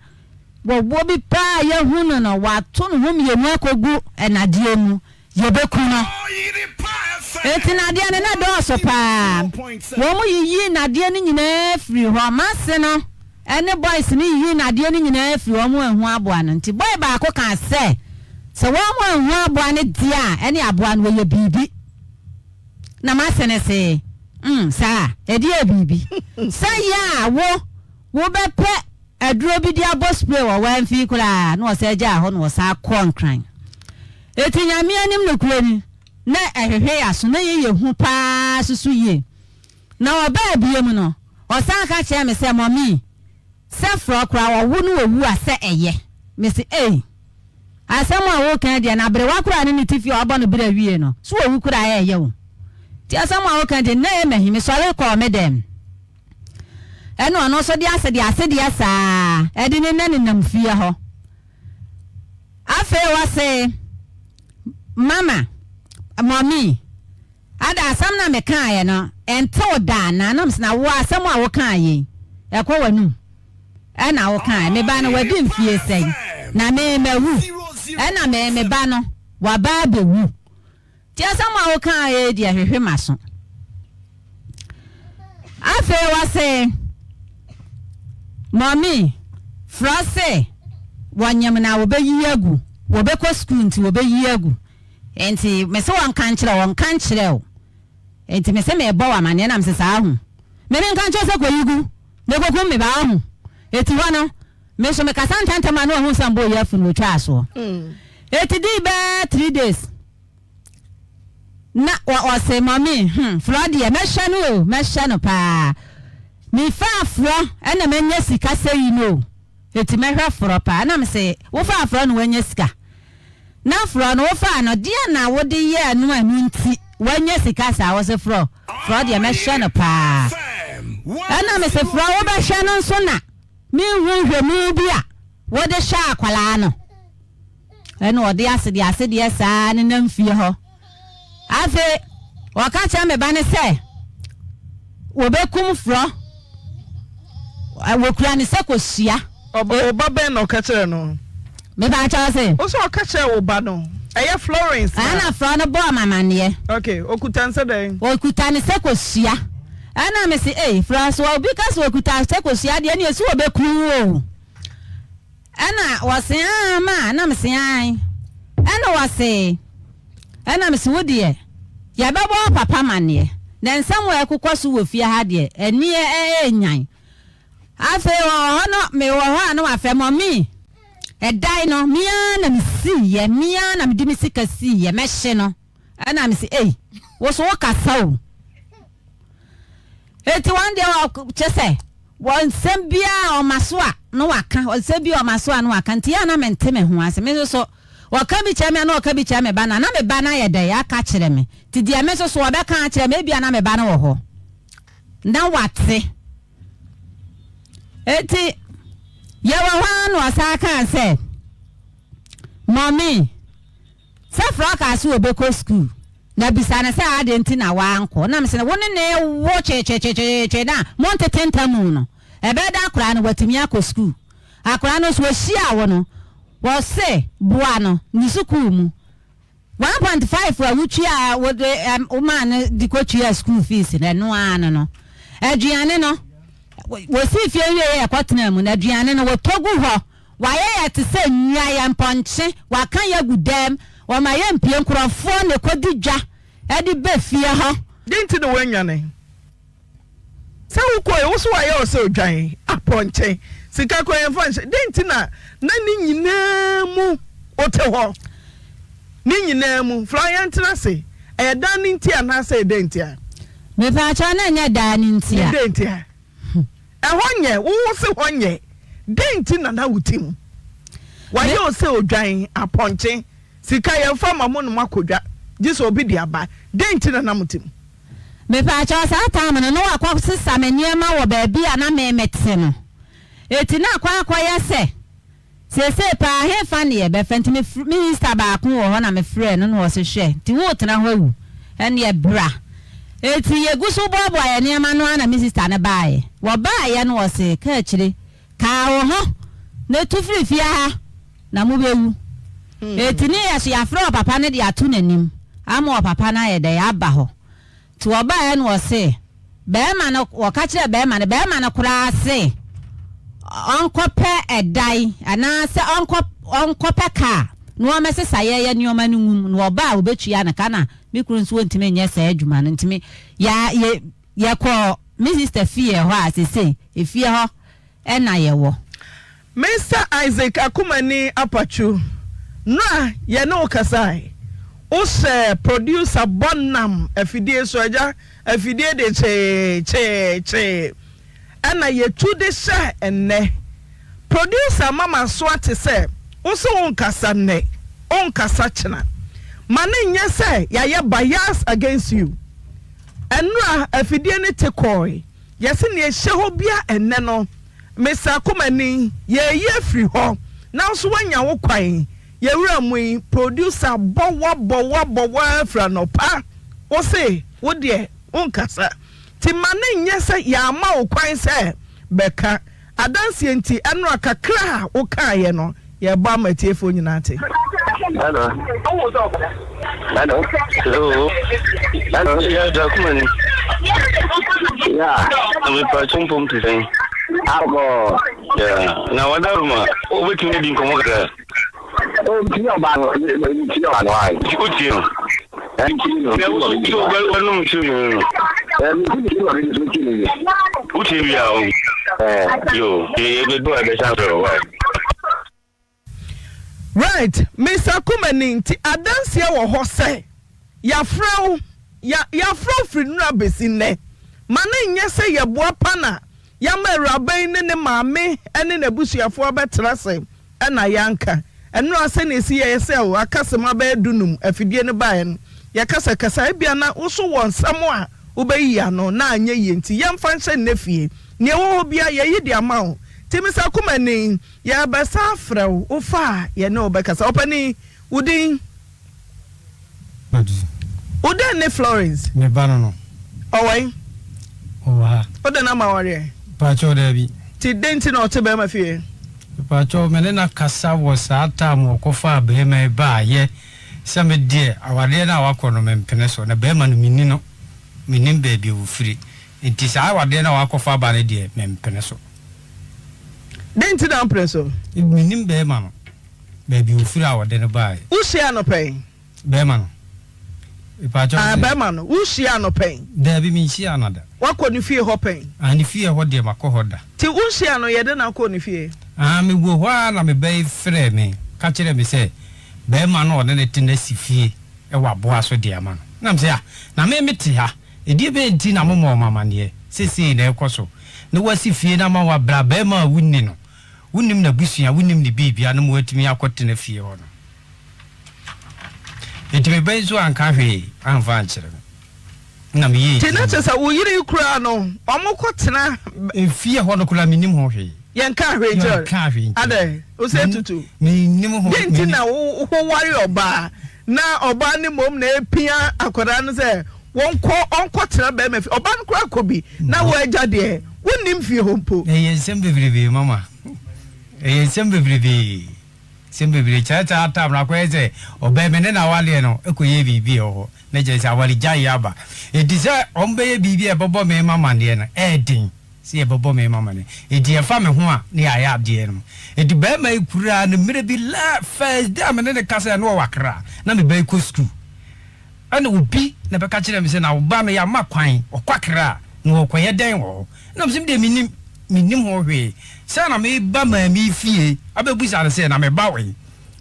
wɔwɔ bi paa a yɛahu no no, wato ne ho mmienu akɔgu nnadeɛ mu. Yɛbɛku no. Enti nnadeɛ no, na ɛdɔɔso paa. Wɔyiyii nnadeɛ no nyinaa firii hɔ. M'ase no ne boys no yiyii nnadeɛ no nyinaa firii hɔ, wɔanhu aboa no. Nti boy baako kaa sɛ, sɛ wɔanhu aboa no deɛ a, ɛne aboa no wɔyɛ biribi. Na m'ase no see, Mm, saa? Ɛdeɛn biribi? Sɛ yɛ a wo, wobɛpɛ Aduro bi de abɔ spray wɔ wamfii koraa na ɔsan gyaa hɔ na ɔsan kɔɔ Nkran. Eti Nyame anim nokorɛ ni na ɛhwehwɛ yaso na yɛyɛ hu paa soso yie. Na ɔbaa biom no ɔsan ka kyerɛɛ me sɛ mummy sɛ frɔ koraa ɔwo no owu a sɛ ɛyɛ. Mese ei asɛm a woka yi deɛ na aberewa koraa ne ne te fie a wabɔ no bere awie no so owu koraa ɛyɛ o. Nti asɛm a woka yi deɛ na ɛyɛ mahi mesɔre kɔɔ me dɛm. Ɛna ɔno nso de asedeɛ asedeɛ saa ɛde ne nna nenam fie hɔ. Afei ɔse, Mama, mɔmi, ada asɛm na mekaeɛ no ɛnte wo da anaa? Na mese, na wo asɛm a wokaeɛ yi, ɛkɔ w'anum ɛna wokaeɛ. Me ba no wadi mfie sɛn? Na me mawu, ɛna me me ba no waba abɛwu. Nti asɛm a wokaa yi deɛ hwehwe m'aso. Afei wɔse, Mummy, frɛ se wɔnyem na wɔbɛyi agu, wɔbɛkɔ sukuu nti wɔbɛyi agu. Nti mese wɔnka nkyerɛ wo, wɔnka nkyerɛ wo. Nti mese merebɔ wo amaneɛ na mese saa ho. Me menka nkyerɛ wo sɛ kɔyi gu, mekɔkum me ba ho. Eti hɔ no, me nso mekasa ntɛntɛm a na wahu sɛ mbɔ yɛ afunu otwaa soɔ. Eti dii bɛɛ 3 days. Na ɔse mummy hmm frɔ deɛ mɛhwɛ no o mɛhwɛ no paa mefaa frɔ ɛna manya sika sɛyi no o eti mɛhwɛ frɔ paa ɛna mese wofaa frɔ na wanya sika na frɔ no wofaa no deɛ na wode yɛɛ no ɛno nti wanya sika saa wɔse frɔ frɔ deɛ mɛhwɛ no paa ɛna mese frɔ wobɛhwɛ no nso na menhu nhwɛmu bi a wode hwɛ akwadaa no. Ɛna ɔde asedeɛ asedeɛ saa nenam fie hɔ. Afei ɔka kyerɛ me ba no sɛ wɔbɛkum forɔ. Wɔkura ne sɛ kosua. Wo ba bɛn na ɔka kyerɛ no? Mepa kyɛw se. Wo sɛ ɔka kyerɛ wo ba no. Ɛyɛ Florence na. Ɛna forɔ no bɔɔ me amaneɛ. Okay, ɔkuta ne sɛ dɛn? Ɔkuta ne sɛ kosua. Ɛna me se ei forɔ so obi ka sɛ ɔkuta sɛ kosua deɛ ɛne ɛsi wɔbɛkum wo o. Ɛna wɔse aa ma na mese ae ɛna wɔse ɛna mese wo deɛ yɛbɛbɔ wo papa amaneɛ na nsɛm a ɛkokɔ so wɔ fie ha deɛ ɛneɛ ɛɛnyan afei wɔwɔ hɔ no mewɔ hɔ a na wafrɛ mɔmi ɛdan no me ara na mesiiɛ me ara na mede me sika siiɛ mɛhye no Ɛna mese ei wo so wo kasa o. Eti wɔn deɛ wɔ kyɛ sɛ wɔ nsɛm biara ɔma so a na waka nsɛm bi ɔma so a na waka nti yɛ a na mente me ho ase me nso so wɔka bi kyerɛ me a na ɔka bi kyerɛ me ba no a na me ba no ayɛ dɛ aka kyerɛ me nti deɛ me nso so ɔbɛka akyerɛ me ebia na me ba no wɔ hɔ na wate eti yɛwɔ hɔ ara na ɔsan kaa sɛ mɔmi. Sɛ Frau kaa sɛ ɔbɛkɔ sukuu, na bisa no sɛ adɛn nti na wankɔ, na mese no, wo ne no rewo tweetweetweetwee no a montete ntamu no, ɛbɛyɛ dɛ akwadaa no watumi akɔ sukuu. Akwadaa no nso ɔhyiaa wo no, wɔse boa no ne sukuu mu. 1.5 a wotua a wode womaa no de kɔtuaa sukuu fees no, ɛno ara no no. Aduane no, wɔsii fie wieeɛ yɛkɔtenaa mu no, aduane no wɔtɔ gu hɔ. Wayɛ yɛ te sɛ nnua, yɛ mpɔnkye, waka yɛ agu dɛm, wɔma yɛ mpie, nkurɔfoɔ na ɛkɔdi dwa de ba fie hɔ. Dɛn nti na woannwane? Sɛ wokɔe, wo so wayɛ wo sɛ odwan, apɔnkye, sika koraa yɛmfa nhyɛ. Dɛn nti na na ne nyinaa mu wote hɔ? Ne nyinaa mu, Fla yɛntena ase. Ɛyɛ dan no nti anaasɛ ɛyɛ dɛn nti a? Mepaakyɛw, na ɛnyɛ dan no nti a. Dɛn nti a? Ɛhɔ nyɛ, wo wo se hɔ nyɛ, dɛn nti na na wo ti mu? Wayɛ wo sɛ odwan, apɔnkye. Sika yɛmfa mma mo na moakɔ dwa, gye sɛ obi de aba. Dɛn nti na na mote mu? Mepaakyɛw, saa time no na wakɔ sesa me nneɛma wɔ baabi a na me mete no. Eti na akɔ akɔyɛ sɛ seesei paa hefa ne yɛbɛfa nti me me sister baako wɔ hɔ na me frɛɛ no na ɔse hwɛ nti woretena hɔ awu ɛneɛ bra. Eti yɛgu so boaboa yɛn nneɛma no ara na me sister no baeɛ. Wɔbaeɛ no ɔse kaakyire Ka wo ho na tu firi fie ha na mobɛwu. Enti ne yɛ so yɛafrɛ ɔpapa no de ato n'anim ama ɔpapa no ayɛ dɛn aba hɔ. Nti wɔbaeɛ no wɔse barima no, wɔka kyerɛɛ barima no, barima no koraa se ɔnkɔpɛ ɛdan anaasɛ ɔnkɔ ɔnkɔpɛ kaa na wɔmmɛsesa yɛyɛ nneɛma no ngu mu na ɔba a wɔbɛtua no ka na me kunu nso ɔntumi nyɛ saa adwuma no nti me yɛ yɛ Yɛkɔɔ me sista fie hɔ a sesei efie hɔ na yɛwɔ. Mister Isaac Akumani Apatwu, Nora yɛne wo kasae, wo hyɛɛ producer bɔ nam afidie so, agya afidie de kyee kyee kyee ɛna yɛtu de hyɛɛ ɛnnɛ. Producer ma m'aso ate sɛ wo se wo nkasa nnɛ, wo nkasa kyena. Ma no nyɛ sɛ yɛayɛ bias against you. Ɛnora afidie no te kɔɔe. Yɛse nea ɛhyɛ hɔ bia ɛnnɛ no Mister Akomani yɛreyi afiri hɔ na wo nso woanya wo kwan. Yɛwura mu yi producer bɔ wo abɔ wo abɔ wo ara firi anɔpa wo se wo deɛ wonkasa. Nti ma no nyɛ sɛ yɛama wo kwan sɛ bɛka. Adanseɛ nti, ɛnora kakra a wokaeɛ no, yɛrebɔ ama atiefoɔ nyinaa ate. Hello. Hello. Hello. Hello. Yeah, Jakumani. Yeah. I'm a person from Tisane. Alcohol. Yeah. Now, what are you? Wobɛtumi adi nkɔmmɔ kakra? Nti ɔba no, nti ɔba no ayi. O tie no. Nti no. Nti ɔba no nti no. Nti no nti no. O tie bi a o. Yo, yɛ bɛ do a bɛ san fɛ o wa. Right, Mister Kumani, nti adanseɛ wɔ hɔ sɛ yɛafrɛ wo, ya, yɛafrɛ wo firi nnora bɛsi nnɛ. Ma no nyɛ sɛ yɛboa pa na yɛama awuraba yi ne ne maame ne n'abusuafoɔ abɛtena ase na yɛanka. Ɛnora sɛnea ɛsi yɛɛ sɛ o, aka sima bɛyɛ dunum afidie no baeɛ no, yɛkasakasa. Ebia na wo nso wɔ nsɛm a wobɛyiyi ano na anyɛ yie nti, yɛmfa nhyɛ nnɛ fie. Nea ɛwɔ hɔ biara, yɛayi de ama wo. Nti Mister Kumani, yɛrebɛsan afrɛ wo, wofa a, yɛne wo bɛkasa. Ɔpanin, wo din? Badu. Wo dɛn ne Florence? Me ba no no. Ɔwɔ he? Ɔwɔ ha. Wo de no ama awareɛ? Mpakyɛw daabi. Nti dɛn nti na ɔte bɛrima fie? Mpakyɛw me ne no akasa wɔ saa time ɔkɔfaa bɛrima yi baayɛ sɛ me deɛ awareɛ no a wakɔ no me mpene so na bɛrima no menni no mennim baabi a ɔfiri nti saa awareɛ no a wakɔfa aba no deɛ me mpene so. Dɛn nti na wompene so? Mennim bɛrima no. Baabi ofiri a ɔde no baeɛ. Wo hyia no pɛn? Bɛɛma no. Mepaakyɛw Ah, bɛɛma no. Wo hyia no pɛn? Daabi, me nhyiaa no da. Wakɔ ne fie hɔ pɛn? Ah, ne fie hɔ deɛ makɔ hɔ da. Nti wo hyia no, yɛde no akɔ ne fie? Ah, me wɔ hɔ ara na me ba yi frɛɛ me, ka kyerɛɛ me sɛ bɛɛma no a ɔne no te no asi fie wɔ aboa so de ama no. Na me sɛ, ah, na me me te ha, ɛdeɛ bɛn nti na mo mmɔɔ me amaneɛ sɛ sei na ɛrekɔ so, na wasi fie no ama wo abrɛ a bɛɛma a wonni no? Wonnim n'abusua, wonnim ne biribia na moatumi akɔtena fie hɔ no. Enti me ba yi nso anka hwee amfa ankyerɛ me. Ɛna meyɛɛ Nti na dinn. kyerɛ sɛ wo yere yi koraa no, wɔkɔtena. Efie hɔ no koraa mennim ho hwee. Yɛnkaa hwee nkyerɛ wo? Yɛnkaa hwee nkyerɛ me. Adɛn? Wo sɛ tutu? Mennim ho. Dɛn nti na woware ɔbaa na ɔbaa no mmom na ɛpia akwadaa no sɛ wɔnkɔ ɔnkɔtena bɛrima fie? Ɔbaa no koraa kɔ bi na wo agya deɛ wonnim fie hɔ mpo. Ɛyɛ nsɛm bebrebe mama. Ɛyɛ nsɛm bebrebe. Nsɛm bebree. Kyerɛ saa tam no akɔyɛ sɛ ɔbaa mi ne n'awadeɛ no kɔyɛ biribi wɔ hɔ. Na kyerɛ sɛ awaregyaeɛ aba. Enti sɛ wɔbɛyɛ biribi a ɛbɛbɔ me ma amaneɛ no, ɛyɛ den sɛ yɛbɛbɔ me ma amaneɛ. Enti ɛfa me ho a na yɛayɛ adeɛ no. Enti barima yi koraa no mmerɛ bi la first day a me ne no kasaeɛ no ɔwɔ Accra na me ba yi kɔ sukuu. Ɛna obi na bɛka kyerɛɛ me sɛ na wo ba no yɛama kwan ɔkɔ Accra na ɔrekɔyɛ dɛn wɔ hɔ? Ɛna mese medeɛ mennim, mennim ho hwee. Sɛ na meba maame yi fie abɛbusa no sɛ na me ba wɔ he?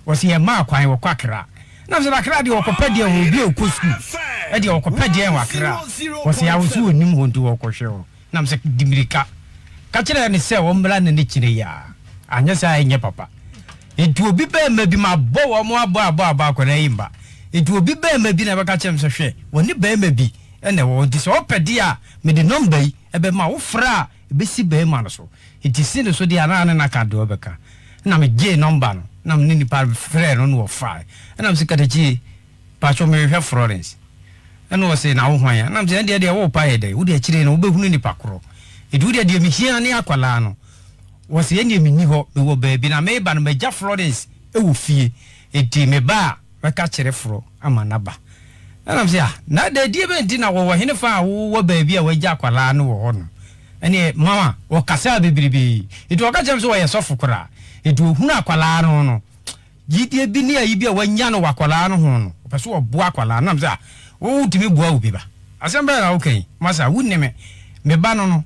Ɔse yɛmmaa kwan ɔkɔ Accra. Ɛna mese na Accra deɛ ɔkɔpɛ deɛ wɔ obi a ɔkɔ sukuu ɛdeɛ ɔkɔpɛ deɛn wɔ Accra? Ɔse awo so ɔnnim hɔ nti ɔrekɔhwɛ hɔ. Na mese di mmirika ka kyerɛ no sɛ ɔmmra ne ne kyerɛ yi ara anyɛ saa a ɛnyɛ papa. Nti obi barima bi, mabɔ wɔn abɔ abɔ abɔ akwadaa yi mma. Nti obi barima bi na ɛbɛka kyerɛ me sɛ hwɛ, wɔne barima bi na ɛwɔ hɔ, nti sɛ ɔpɛ deɛ a, mede nɔmba yi bɛma wo, wofrɛ a, ɛbɛsi barima no so. Nti si no so deɛ a, na ne no aka deɛ ɔbɛka. Ɛna megyee nɔmba no, na me ne nipa no frɛɛ no na ɔfae. Ɛna mese, Katakyie, paatwɔ merehwɛ Florence. Ɛna ɔse, na wo hwan a? Ɛna mese, ɛndeɛ deɛ worepa yɛ dɛn? Wode akyire no wobɛhunu nipa korɔ. Nti wodeɛ deɛ mehia ne akwadaa no. Ɔse, ɛndeɛ menni hɔ, mewɔ baabi na mereba no magya Florence wɔ fie. Nti meba a, mɛka kyerɛ Fro ama no aba. Ɛna mese, ah, na adɛn, deɛ bɛn nti na wɔwɔ henefa a wowɔ baabi a wagya akwadaa no wɔ hɔ nom? Ɛneɛ mama wɔkasaa bebrebe. Nti ɔka kyerɛ me sɛ ɔyɛ sɔfo koraa. Nti ɔhunu akwadaa no no, gyidie bi ne ayi bi a wanya no wɔ akwadaa no ho no, ɔpɛ sɛ ɔboa akwadaa no. Na mesɛ, ah, wotumi boa obi ba? Asɛm bɛn na woka yi? Masa, wonni me, me ba no no.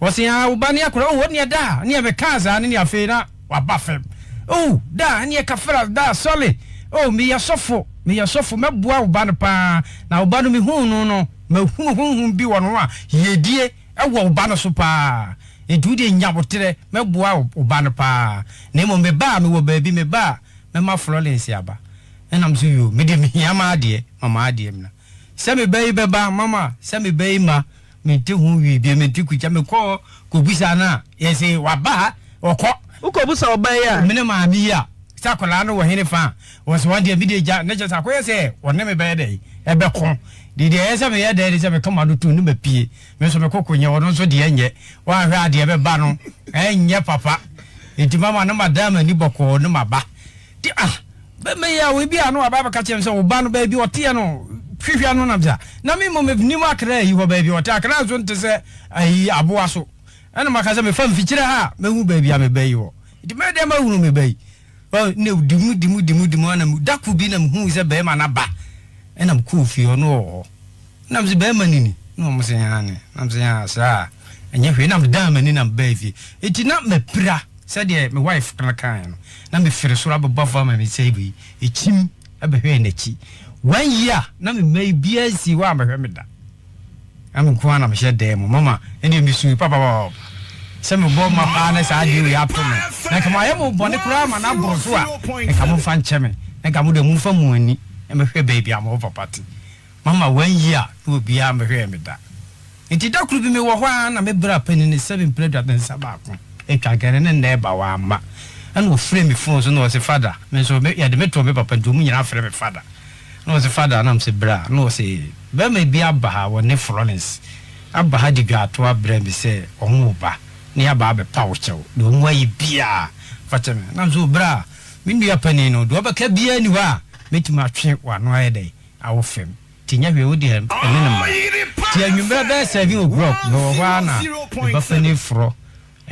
Ɔse aa wo ba ne akora oh ɔneɛ daa neɛ me kaa saa no ne afei na waba fam oh daa neɛ kafra daa sɔle oh meyɛ sɔfo meyɛ sɔfo mɛboa wo ba no paa na wo ba no mehuu no no mahunu honhom bi wɔ no ho a yiedie ɛwɔ wo ba no so paa nti wo deɛ nya boterɛ mɛboa wo ba no paa na mmom me ba a mewɔ baabi me ba a mɛma Florence aba ɛna me so yoo me deɛ mehia m'adeɛ ma m'adeɛ mna sɛ me ba yi bɛba mama sɛ me ba yi ma Mente ho hwee bio, mente kukya. Mekɔ kɔbisa no a, yɛse waba ha, ɔkɔ. Wokɔbisa ɔbaa yi a? Me ne maame yi a, sɛ akwadaa no wɔ hene fa a, wɔse wɔn deɛ, me deɛ gya, na kyerɛ sɛ akɔyɛ sɛ wɔne me bɛyɛ dɛn? Ɛbɛko. Deɛ deɛ ɛyɛ sɛ meyɛ dɛn ne sɛ meka m'ano tom ne mapue. Me nso me koko nyɛ, ɔno nso deɛ nyɛ. Woanhwɛ a deɛ ɛbɛba no, ɛnyɛ papa. Enti mama no madan m'ani bɔkɔɔ ne maba. Nti ah, bɛma yi a obi a na waba abɛka kyerɛ me sɛ wo ba no baabi ɔteɛ no hwehwɛ no nam sɛ na me mmom menim akra ayi hɔ baabi ɔte akra nso nte sɛ ayi aboa so ɛna maka sɛ mefa mfikyire ha a mɛhu baabi a meba yi wɔ nti mɛyɛ dɛn mahunu me ba yi ne dimu dimu dimu dimu ana dako bi na mehu sɛ bɛrima no aba ɛna mekɔɔ fie ɔno wɔ hɔ Na mese, Barima no ni? Na wɔn se, Aane. Na mese, Aa, saa a, ɛnyɛ hwee. Na medan m'ani na mebaa fie. Enti na mapira, sɛdeɛ me wife no kaeɛ no. Na mefiri soro abɛbɔ fam ama me nsa yi wei, ɛkyim bɛhwɛɛ n'akyi. One year, na me mma yi biara nsii hɔ a ammɛhwɛ me da. Na me nko ara na mehyɛ dan mu. Mama, ɛnneɛ mesui papapapa. Sɛ mebɔ mma paa na saa adeɛ wei ato me. Na nka mayɛ mo bɔne koraa ma no aboro so a, nka momfa nkyɛ me. Na nka mo deɛ momfa mo ani mmɛhwɛ baabi a mo papa te. Mama wanyi a na obiara mmɛhwɛɛ me da. Enti da koro bi mewɔ hɔ ara na me bra panin no sɛbe mprɛ aduasa nsa baako atwa nka ɛne ne nna ɛba wamma. Ɛna ɔfrɛɛ me fon so na ɔse Fada, me nso me yɛde me too me papa nti wɔn nyinaa frɛ me Fada. Na ɔse Fada na mese bra na ɔse barima bi aba ha wɔne Florence aba ha de dwaato abrɛ me sɛ wɔn reba na yɛaba abɛpa wo kyɛw deɛ wɔn ayɛ biara fa kyɛ me. Na mese o bra me nua panin no deɛ ɔbɛka biara nni hɔ a mɛtumi atwe w'ano ayɛ dɛn awo fam nti nyɛ hwee wo deɛ ɛne no mmra nti anwummerɛ bɛyɛ 7 o'clock mewɔ hɔ ara na me ba panin forɔ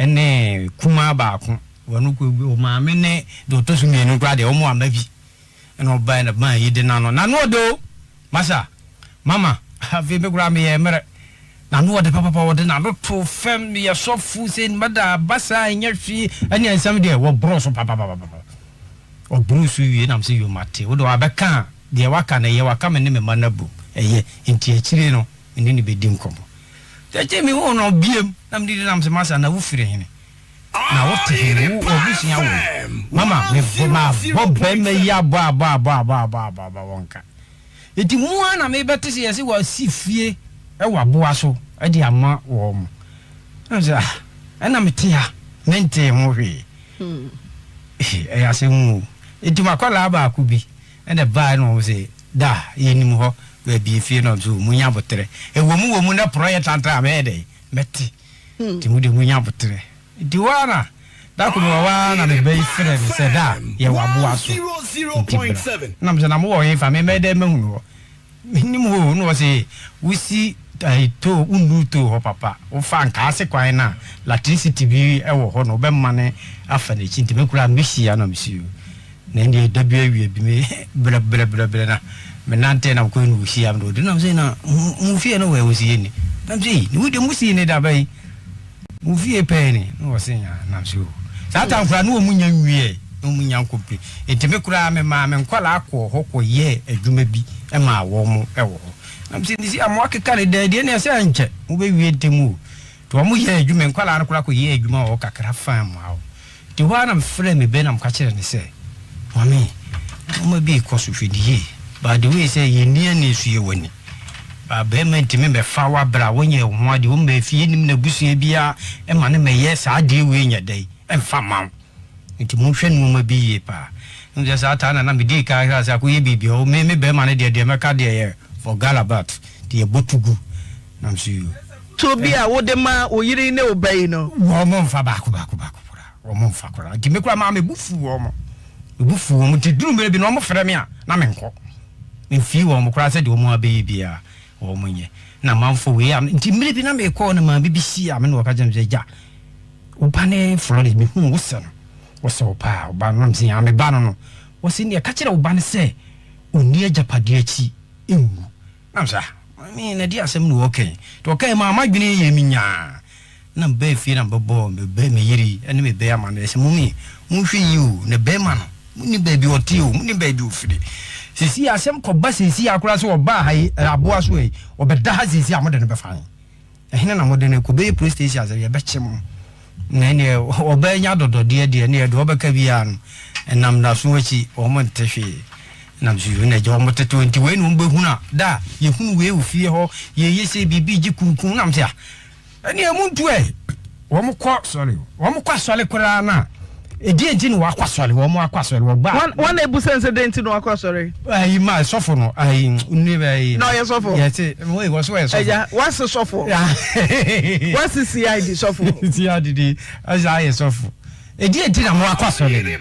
ne kumaa baako wɔn kɔ maame ne deɛ ɔtɔ so mmienu koraa deɛ wɔn amma bi ɛna ɔbaeɛ na maa yi de n'ano n'ano ɔde o masa mama afei me koraa meyɛ mmerɛ n'ano ɔde papapa ɔde n'ano to fam meyɛ sɔfo sɛ mada basa nyɛ hwee ɛne nsɛm deɛ wɔborɔ so papapapapa Ɔboroo so wiei na mese, Yoo, mate. Wo de wabɛka a, deɛ waka no, ɛyɛ. Waka me ne me mma no abom. Ɛyɛ. Enti akyire no, me ne no bɛdi nkɔmmɔ. Nti akyire mehuu no biom, na mede di nam sɛ, Masa, na wofiri hene? Na wote hene? Wo, w'abusua wɔ he? Mama, mebɔ, mabɔ barima yi abɔ, abɔ, abɔ, abɔ, abɔ, abɔ, abɔ, wɔnka. Enti mu ara na mebɛte sɛ yɛse wɔasi fie wɔ aboa so de ama wɔn. Na mesɛ, ah, ɛna mete ha, mentee ho hwee. Ɛyɛ asɛm o. Enti m'akwadaa baako bi na ɛbaeɛ na wɔn se, da, yɛnim hɔ, baabi efie na wɔn se, munya aboterɛ. Ɛwɔ mu wɔ mu na porɔ yɛ tantan a mɛyɛ dɛn? Mɛte. Nti mo deɛ munya aboterɛ. Nti hɔ ara na, da koro mewɔ hɔ ara na me ba yi frɛɛ me sɛ, da, yɛwɔ aboa so, nti bra. Na mesɛ, na mowɔ hefa? Me mɛyɛ dɛn mahunu hɔ? Mennim hɔ o, na ɔse wosi ɛɛ toll wonnuru toll hɔ papa, wofa Nkaase kwan no a latricity bi wɔ hɔ na wobɛmane afa n'akyi nti me koraa mehyia na mese o na ɛndeɛ da bi awia bi me brɛ brɛ brɛ brɛ na menante na mekɔɛ na ɔhyia me na ɔdi na mese na mo fie no wɔ ɛ ɔse yɛnni na mese ei ne wo deɛ mo sii ne da bɛn Mo fie pɛɛ ni? Na ɔse yaa. Na mese oo. Saa time koraa na wɔn nnya nwieɛ, na wɔn nnya nkɔmple. Nti me koraa me maa me nkwadaa kɔɔ hɔ kɔ yɛɛ adwuma bi maa wɔn wɔ hɔ. Na mese nti a mo akeka no daa deɛ ɛneɛ sɛ ɛnkyɛ mo bɛ wie ntɛm oo. Nti wɔn yɛɛ adwuma, nkwadaa no koraa kɔ yɛɛ adwuma wɔ hɔ kakra faa mu awo. Nti hɔ ara na mefrɛɛ me bɛ na meka kyerɛɛ no sɛ, Mame, nnoɔma bi rekɔ so, hwɛ no yie. By the way sɛ yɛnni ani nso yɛwɔ ani. Ba barima ntumi mmɛfa wo abrɛ a wonyɛɛ wo ho adeɛ, wommaa fie nnim n'abusua biara mma no mmɛyɛ saa adeɛ wei nyɛ dɛn mfa mma wo. Nti monhwɛ nnoɔma bi yie paa. Wohu sɛ saa taa na na medii kan hwɛ ase akɔyɛ biribi a, me me barima no deɛ deɛ mɛka deɛ yɛ forget about, nti yɛbɔ to gu. Na mese yoo. To bi a wode ma wo yere ne wo ba yi no. Wɔn mfa baako baako baako koraa, wɔn mfa koraa. Nti me koraa maa me bo fuu wɔn, me bo fuu wɔn. Nti duru mmerɛ bi no wɔn frɛ me a na menkɔ. Memfii wɔn koraa sɛ deɛ wɔn abɛyɛ biara wɔn nyɛ. Na amanfoɔ wei a, nti mmerɛ bi na mekɔ na maame bi hyia me na ɔka kyerɛ me sɛ, Agya, wo ba ne Florence, mehuu wo sɛ no, wosɛ wo paa, wo ba no. Na mese, Aa, me ba no no. Ɔse, neɛ ka kyerɛ wo ba no sɛ ɔnni agyapadeɛ akyi nwu. Na mese, Ah, maame, na ɛdeɛn asɛm na ɔreka yi? Nti ɔkae maa m'adwene yɛɛ me nyaa. Na mebaa fie na mebɛbɔɔ me ba, me yere ne me ba yi amanneɛ sɛ, Mummy, monhwɛ yie o, na barima no, monnim baabi a ɔte o, monnim baabi a ɔfiri. Seesei asɛm kɔba seesei ara koraa sɛ ɔbaa ha yi, aboa so ha yi, ɔbɛda ha seesei a, mode no bɛfa he? Ɛhene na mode no rekɔ? Bɛyɛ police station asɛ yɛbɛkye mo. Na ɛneɛ ɔbaa nya dɔdɔdeɛ deɛ ɛneɛ deɛ ɔbɛka biara no ɛnam naso akyi wɔn nte hwee. Nam so yei na agya wɔn tete nti wei na wɔn bɛhunu a da a yɛhunu wei wɔ fie hɔ yɛyɛ sɛ biribi gye kunkum nam sɛ a ɛneɛ montu ɛ wɔn kɔ sɔre wɔn kɔ asɔre koraa no a ɛdeɛ nti na wakɔ asɔre wɔn akɔ asɔre wɔba wɔn na ebu sɛn sɛ deɛ nti na wakɔ asɔre. Ayi ma sɔfo no ayi nni ayi. Na ɔyɛ sɔfo. Yɛte wɔn wɔ so ɔyɛ sɔfo. Ɛya wase sɔfo. Wase CID sɔfo. CID di ɛsɛ ayɛ sɔfo. Ɛdeɛ nti na mo akɔ asɔre no.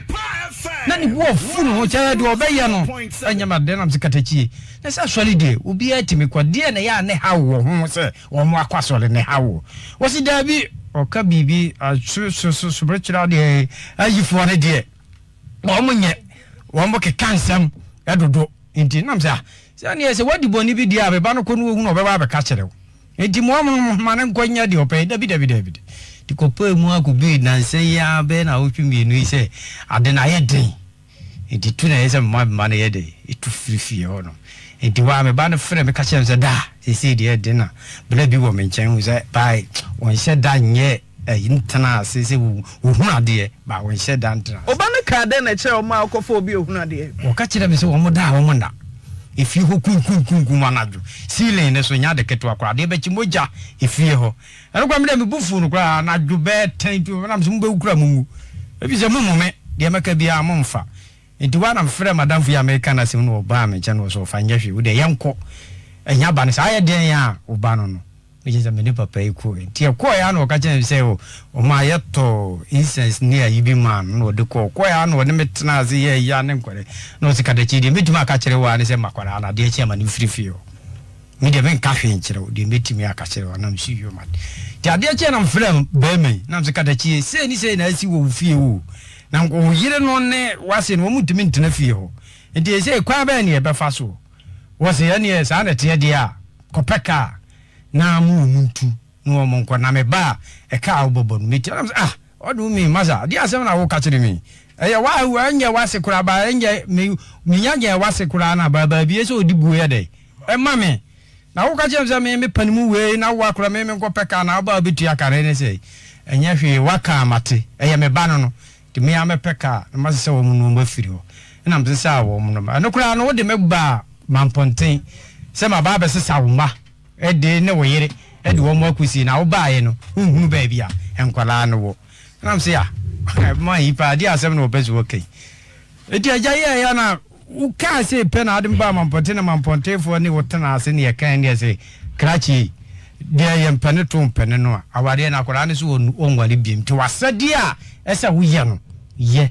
Na ne bu afu ne ho kyɛ deɛ ɔbɛyɛ no ɛnyɛ ma deɛ nam sɛ katakyie. Na sɛ asɔre deɛ obiara tumi kɔ deɛ na ɛyɛ a ne haw wɔ ho sɛ wɔn akɔ asɔre ne haw wɔ. Wɔsi daabi ɔka biribi asosososoberekyerɛ adeɛ ayifoɔ no deɛ. Wɔn nyɛ, wɔn keka nsɛm dodo nti nam sɛ ah sɛ neɛ sɛ wadi bɔne bi deɛ a me ba no kɔ no ɔhunu ɔbɛba abɛka kyerɛ wo nti mo ɔmo ma no nkɔ nyɛ deɛ ɔpɛ dabi dabi dabi nti kɔpɛɛ mu akɔdui nansa yi ara bɛyɛ na awotwe mmienu yi sɛ ade no ayɛ den nti tu na ɛyɛ sɛ mema me ba no yɛ dɛ ɛtu firi fie hɔ no nti hɔ a me ba no frɛ me ka kyerɛ me sɛ daa seesei deɛ ɛden na bla bi wɔ me nkyɛn hu sɛ bae wɔnhyɛ da nyɛ Ɛyi ntena ase sɛ wɔhunu adeɛ, but wɔnhyɛ da ntena ase. Wo ba no kaa dɛn na ɛkyerɛɛ wo maa wokɔfaa obi a ɔhunu adeɛ? Wɔka kyerɛɛ me sɛ wɔn da a wɔn nna. Efie hɔ kunkunkunkum anadwo. Ceiling no so nyɛ ade ketewa koraa. Adeɛ bɛkye mogya efie hɔ. Ɛno koraa me deɛ me bo fuu no koraa. Anadwo bɛyɛ ten to na me sɛ mobɛwu koraa monwu. Efisɛ mommu me. Deɛ mɛka biara momfa. Enti hɔ ara na mefrɛɛ m'adamfo yi a mereka n'asɛm no, ɔbaa me nkyɛn na ɔse ɔfa nyɛ hwee, wo deɛ yɛnkɔ. Ɛnyɛ aba no saa, ayɛ dɛn a wo ba no no. Mekyerɛ sɛ me ne papa yi kɔe. Nti yɛkɔeɛ ara na ɔka kyerɛɛ me sɛ ɔmaa yɛtɔɔ incense ne ayi bi maa no na ɔde kɔɔ. Ɔkɔeɛ ara na ɔne me tenaa ase yɛɛ ayi ara ne nkɔre. Na ɔse kadakyie deɛ mɛtumi aka akyerɛ wo ara ne sɛ ma akwadaa no adeɛ kye a ma no mfiri fie hɔ. Me deɛ menka hwee nkyerɛ wo, deɛ mɛtumi aka akyerɛ wo ara. Na mese yoo mate. Nti adeɛ kyeeɛ na mefrɛɛ barima yi na mese kadakyie sei ne sei na asi wɔ wo fie hɔ o. Na wo yere no ne w'ase no wɔntumi ntena fie hɔ. Nti seesei kwan bɛn na yɛbɛfa soɔ? Wɔse ɛneɛ saa na ɛteɛ deɛ a, kɔpɛ kaa na mo wɔ mu ntu na wɔn nkɔ na me ba a ɛka a wobɔbɔ no mɛtua. Na mese ah what do you mean masa deɛ asɛm na woka kyerɛ me yi? Ɛyɛ wa ɛnyɛ w'ase koraa ba ɛnyɛ me menya nyɛɛ w'ase koraa na ba baabie sɛ ɔdi buo yɛ dɛn ɛma me na woka kyerɛ me sɛ me me pane mu wei na wo akora me menkɔpɛ kaa na woba a wobɛtua ka no ɛne sɛ ɛnyɛ hwee waka a mate ɛyɛ me ba no no Nti me ara mɛpɛ kaa na masesa wɔn nnoɔma afiri hɔ. Ɛna mesesaa wɔn nnoɔma. Ɛno koraa no, wode me baa Mampɔnten sɛ maba abɛsesa wo mma de ne wo yere de wɔn akɔsie, na wobaeɛ no, wonhunu baabi a nkwadaa no wɔ. Ɛna mese, ah, man yi paa, deɛ asɛm na wɔpɛ sɛ wɔka yi. Nti agya yɛɛyɛ a na Wokaa sei pɛ na ade me baa Mampɔnten na Mampɔntenfoɔ ne wo tenaa ase ne yɛkae ne yɛse krakye yi deɛ yɛ mpɛne to mpɛne no a awareɛ no akwadaa no so ɔnware biom nti w'asɛdeɛ a ɛsɛ woyɛ no yɛ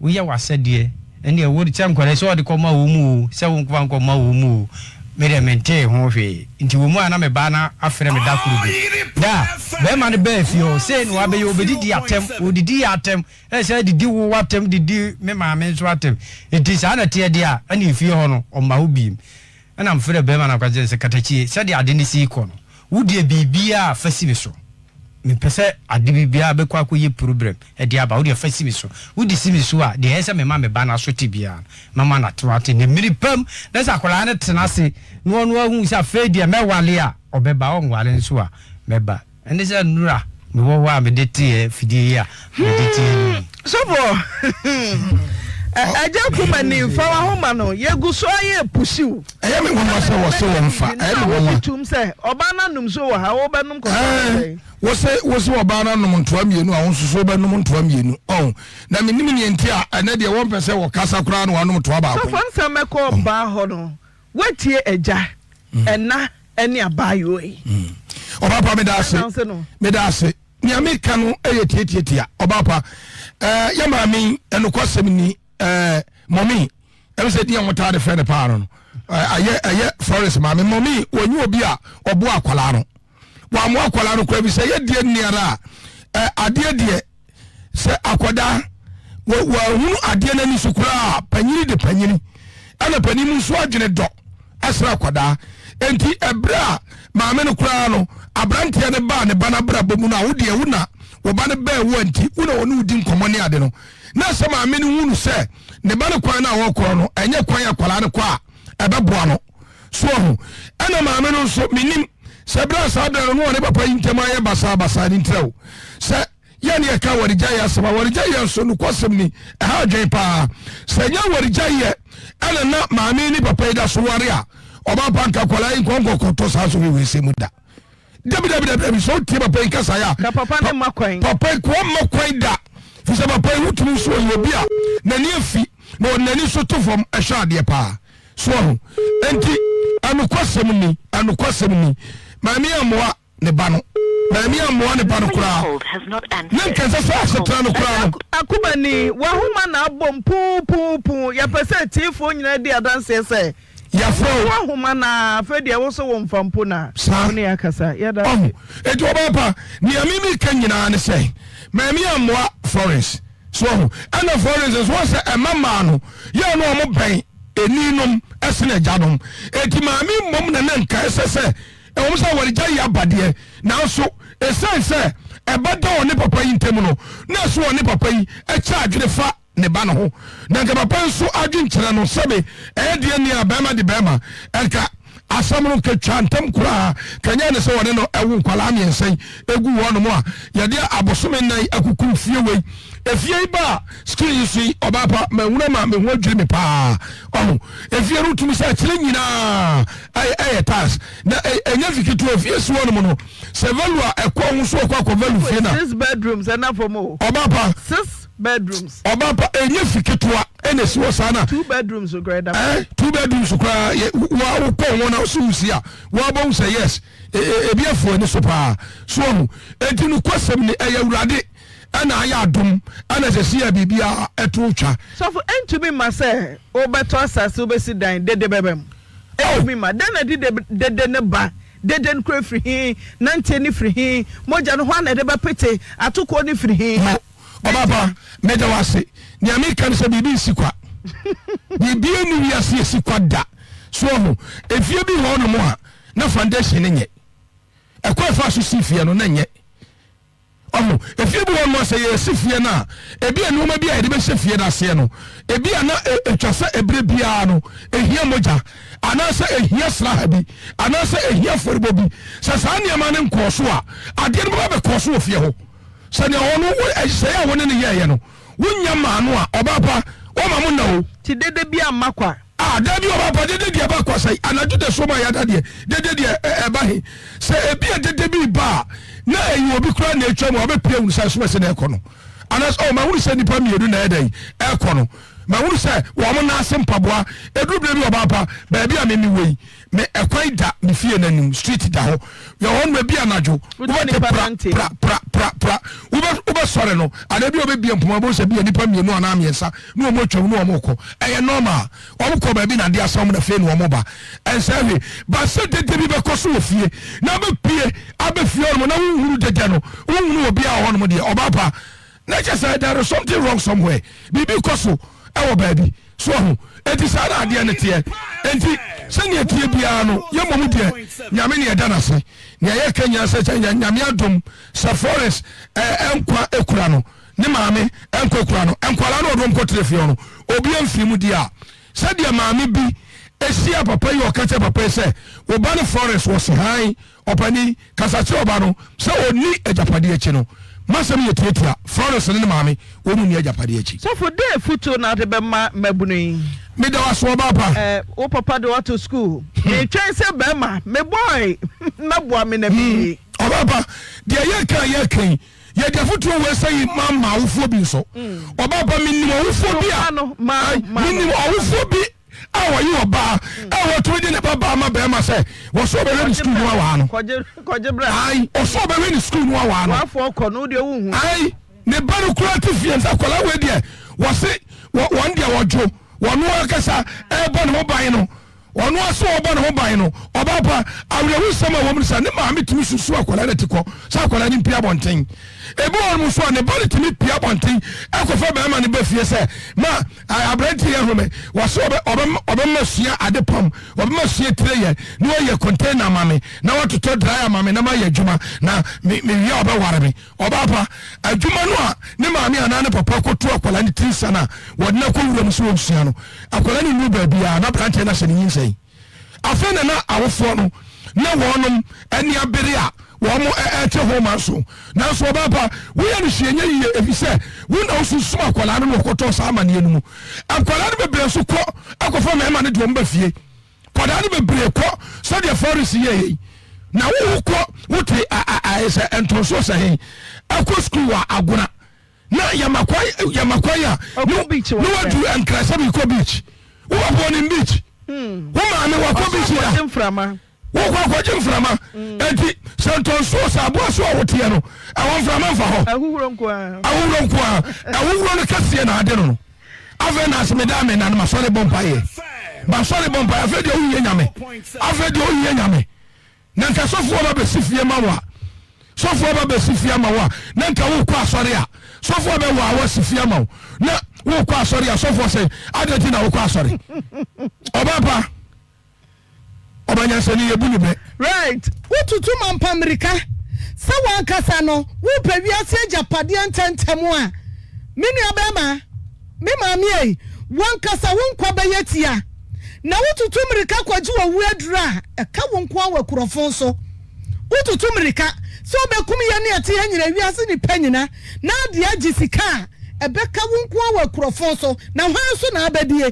woyɛ w'asɛdeɛ ɛneɛ wo sɛ nkwadaa sɛ ɔde kɔma wɔ mu o sɛ wo nkɔfa nkɔma wɔ mu o me deɛ mentee ho hwee nti wɔ mu a na me baa no afrɛ me da koro bi da bɛrima no baa fie hɔ sei na wabɛyɛ ɔbɛdidi atɛm ɔdidi yɛ atɛm Ɛsɛ didi wo w'atɛm didi me maame nso atɛm nti saa na ɛteɛ deɛ a ɛne efie hɔ no ɔmma hɔ biem ɛna mefrɛ bɛrima no akɔkyerɛ sɛ katakyie sɛdeɛ ade no si kɔ no wo deɛ biribiara fa si me so mepɛ sɛ ade biribiara bɛkɔ akɔyɛ problem ɛde aba wo deɛ fa si me so wode si me so a deɛ ɛyɛ sɛ mema me ba no aso te biara no mɛma no ato ate ne mmiri pam na sɛ akwadaa no tena ase na ɔno ahu sɛ afei deɛ mɛwale a ɔbɛba ɔnwale nso a mɛba Ɛne sɛ nnora mewɔ hɔ a mede teɛ fidie yi a mede teɛ no yi. Sɔfo, Agya Kumani, fa w'ahoma no, yɛgu so ara yɛ pusiw. Ɛyɛ me nwanwa sɛ wɔse wɔmfa, ɛyɛ me nwanwa. Wogye tom sɛ ɔbaa no anom nsuo wɔ ha, wobɛnom kɔtɔ Ɛɛ, sɛn? wose wose ɔbaa no anom ntoa mmienu a, wo nso so wobɛnom ntoa mmienu. Ɔho, na mennim nea nti a ɛnɛ deɛ wɔmpɛ sɛ wɔkasa koraa na wɔanom toa baako. Sɔfo, ansa mɛkɔ ɔbaa hɔ no, woatie agya, ɛna ne abaayewa yi. Ɔbaa pa, meda ase, meda ase. Nea meka no yɛ tiatiatia. Ɔbaa pa, ɛɛ, yɛ maame yi, ɛnokwasɛm ni, ɛɛ, mɔmi, ɛmi sɛ din a wɔtaa de frɛ no paa no no, ɛyɛ ɛyɛ Florence maame, mɔmi, wɔnyi obi a ɔboa akwadaa no. Wɔamoa akwadaa no koraa bi sɛ ɛyɛ deɛ nni ara a, ɛ, adeɛ deɛ, sɛ akwadaa wɔ wɔahunu adeɛ no ani so koraa a, panyini de panyini, ɛna panin mu nso adwene dɔ ɛsrɛ akwadaa. Enti ɛberɛ a maame no koraa no, aberanteɛ no baa ne ba no abrabɔ mu no a, wo deɛ wo na wo ba no bɛɛ wo nti, wo na wɔne wo di nkɔmmɔ ne ade no, na sɛ maame no hunu sɛ ne ba no kwan no a wɔkorɔ no, ɛnyɛ kwan akwadaa no kɔ a ɛbɛboa no. So ɔho? Ɛna maame no nso, menim sɛ berɛ a saa berɛ no na ɔne papa yi ntam ayɛ basaa basaa no ntirɛ o. Sɛ yɛn ne yɛka awaregyaeɛ asɛm, awaregyaeɛ nso nokwasɛm ni, ɛha adwene paa. Sɛ ɛnyɛ awaregyaeɛ ɛna na maame ne papa yi da so ware a, ɔba pa nka akwadaa yi nkɔnkɔkɔtɔ saa so wewese mu da. Dabi dabi dabi dabi, sɛ wotie papa yi nkasaeɛ a, Ka papa ne mma kwan. Papa yi kɔ mma kwan da. Fi sɛ papa yi wotumi nso ɔyɛ obi a n'ani afi na ɔde n'ani so to fam ɛhwɛ adeɛ paa. So ahu? Enti, ɛnokwasɛm ni, ɛnokwasɛm ni, Maame ammoa ne ba no. Maame ammoa ne ba no koraa. Ne nka ɛsɛ sɛ asetena no koraa no. Akomani, w'ahoma na abom puupuupuu. Yɛpɛ sɛ atiefoɔ nyinaa di adanseɛ sɛ Yɛafrɛ wo. Wo ahoma no ara, afei deɛ wo so wo mfa mpo na Saa. wo ne yɛn akasa. Yɛda ase. Ɔho. Enti ɔbaa pa, nea me meka nyinaa ne sɛ, Maame ammoa Florence. So wahu? Ɛna Florence nso, wahu sɛ ɛma mmaa no, yɛ a na wɔn bɛn ɛni nom ɛsene agya nom. Enti maame mmom na na nka ɛsɛ sɛ, ɛwɔ mu sɛ awaregya yi aba deɛ, nanso ɛsiane sɛ ɛba da ɔne papa yi ntam no, na ɛso ɔne papa yi kyɛ adwene fa ne ba no ho. Na nka papa nso adwenkyerɛ no, sɛbe ɛyɛ deɛ nni a bɛrima de bɛrima, nka asɛm no nka twa ntam koraa, kanyan ne sɛ wɔne no ɛwo nkwadaa mmiɛnsa yi egu hɔnom a yɛde abosome nnan akukuru fie wei. Efie yi ba a screen yi so yi, ɔbaa pa, mahunu ama me ho adwiri me paa. Ɔho, efie no wotumi sɛ akyerɛ nyinaa ɛyɛ ɛyɛ tiles na ɛnyɛ fi ketewa. Efie si hɔnom no, sɛ value a ɛkɔ ho so ɔkɔ akɔ value fie na. Six bedrooms ɛna fam o. Ɔbaa pa. Six bedrooms. Ɔbaa pa, ɛnyɛ fi ketewa ɛna esi hɔ saa na. Two bedrooms koraa ɛda fam. Eh, two bedrooms koraa yɛ wa wokɔ ho na wosi wusi a wabɔ hu sɛ yes ebi afu ani so paa so ɔho. Eti no kwasɛm ni, ɛyɛ Awurade ɛna ayɛ adom ɛna sɛ si yɛ biribi a ɛto twa. Sɔfo, ɛntumi mma sɛ wobɛtɔ asase wobɛsi dan dede bɛba mu. Ɛntumi mma. Dɛn na ɛde dede no ba? Dede no kura firi he? Nanteɛ no firi he? Mogya no hwan na ɛde bɛpete? Atokoɔ no firi he? Mo, ɔbaa pa, meda wo ase. Nea meka ne sɛ biribi nsi kwa. Biribi nni wiase esi kwa da. So wahu? Efie bi wɔ hɔnom a, na foundation no nyɛ. Ɛkwan a ɛfaa so sii fie no, na ɛnyɛ. Wahu? Efie bi wɔ hɔnom a, sɛ yɛresi fie no a, ebi a nneɛma bi a yɛde bɛhyɛ fie no aseɛ no, ebi a na etwa sɛ ebere biara no, ehia mogya, anaasɛ ehia sraha bi, anaasɛ ehia afɔrebɔ bi. Sɛ saa nneɛma no nkɔɔ so a, adeɛ no bɛba abɛkɔ so wɔ fie hɔ. Sɛ nea ɔno wo nhyehyɛeɛ a wo ne no yɛeɛ no, wonnya mmaa no a, ɔbaa pa, ɔmma mo nna o. Nti dede bi amma kwa. Ah, dabi, ɔbaa pa, dede deɛ ɛba kwa sɛn? Anadwo dasuo mu a yɛada deɛ, dede deɛ ɛ, ɛba he? Sɛ ebia dede bi reba a, na ɛyɛ obi koraa na atwa mu a, ɔbɛpue ahunu sɛ asomasi na ɛrekɔ no. Anaasɛ, oh, mahunu sɛ nnipa mmienu na ɛyɛ dɛn? Ɛrekɔ no. Mahunu sɛ wɔn nan ase mpaboa. Ɛduru berɛ bi, ɔbaa pa, baabi a me mewɔ yi, Me ɛkwan da me fie no anim, street da hɔ. Yɛ hɔ nom ebi anadwo, wobɛte pra pra pra pra pra. Wobɛ wobɛsɔre no, anaa ebi a wobɛbie mpoma wobɛhu sɛ bi a nnipa mmienu anaa mmiɛnsa na wɔn atwam na wɔn rekɔ. Ɛyɛ normal. Wɔn kɔ baabi na adeɛ asa wɔn na afei na wɔn ba. Ɛnsɛ hwee. Ba sɛ dede bi bɛkɔ so wɔ fie na abɛpie abɛ fie hɔ nom na wonhunu dede no, wonhunu obiara wɔ hɔ nom deɛ, ɔbaa pa. Na kyerɛ sɛ there is something wrong somewhere. Biribi kɔ so wɔ baabi. So wahu? Enti saa na adeɛ no teɛ. Enti sɛnea ɛteɛ biara no, yɛn mmom deɛ, Nyame na yɛda no ase. Nea yɛka nyinaa sɛ, sɛ Nyame adom, sɛ Florence nkwa kura no, ne maame nkwa kura no, nkwadaa no a ɔde wɔn kɔtena fie hɔ no, obiara mfiri mu deɛ a, sɛdeɛ maame bi hyia papa yi a ɔka kyerɛ papa yi sɛ, wo ba no Florence, wɔse hann, Ɔpanin, kasa kyerɛ ɔba no sɛ ɔnni agyapadeɛ akyi no. M'asɛm yɛ tiatia, Florence ne ne maame, wɔn nni agyapadeɛ akyi. Sɔfo, dɛn afutuo na wode bɛma mmabunu yi? Meda wo ase ɔbaa pa. Eh, wo papa de wo ato sukuu. Metwɛn sɛ bɛrima, me boy, mmɛboa me na menwie. Ɔbaa pa, deɛ yɛreka a yɛreka yi, yɛde afotuo wei sɛ yi ma ma awofoɔ bi nso. Ɔbaa pa, menim ɔwofoɔ bi a, menim ɔwofoɔ bi a ɔyɛ ɔbaa a wɔtumi de ne ba baa ma bɛrima sɛ wɔsɛ ɔbɛhwɛ ne sukuu no awaa no. Ae, ɔsɛ ɔbɛhwɛ ne sukuu no awaa no. Ae, ne ba no kura te fie sɛ akwadaa wei deɛ wɔse wɔn deɛ wɔdwo wɔn ankasa ɛrebɔ ne ho ban no ɔno ase ɔbɔ ne ho ban no ɔbaa pa awerɛhosɛm a wɔm no sɛ ne maame tumi susu akwadaa no ti kɔ sɛ akwadaa no mpia abɔnten ebi wɔ nom so a ne ba no tumi pia abɔnten ɛkɔfa bɛrima no ba fie sɛ ma aberante yɛ home wɔsɛ ɔbɛma sua ade pam ɔbɛma sua tire yɛ na wɔyɛ container ama me na wɔtotɔ dryer ama me na mayɛ adwuma na mewie a ɔbɛware me Ɔbaa pa, adwuma no a ne maame anaa ne papa kɔtu akwadaa no tiri sa no a wɔde no akɔ wuram sɛ ɔnsua no, akwadaa no nnuru baabiara na aberanteɛ no ahyɛ ne nyinsɛn. Afei na na awofoɔ no ne wɔnom ani abere a wɔn ɛte ho ma nso. Nanso ɔbaa pa, woyɛ no hwee nyɛ yie ɛfiri sɛ wo na wosunsum akwadaa no na wɔkɔtɔɔ saa amaneɛ no mu. Nkwadaa no bebree nso kɔ akɔfa mmarima no de wɔn ba fie. Nkwadaa no bebree kɔ sɛdeɛ Florence yɛɛ yi na wowo kɔ wote ayɛ sɛ ntɔnsoɔ sɛ he ɛkɔ sukuu wɔ agona na yɛma kwan yɛma kwan a ne wadu nkra sɛ mekɔ beach wo papa ɔnim beach hmm. wo maame wakɔ beach da wokɔ akɔgye mframa hmm. enti sɛ ntɔnsoɔ sɛ aboa so a woteɛ no ɛwɔ mframa mfa hɔ ahuhuro nko a ahuhuro no kɛseɛ na ade no no Afei na ase meda me na no masɔre bɔ mpaeɛ masɔre bɔ mpaeɛ afei deɛ wohia nyame afei deɛ wohia nyame na nka sɔfoɔ ba bɛsi fie ma wo a sɔfoɔ ba bɛsi fie ama wo a na nka wokɔ asɔre a sɔfoɔ bɛwɔ a wasi fie ama wo na wokɔ asɔre a sɔfoɔ sɛ adɛn nti na wokɔ asɔre ɔba pa Ɔba nyansani yɛbu no bɛ. Right. Wotutu mampa mmirika sɛ w'ankasa no worepɛ wiase agyapadeɛ ntɛmntɛm a, me nuabarima, me maame ei, w'ankasa wo nkwa bɛyɛ tia. Na wotutu mmirika kɔgye owu aduro a, ɛka wo nko ara wɔ akurɔfo so. Wotutu mmirika sɛ wobɛkum yɛn ne ɛte ha nyina, wiase nnipa nyina, na ade agye sika a, ɛbɛka wo nko ara wɔ akurɔfo so, na hwan so na abɛdie?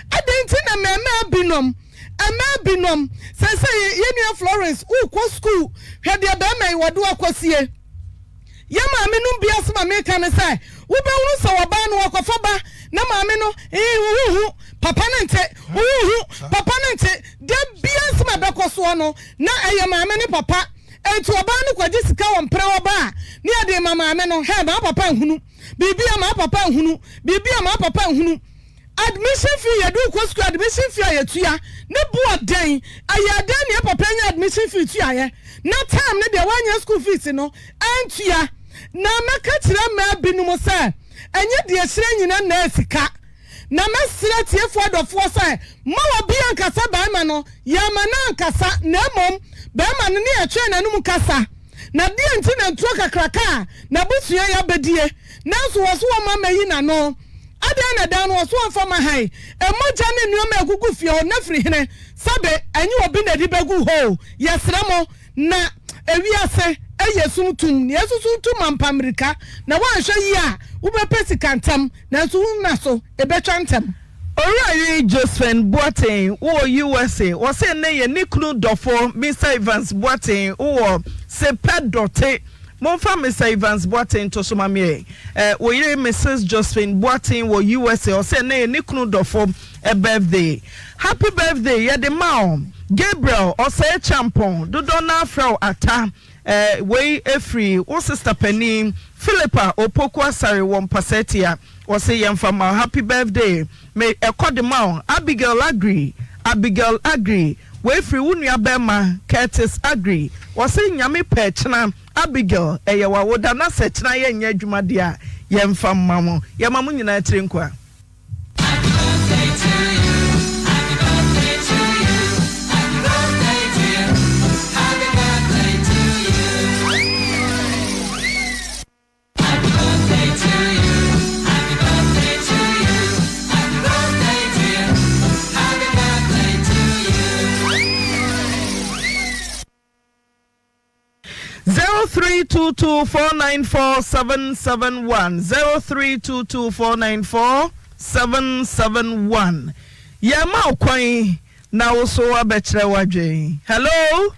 Adɛn nti na mmarimaa binom, mmaa binom, seesei yɛn nua Florence, worekɔ sukuu, hwɛ deɛ barima yi wɔde wo akɔsie. Yɛn maamenom bi asɛm a meka ne sɛ, wobɛhunu sɛ ɔbaa no ɔkɔfa ba na maame no, ee, wohuhu, papa no nte, wohuhu, papa no nte. Da biara nsɛm a ɛbɛkɔ soɔ no, na ɛyɛ maame ne papa. Enti ɔbaa no kɔgye sika wɔ mpena hɔ ba a, ne yɛde rema maame no, hɛ, maa papa nhunu, biribi a maa papa nhunu, biribi a maa papa nhunu. Admission fee yɛde wo kɔ sukuu admission fee a yɛtua ne boɔ dɛn ɛyɛɛ dɛn na yɛ papa nya admission fee tuaeɛ na term no deɛ wannya school fees no antua na mɛka kyerɛ mmaa binom sɛ ɛnyɛ deɛ ɛhyerɛn nyina nnaa sika na mɛsrɛ atiefoɔ adɔfoɔ sɛ mma obi ankasa barima no yɛamma no ankasa na mmom barima no ne yɛtwɛn n'anom kasa na deɛ nti na nturo kakraka a n'abusua yi abɛdie nanso wɔ so wɔmma mɛyi n'ano Adɛn na dan no ɔso amfa ma hann? Mogya ne nnoɔma a ɛgugu fie hɔ no firi hene? Sɛbe ɛnyɛ obi na ɛde bɛgu hɔ o. Yɛsrɛ mo, na ewiase yɛ sum tumm, nea ɛsusu ntu mampa mmirika, na woanhwɛ yie a, wobɛpɛ sika ntɛm, nanso wo nna so ɛbɛtwa ntɛm. Owura yere Josephine Boateng wowɔ USA, wɔse nnɛ yɛ ne kunu dɔfo Mister Evans Boateng wowɔ Sepɛ Dɔte. Momfa Mister Evans Boateng nto so ma me ɛ. Eh, wo yere Mrs Josephine Boateng wɔ USA, ɔsɛ ɛnɛ yɛ ne kunu dɔfo eh, birthday. Happy birthday yɛde ma wo. Gabriel Ɔsɛe Kyampɔn, dodoɔ no ara frɛ wo Ata. Eh, wei ɛfiri wo sister panin Philippa Opoku Asare wɔ Mpasatia. Ɔse yɛmfa ma wo happy birthday. Me ɛkɔ de ma wo Abigail Agri, Abigail Agri. Wei firi wo nua bɛɛma Curtis Agri. Ɔse Nyame pɛ kyena Abigail ɛyɛ wawoda na sɛ kyena yɛ nyɛ adwuma deɛ a yɛ nfa mma mo. Yɛ ma mo nyinaa tiri nkwa. Happy birthday to you, happy birthday to you, happy birthday dear, happy birthday to you. Happy birthday to you, happy birthday to you, happy birthday dear, happy birthday to you. 0322 494 771 0322 494 771 Yɛma wo kwan na wo so abɛkyerɛ w'adwen. Hello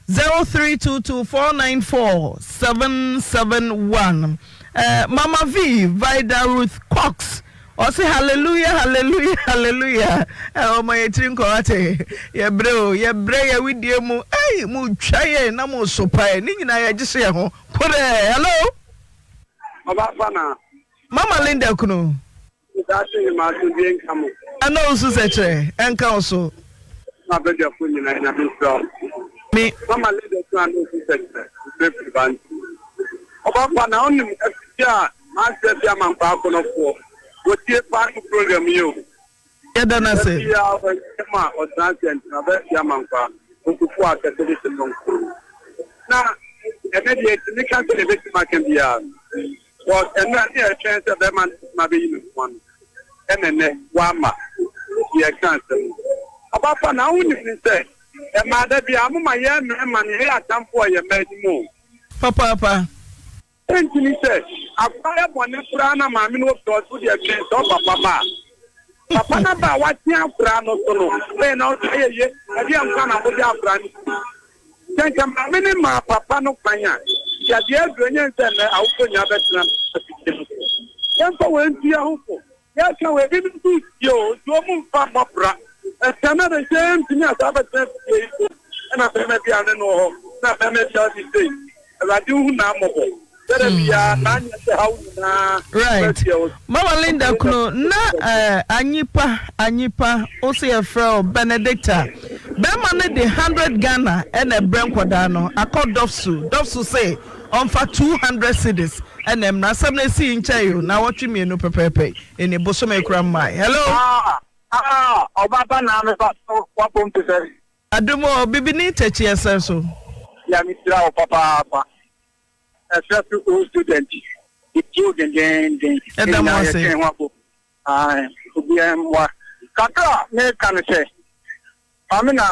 0322 494 771 Eh, Mama V, Vida Ruth Cox ɔse hallelujah hallelujah hallelujah eh, ɔma yɛ tiri nkɔ ate yɛbrɛ o yɛbrɛ yɛ widie mu ei mo twa yɛ na mo sopa yɛ ne nyinaa yɛgye so yɛ ho korɛ hello. Ɔba fa na. Mama Linda kunu. Daakye hema asomdwie nka mo. Ɛna wo so sɛkyerɛ ɛnka wo so. Na abadwafo nyinaa Nyame nhyira wo. Me. Mama Linda kunu ana osu sɛkyerɛ mfrɛ firi Bantu. Ɔba fa na wonim afidie a m'ase afi ama nkwaa akɔnɔfoɔ wɔtie paa mo program yi o. Yɛda no ase. Da biara ɔyɛ mu a ɔtena ase ɛntena bɛ fi ama nkwa okufu a kɛse de hyɛ nkonko. Na ɛnɛ deɛ ɛtumi ka sɛ ɛbɛtumi aka biara no cause ɛnɛ ne yɛtwɛn sɛ bɛrima no bɛtumi abɛyi ne ho ano ɛna ɛnɛ wama yɛka asɛm no. Ɔba pa na wonim ne sɛ ɛmaa da biara moma yɛn mmarima no yɛyɛ atamfo wɔ yɛn mma anim o. Papaapa. Enti ne sɛ akwadaa yɛ bɔne koraa na maame no wɔ fie ɔse wodeɛ twɛn sɛ ɔpapa ba a. Papa no aba a wate akwadaa no so no bɛn na ɔse ayɛ ye ɛdeɛ nkwa na mode akwadaa no si. Sɛ nka maame no maa papa no kwan a nka deɛ aduru ɛnyɛ nsɛ nnɛ awofoɔ nyinaa bɛtena afidie no so. Yɛmfa wei ntu yɛn ho fo. Yɛka wei ebinom nso retie o nti wɔn mfa mmɔ bra. Ɛsɛ na the same tumi a saa bɛtena afidie yi so ɛna bɛrima bi a ne no wɔ hɔ na bɛrima bi a ɔde sei. Awurade nhu naa mmɔbɔ. Sɛ da biara naa nyɛ sɛ haw nyinaa Right. bɛteɛ wo so. Mama Linda kunu na eh, Anyipa Anyipa wo se yɛfrɛ wo Benedicta. Bɛrima no de 100 Ghana ɛna ɛbrɛ nkɔdaa no akɔ Dɔfsu. Dɔfsu se ɔmfa 200 cedis ɛna ɛmmra. Asɛm no esii nkyɛe o, naawɔtwe mmienu pɛpɛɛpɛ ɛni, bosome kora mmae. Hello. Ah ah ɔba pa naa me ba so wapom te sɛ. Adom o, bibini takyi ɛsɛ so. Nyame hyira wo papaapa. Ɛsɛ so old student yɛtie wo dendenden. Yɛda mo ase. Yɛtwɛn ho abo. Ae, obiara mmoa. Kakra a meka ne sɛ, Maame na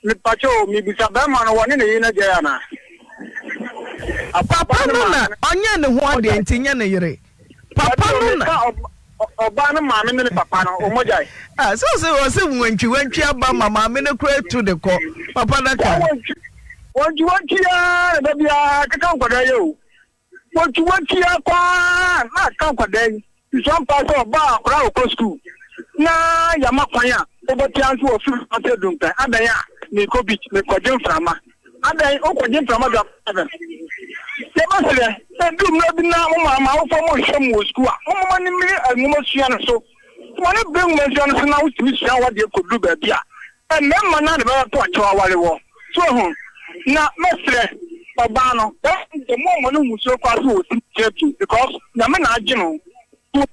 mepakyɛ o, mebisa bɛrima no wɔne ne yere no agyae anaa? Papa no na ɔnyɛ ne ho adeɛ nti nyɛ ne yere. Papa no na. Ɔbaa no maame ne ne papa no, wɔn agyae. Ah, sɛ ɔsɛ ɔsɛ wantwi wantwi aba ma maame no kura atu de kɔ. Papa no ka. Wantwi wantwi aa na da biara keka nkwadaa yɛ o. Wantwi wantwi aa paa na aka nkwadaa yi. Nso ampa sɛ ɔbaa akwadaa a ɔkɔ sukuu na yɛama kwan a wobɛtea nso wɔ firi ase dunkan adan a mekɔ beach mekɔgye mframa. Adɛn, wokɔgye mframa da heaven? Yɛbɛsrɛ, ɛdu mmerɛ bi na moma mo awofoɔ mo nhwɛ mo wɔ sukuu a, momma mo ani mmere nwomasua no so. Sɛ mo ani bere nwomasua no so na wotumi sua w'adeɛ kɔduru baabi a, mmarima no ara na ɛbɛbɛto akyɛw aware wɔ. So wahu? Na mɛsrɛ ɔbaa no, bɛrima no deɛ mommɔ no mmusuo koraa sɛ ɔsi kyerɛ bio because Nyame na agye no. Honhom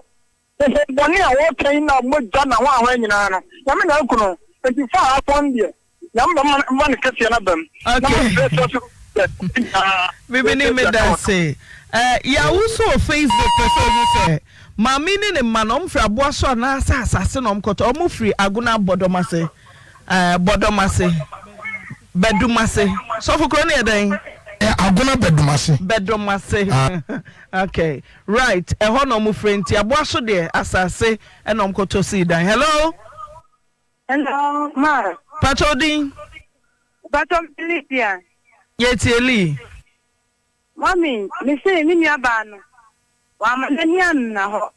bɔne a wɔka yi na mogya na hwanhwan nyinaa no, Nyame na aku no. Enti fa a afɔn deɛ, Nyame bɛma ne kɛseɛ no aba mu. Na Okay. masrɛ sɛ so sɛ nyinaa Bibini meda ase. Eh, Yawo so wɔ Facebook pɛ sɛ ohu sɛ maame ne ne mma no ɔmo firi aboa so anaasɛ asase na ɔmo kɔtɔ. Ɔmo firi Agona Bɔdɔm ase. Eh, Bɔdɔm ase. Bɛdum ase. Sɔfo kuro no yɛ dɛn? Eh, Agona Bɛdum ase. Bɛdum ase. Okay. Right. Ɛhɔ na ɔmo firi nti aboa so deɛ asase ɛna ɔmo kɔtɔ sii dan. Hello. Hello, ma. Pacho din. Pacho Lydia. Yɛtie Lee. Mami, me se me nua baa no, wama n'ani anna hɔ.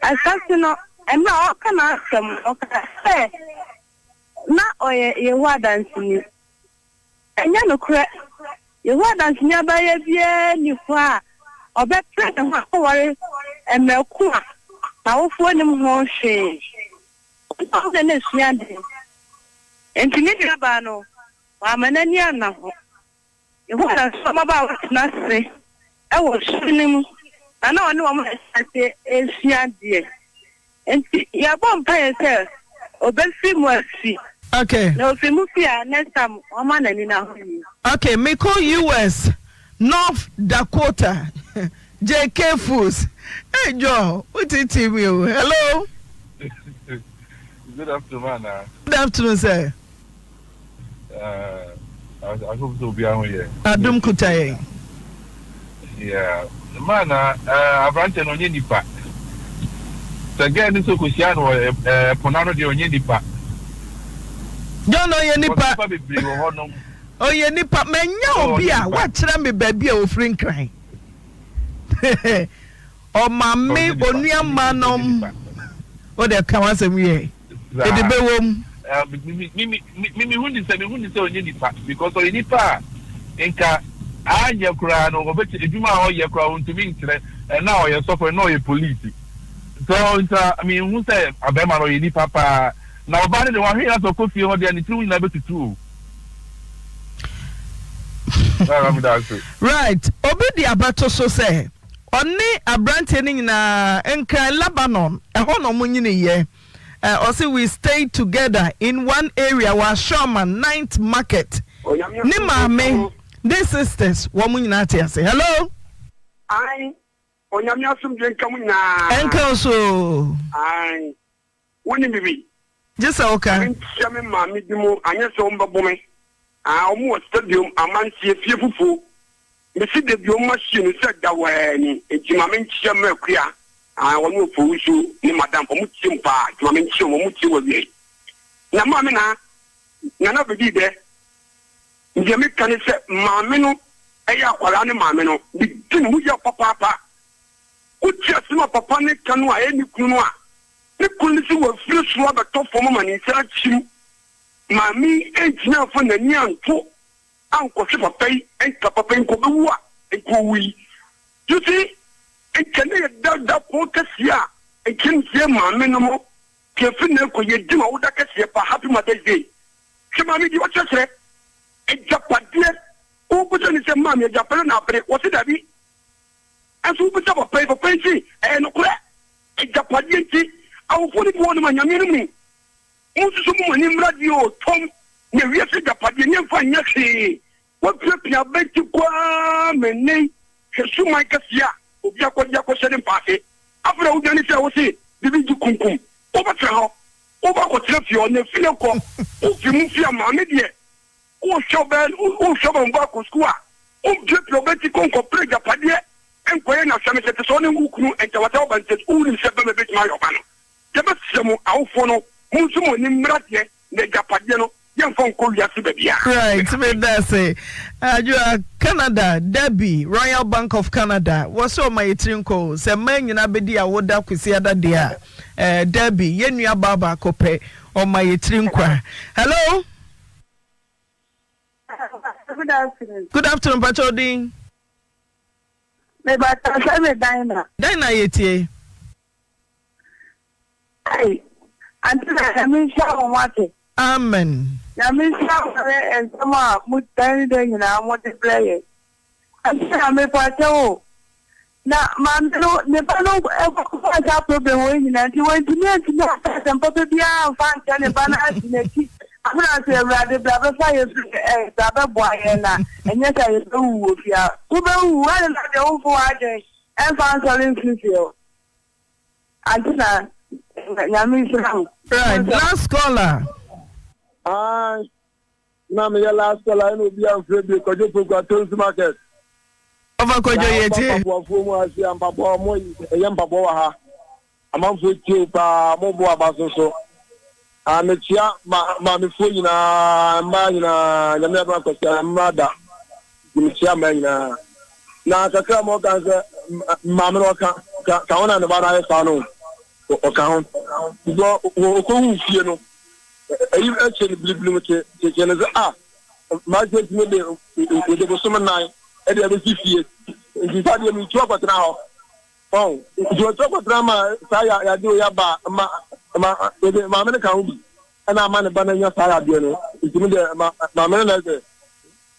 Asase no, ɛmɛ a ɔka n'asɛm no, ɔka sɛ na ɔyɛ Yehowa Danseni. Ɛnyɛ nokorɛ. Yehowa Danseni abaayewa biara nni hɔ a ɔbɛpere ne ho akɔware mmerɛ ko a n'awofoɔ nnim ho hwee. Ɔno a ɔne no resua ade. Enti ne nuabaa no, wamma n'ani anna ho. Yehowa Adansefo mmabaawa tena ase wɔ sum no mu, na na ɔne wɔn na ɛtena ase resua adeɛ. Enti yɛbɔ mpaeɛ sɛ ɔbɛfiri mu afi. Okay. Na ɔfiri mu fi a, next time ɔmma n'ani nna hɔ yie. Okay, mekɔ US, North Dakota, JK Foods. Hey, Joe, wotitii mi o. Hello. Good afternoon, Anna. Good afternoon, sir. I hope sɛ obiara ho yɛ. Adom kuta yɛn. Yeah, maa na eh, aberanteɛ no ɔnyɛ nipa. Sɛ girl no sɛ ɔkɔhyia no wɔ eh, ɛpo no ano deɛ ɔnyɛ nipa. John ɔyɛ nipa. Nipa bebree wɔ hɔnom. Ɔyɛ nipa. Manya obi a wakyerɛ me baabi a ɔfiri Nkran. Ɔma me onua mma nom. Wo deɛ ka w'asɛm wie. Ɛde bɛwɔ mu. Me mehu ne sɛ mehu ne sɛ ɔnyɛ nipa because ɔyɛ nipa a nka anyɛ koraa no ɔbɛkyɛ adwuma a ɔyɛ koraa ɔntumi nkyerɛ ɛna ɔyɛ sɔfo ɛna ɔyɛ polisi so nta mehu sɛ abɛɛma no ɔyɛ nipa paa na ɔbaa no de wahwe yɛ sɛ ɔkɔ fie hɔ deɛ ne tiri ho nyinaa bɛtutu o. Right obi de abɛto so sɛ ɔne abranteɛ no nyinaa Nkran Lebanon ɛhɔ na ɔmo nyiniiɛ ɔse we stayed together in one area wɔ Ashorman ninth market ne maame ne sisters wɔn nyinaa te ase hello. Ae Onyame asomdwe nka mo nyinaa. Ɛnka wo so oo. Ae Wonim biribi? Gye sɛ woka. Ma menkyia me maame bi mo, anyɛ sɛ wɔbɛbo me. Ah, wɔn wɔ stadium, amanseɛ, fie fufuo. Mesi da bi wɔn machine no sɛ dawaa ni, enti ma menkyia Mma Akua, ah, wɔne Ofowusu ne madam, wɔn tie mu paa, nti ma menkyia wɔn, wɔn tie wɔ awia yi. Na maame na, Nana bɛdii dɛ. Deɛ meka ne sɛ, maame no yɛ akwadaa ne maame no, medi ne ho yaw papaapa. Wote asɛm a papa no ka no a ɛyɛ ne kunu no a, Ne kunu no se wafiri soro abɛtɔ fam ama ne nsa akyim. Maame yi antumi amfa n'ani anto ankɔhwɛ papa yi, nka papa yi nka ɔbɛwu a, nka ɔwui. You see, nka ne yɛ da da pon kɛseɛ a, nka ntie maame no mo, nka ɛfiri nnɛ rekɔ yɛdi ma woda kɛseɛ paa, Happy Mother's Day. Hwɛ maame deɛ ɔkyerɛkyerɛ agyapadeɛ, wobisa no sɛ maame agyapadeɛ na abere, wɔse dabi. Nso wobisa papa yi, papa yi se ɛyɛ nokorɛ. Agyapadeɛ nti, awofoɔ no bi wɔ hɔnom a Nyame no mu. Monsusu mo mo ani mmra deɛ o, tɔm, na wiase agyapadeɛ ne ɛmfa nyɛ hwee. Woapiapia abati kɔ ara ma ɛnnɛ yi, hwɛ suman kɛseɛ a obi akɔgye akɔhyɛ ne mpa ase. Afei na wodwane sɛ wose biribi gye kunkum. Wobɛtena hɔ, wobɛkɔtena fie hɔ, na fie kɔ, wofi mu fie a maame deɛ Wohwɛ wo bɛ wohwɛ wɔn ba kɔ sukuu a, wompiapia wo bɛ ti kɔ nkɔpere agyapadeɛ nkɔyɛ no asɛm sɛ te sɛ ɔne wo kunu ntawatawa ba nti wonim sɛ bɛma bɛtumi ayɛ ɔba no. Yɛbɛsrɛ mo awofoɔ no monso mo ani mmra deɛ na agyapadeɛ no yɛmfa nkɔ wiase baabiara. Right, meda ase. Adwoa, Canada, Derby, Royal Bank of Canada, wɔ sɛ ɔma yɛ tiri nkɔ o, sɛ mmaa nyinaa bɛdi awoda Kwasiada deɛ a, eh, Derby, yɛn nua baa baako pɛ, ɔma yɛ tiri nkwa. Hello? Good afternoon. Good afternoon, Pacho Odin. Me bata sɛ me Dinah. Dinah yɛ tie. Ayi, ante na nyame nhyira mo mate. Amen. Nyame nhyira mo ne nsɛm a mo dan ne dan nyinaa mo de brɛ yɛn. Ante na me pa kyɛw o. Na maame no ne ba no kɔfaa saa problem wei nyinaa nti wantumi antumi anka asɛm papa biara amfa ankyerɛ ne ba no ansi n'akyi afei sɛ Awurade bra bɛfa yɛn firi ɛ bra bɛboa yɛn na ɛnyɛ sɛ yɛbɛwuwu wɔ fie a wobɛwuwu ade na deɛ womfo w'adwen ɛmfa nsɔre mfiri fie hɔ ante na Nyame nhyira mo. Right, last caller. Aye. Na meyɛ last caller ɛna obi amfrɛ bio Kwadwo Poku Atonsu market. Ɔfa Kwadwo yɛ tie. Mpaboafoɔ mu ase a mpaboa ɔmo ɛyɛ mpaboa wɔ ha amanfoɔ tie wo paa mo bo aba so so ah mekyia ma maamefoɔ nyinaa mmaa nyinaa nyame adom akwasi a mmaa da nti mekyia mmaa nyinaa na kakra ma ɔka sɛ maame no ɔka ka ka ho na ne ba no ayɛ saa no ɔka ho because ɔkɔhu fie no Eyi kyerɛ no biribiri mu te kyerɛ no sɛ a m'adwene tumi de mede bosom nan de abɛsi fie nti saa deɛ metu akɔtena hɔ ɔn nti wɔtu akɔtena ma saa yadeɛ wei aba ma ma yɛde maame no ka ho bi ɛna ama ne ba no anya saa yadeɛ no nti me deɛ ma maame no na ɛsɛ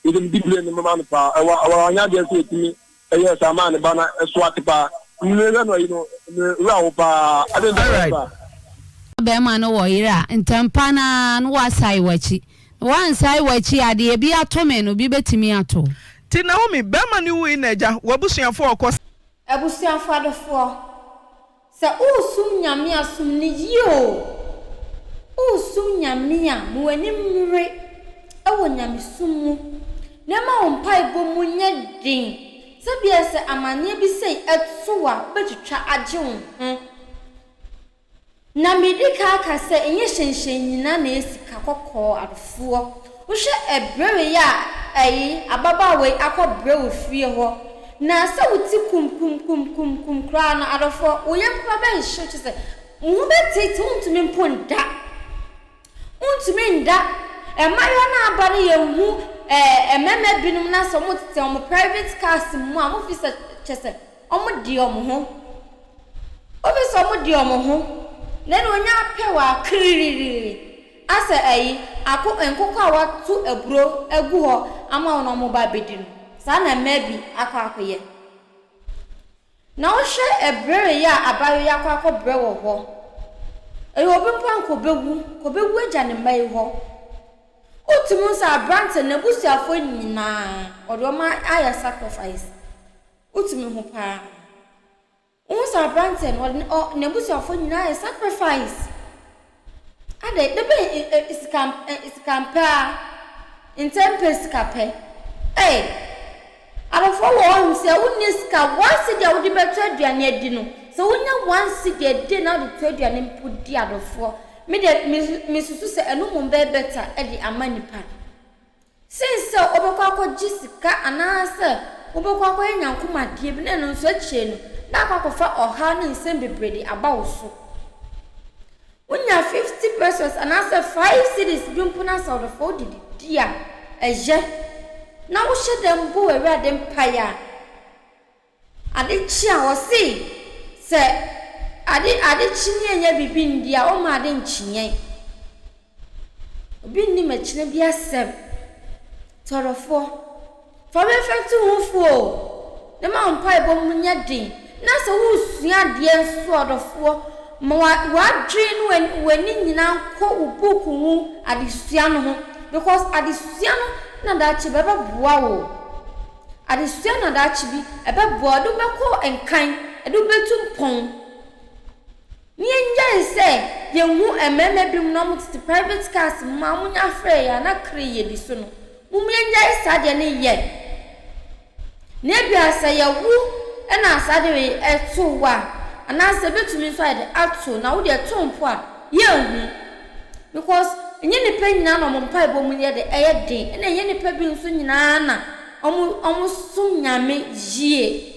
Yɛde me dibire no mema no paa. Ɛwɔ ɛwɔ ɔnyɛ adeɛ sɛ yɛtumi ɛyɛ saa maa ne ba na ɛso ate paa. Mehwɛ no ayi no me werɛ aho paa. Adɛn nti na ɛyɛ saa? Bɛrima no wɔ yere a, ntɛmpa no ara no woasae w'akyi. Na woansae w'akyi a, deɛ bi ato me no, bi bɛtumi ato wo. Nti Naomi, barima no wui na agya, w'abusuafoɔ a ɔkɔ. Abusuafo adɔfoɔ, Sɛ woresom Nyame a som no yie o, woresom Nyame a ma w'ani mmere. wɔ nyamesom mu, na ɛma wo mpaebɔ mu nyɛ den, sɛdeɛ sɛ amanneɛ bi sei to wo a, wobɛtwitwa agye wo ho. Na medi kan aka sɛ ɛnyɛ hyɛnhyɛn nyinaa na ɛyɛ sika kɔkɔɔ adefoɔ. Wohwɛ ɛberɛ wei a ɛyi ababaawa yi akɔ brɛ wɔ fie hɔ, na sɛ wo ti kum kum kum kum kum koraa no adɔfoɔ wo yam koraa bɛhyehye wo kyerɛ sɛ wo ho bɛteetee wontumi mpo nda. Wontumi nda. Mmaayewa no aba no yɛhu ɛɛ mmarima binom na sɛ wɔtete wɔn private cars mu a wɔfi sɛ kyerɛ sɛ Wɔde wɔn ho. Wofi sɛ wɔde wɔn ho. Na ɛna onya apɛ wɔ a kiririri asɛ ayi ako nkokɔ a wɔato aburo agu hɔ ama wɔn na wɔba abɛdi no. Saa na mmaa bi akɔ akɔyɛ. Na wohwɛ ɛbrɛ yi a abaayewa yi akɔ akɔbrɛ wɔ hɔ. Ɛyɛ obi mpo a nka ɔbɛwu, nka ɔbɛwu agya ne mma yi hɔ. Wotumi hu sɛ aberanteɛ no n'abusuafoɔ nyinaa ɔde wɔn ayɛ sacrifice. Wotumi hu paa. Wohu sɛ aberanteɛ no, ɔde ɔ n'abusuafoɔ nyinaa yɛ sacrifice. Adɛn, da bɛn ɛ ɛ sika ɛ sika mpɛ a, ntɛmpɛ sika pɛ. Ei, adɔfoɔ wɔ hɔ sɛ wonni sika, one cedi a wode bɛtɔ aduane adi no, sɛ wonya one cedi a day na wode tɔ aduane mpo di adɔfoɔ, me deɛ mesusu sɛ ɛno mmom bɛyɛ better de ama nipa. Sen sɛ wobɛkɔ akɔgye sika anaasɛ wobɛkɔ akɔyɛ nyankomadeɛ bi na ɛno nso akyire no na akɔ akɔfa ɔhaw ne nsɛm bebree de aba wo so. Wonya 50 pesos anaasɛ 5 cedis bi mpo na sɛ ɔdɔfoɔ wode didi a, ɛyɛ. Na wohyɛ da bɔ w'Awurade mpaeɛ a, Ade kye a, ɔse sɛ ade ade kye ne yɛnnya biribi ndi a, ɔmma ade nkye yɛn. Obi nnim akyina bi asɛm. Tɔrɔfoɔ, fa wei fa tu ho fo o, na ma wo mpaebɔ mu nyɛ den. Na sɛ woresua adeɛ nso a, ɔdɔfoɔ, ma w'adwene ne w'ani nyinaa nkɔ wo book ho adesua no ho because adesua no na daakye bɛbɛboa wo. Adesua na daakye bi ɛbɛboa wo, ɛde wo bɛkɔ nkan, ɛde wo bɛtu mpɔn. Ne yɛnnyae sɛ yɛhu mmarima binom na wɔtete private cars mu a wɔnya frɛ yɛn a na kere yɛdi so no. Mom yɛnnyae saa deɛ no yɛ. Na ebia sɛ yɛwo na saa adeɛ wei ɛto wo a, anaasɛ ɛbɛtumi nso ayɛ dɛ ato na wo deɛ ɛto mpo a, yɛnhu. Because ɛnyɛ nnipa nyinaa na wɔn mpaebɔ mu yɛ dɛ ɛyɛ den, ɛna ɛnyɛ nnipa bi nso nyinaa na wɔn wɔn som Nyame yie.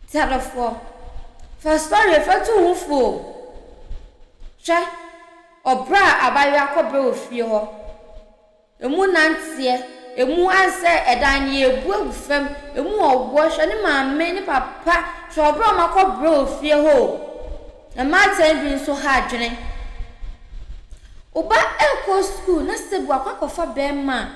Nti adɔfoɔ, fa story fa tu wo ho fo o. Hwɛ, ɔbrɛ a abayewa kɔbrɛ wɔ fie hɔ. Emu nanteɛ, emu ansɛ ɛdan no yɛrebu agu fam, emu ɔwoɔ, hwɛ ne maame ne papa, hwɛ ɔbrɛ a wɔakɔ brɛ wɔ fie hɔ o. Mmaatan bi nso ha adwene. Wo ba rekɔ sukuu na sɛ bi wakɔ akɔfa bɛrima a,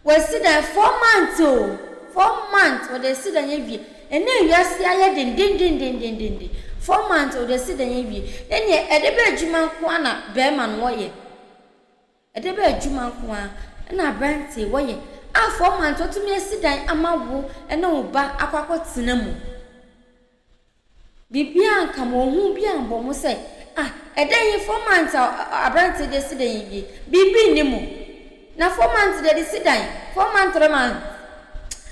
wasi dan 4 months o, 4 months wɔde asi dan awie. Ɛnnɛ wiase ayɛ dendendendendenden, 4 months wɔde asi dan awie. Na neɛ ɛde bɛ adwuma nko ara na bɛrima no wɔyɛ. Ɛde bɛ adwuma nko ara na aberanteɛ yi wɔyɛ a 4 months watumi asi dan ama wo ne wo ba akɔ akɔtena mu. Biribiara nka mo, ohu bi ambɔ mo sɛ ah ɛdan yi 4 months a aberanteɛ de asi dan yi wie, biribi nni mu. Na 4 months deɛ de si dan, 4 months 3 months.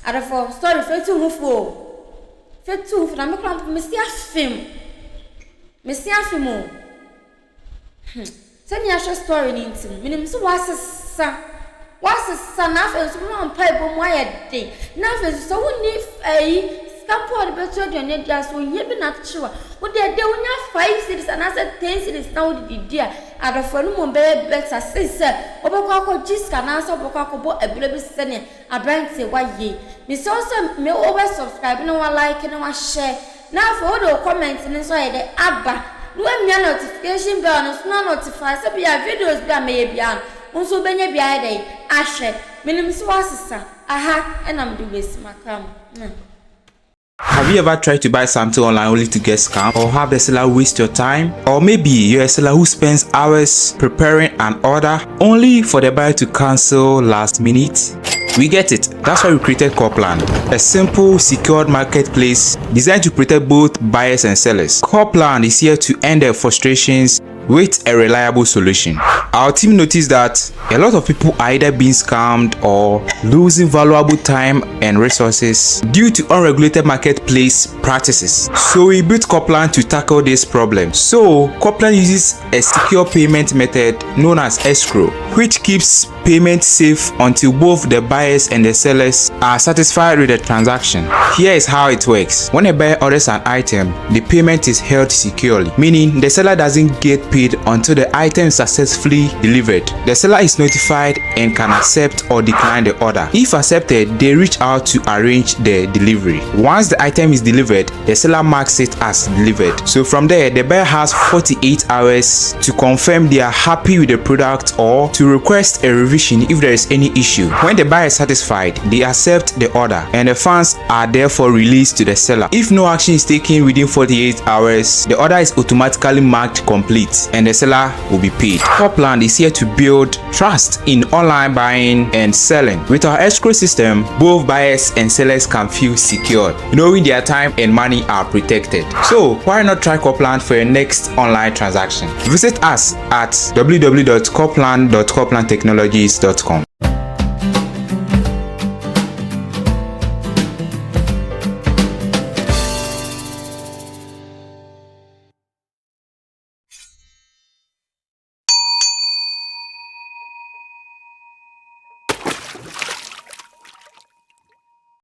Adɔfoɔ sorry fa tu ho fo o, fa tu ho fo na me koraa mpo mesi afem, mesi afem o. Hmm, sɛnea ahwɛ story no nti no, menim sɛ woasesa. Woasesa na afei nso mo mpaebɔ mu ayɛ den. Na afei nso sɛ wonni ayi sika mpo a wɔde bɛto aduane adi a, sɛ ohia bi na akyekye wo a, wode ɛdɛ wonya 5 cedis anaasɛ 10 cedis na wode didi a, adɔfoɔ no mmom bɛyɛ better sen sɛ wobɛkɔ akɔgye sika anaasɛ wobɛkɔ akɔbɔ abira bi sɛnea Aberanteɛ wayɛ mesrɛ wo sɛ me wo bɛ subscribe na wa like na wa share na afei wode wo comment no nso ayɛ dɛ aba na wamia notification bell no so na notify sɛ bia videos bi a mɛyɛ biara no wo nso wobɛnya bi ayɛ dɛ ahwɛ menim sɛ woasesa aha ɛna mede wo bɛsi makra mo. Have you ever tried to buy something online only to get scammed or have the seller waste your time? Or maybe you're a seller who spends hours preparing an order only for the buyer to cancel last minute? We get it. That's why we created Corplan, a simple, secured marketplace designed to protect both buyers and sellers. Corplan is here to end the frustrations. with a reliable solution. Our team noticed that a lot of people are either being scammed or losing valuable time and resources due to unregulated marketplace practices. So we built Copland to tackle this problem. So Copland uses a secure payment method known as escrow, which keeps payment safe until both the buyers and the sellers are satisfied with the transaction. Here is how it works. When a buyer orders an item, the payment is held securely, meaning the seller doesn't get paid until the item is successfully delivered. The seller is notified and can accept or decline the order. If accepted, they reach out to arrange the delivery. Once the item is delivered, the seller marks it as delivered. So from there, the buyer has 48 hours to confirm they are happy with the product or to request a revision if there is any issue. When the buyer is satisfied, they accept the order and the funds are therefore released to the seller. If no action is taken within 48 hours, the order is automatically marked complete and the seller will be paid. Copland is here to build trust in online buying and selling. With our escrow system, both buyers and sellers can feel secured, knowing their time and money are protected. So why not try Copland for your next online transaction? Visit us at www.copland.coplandtechnologies.com.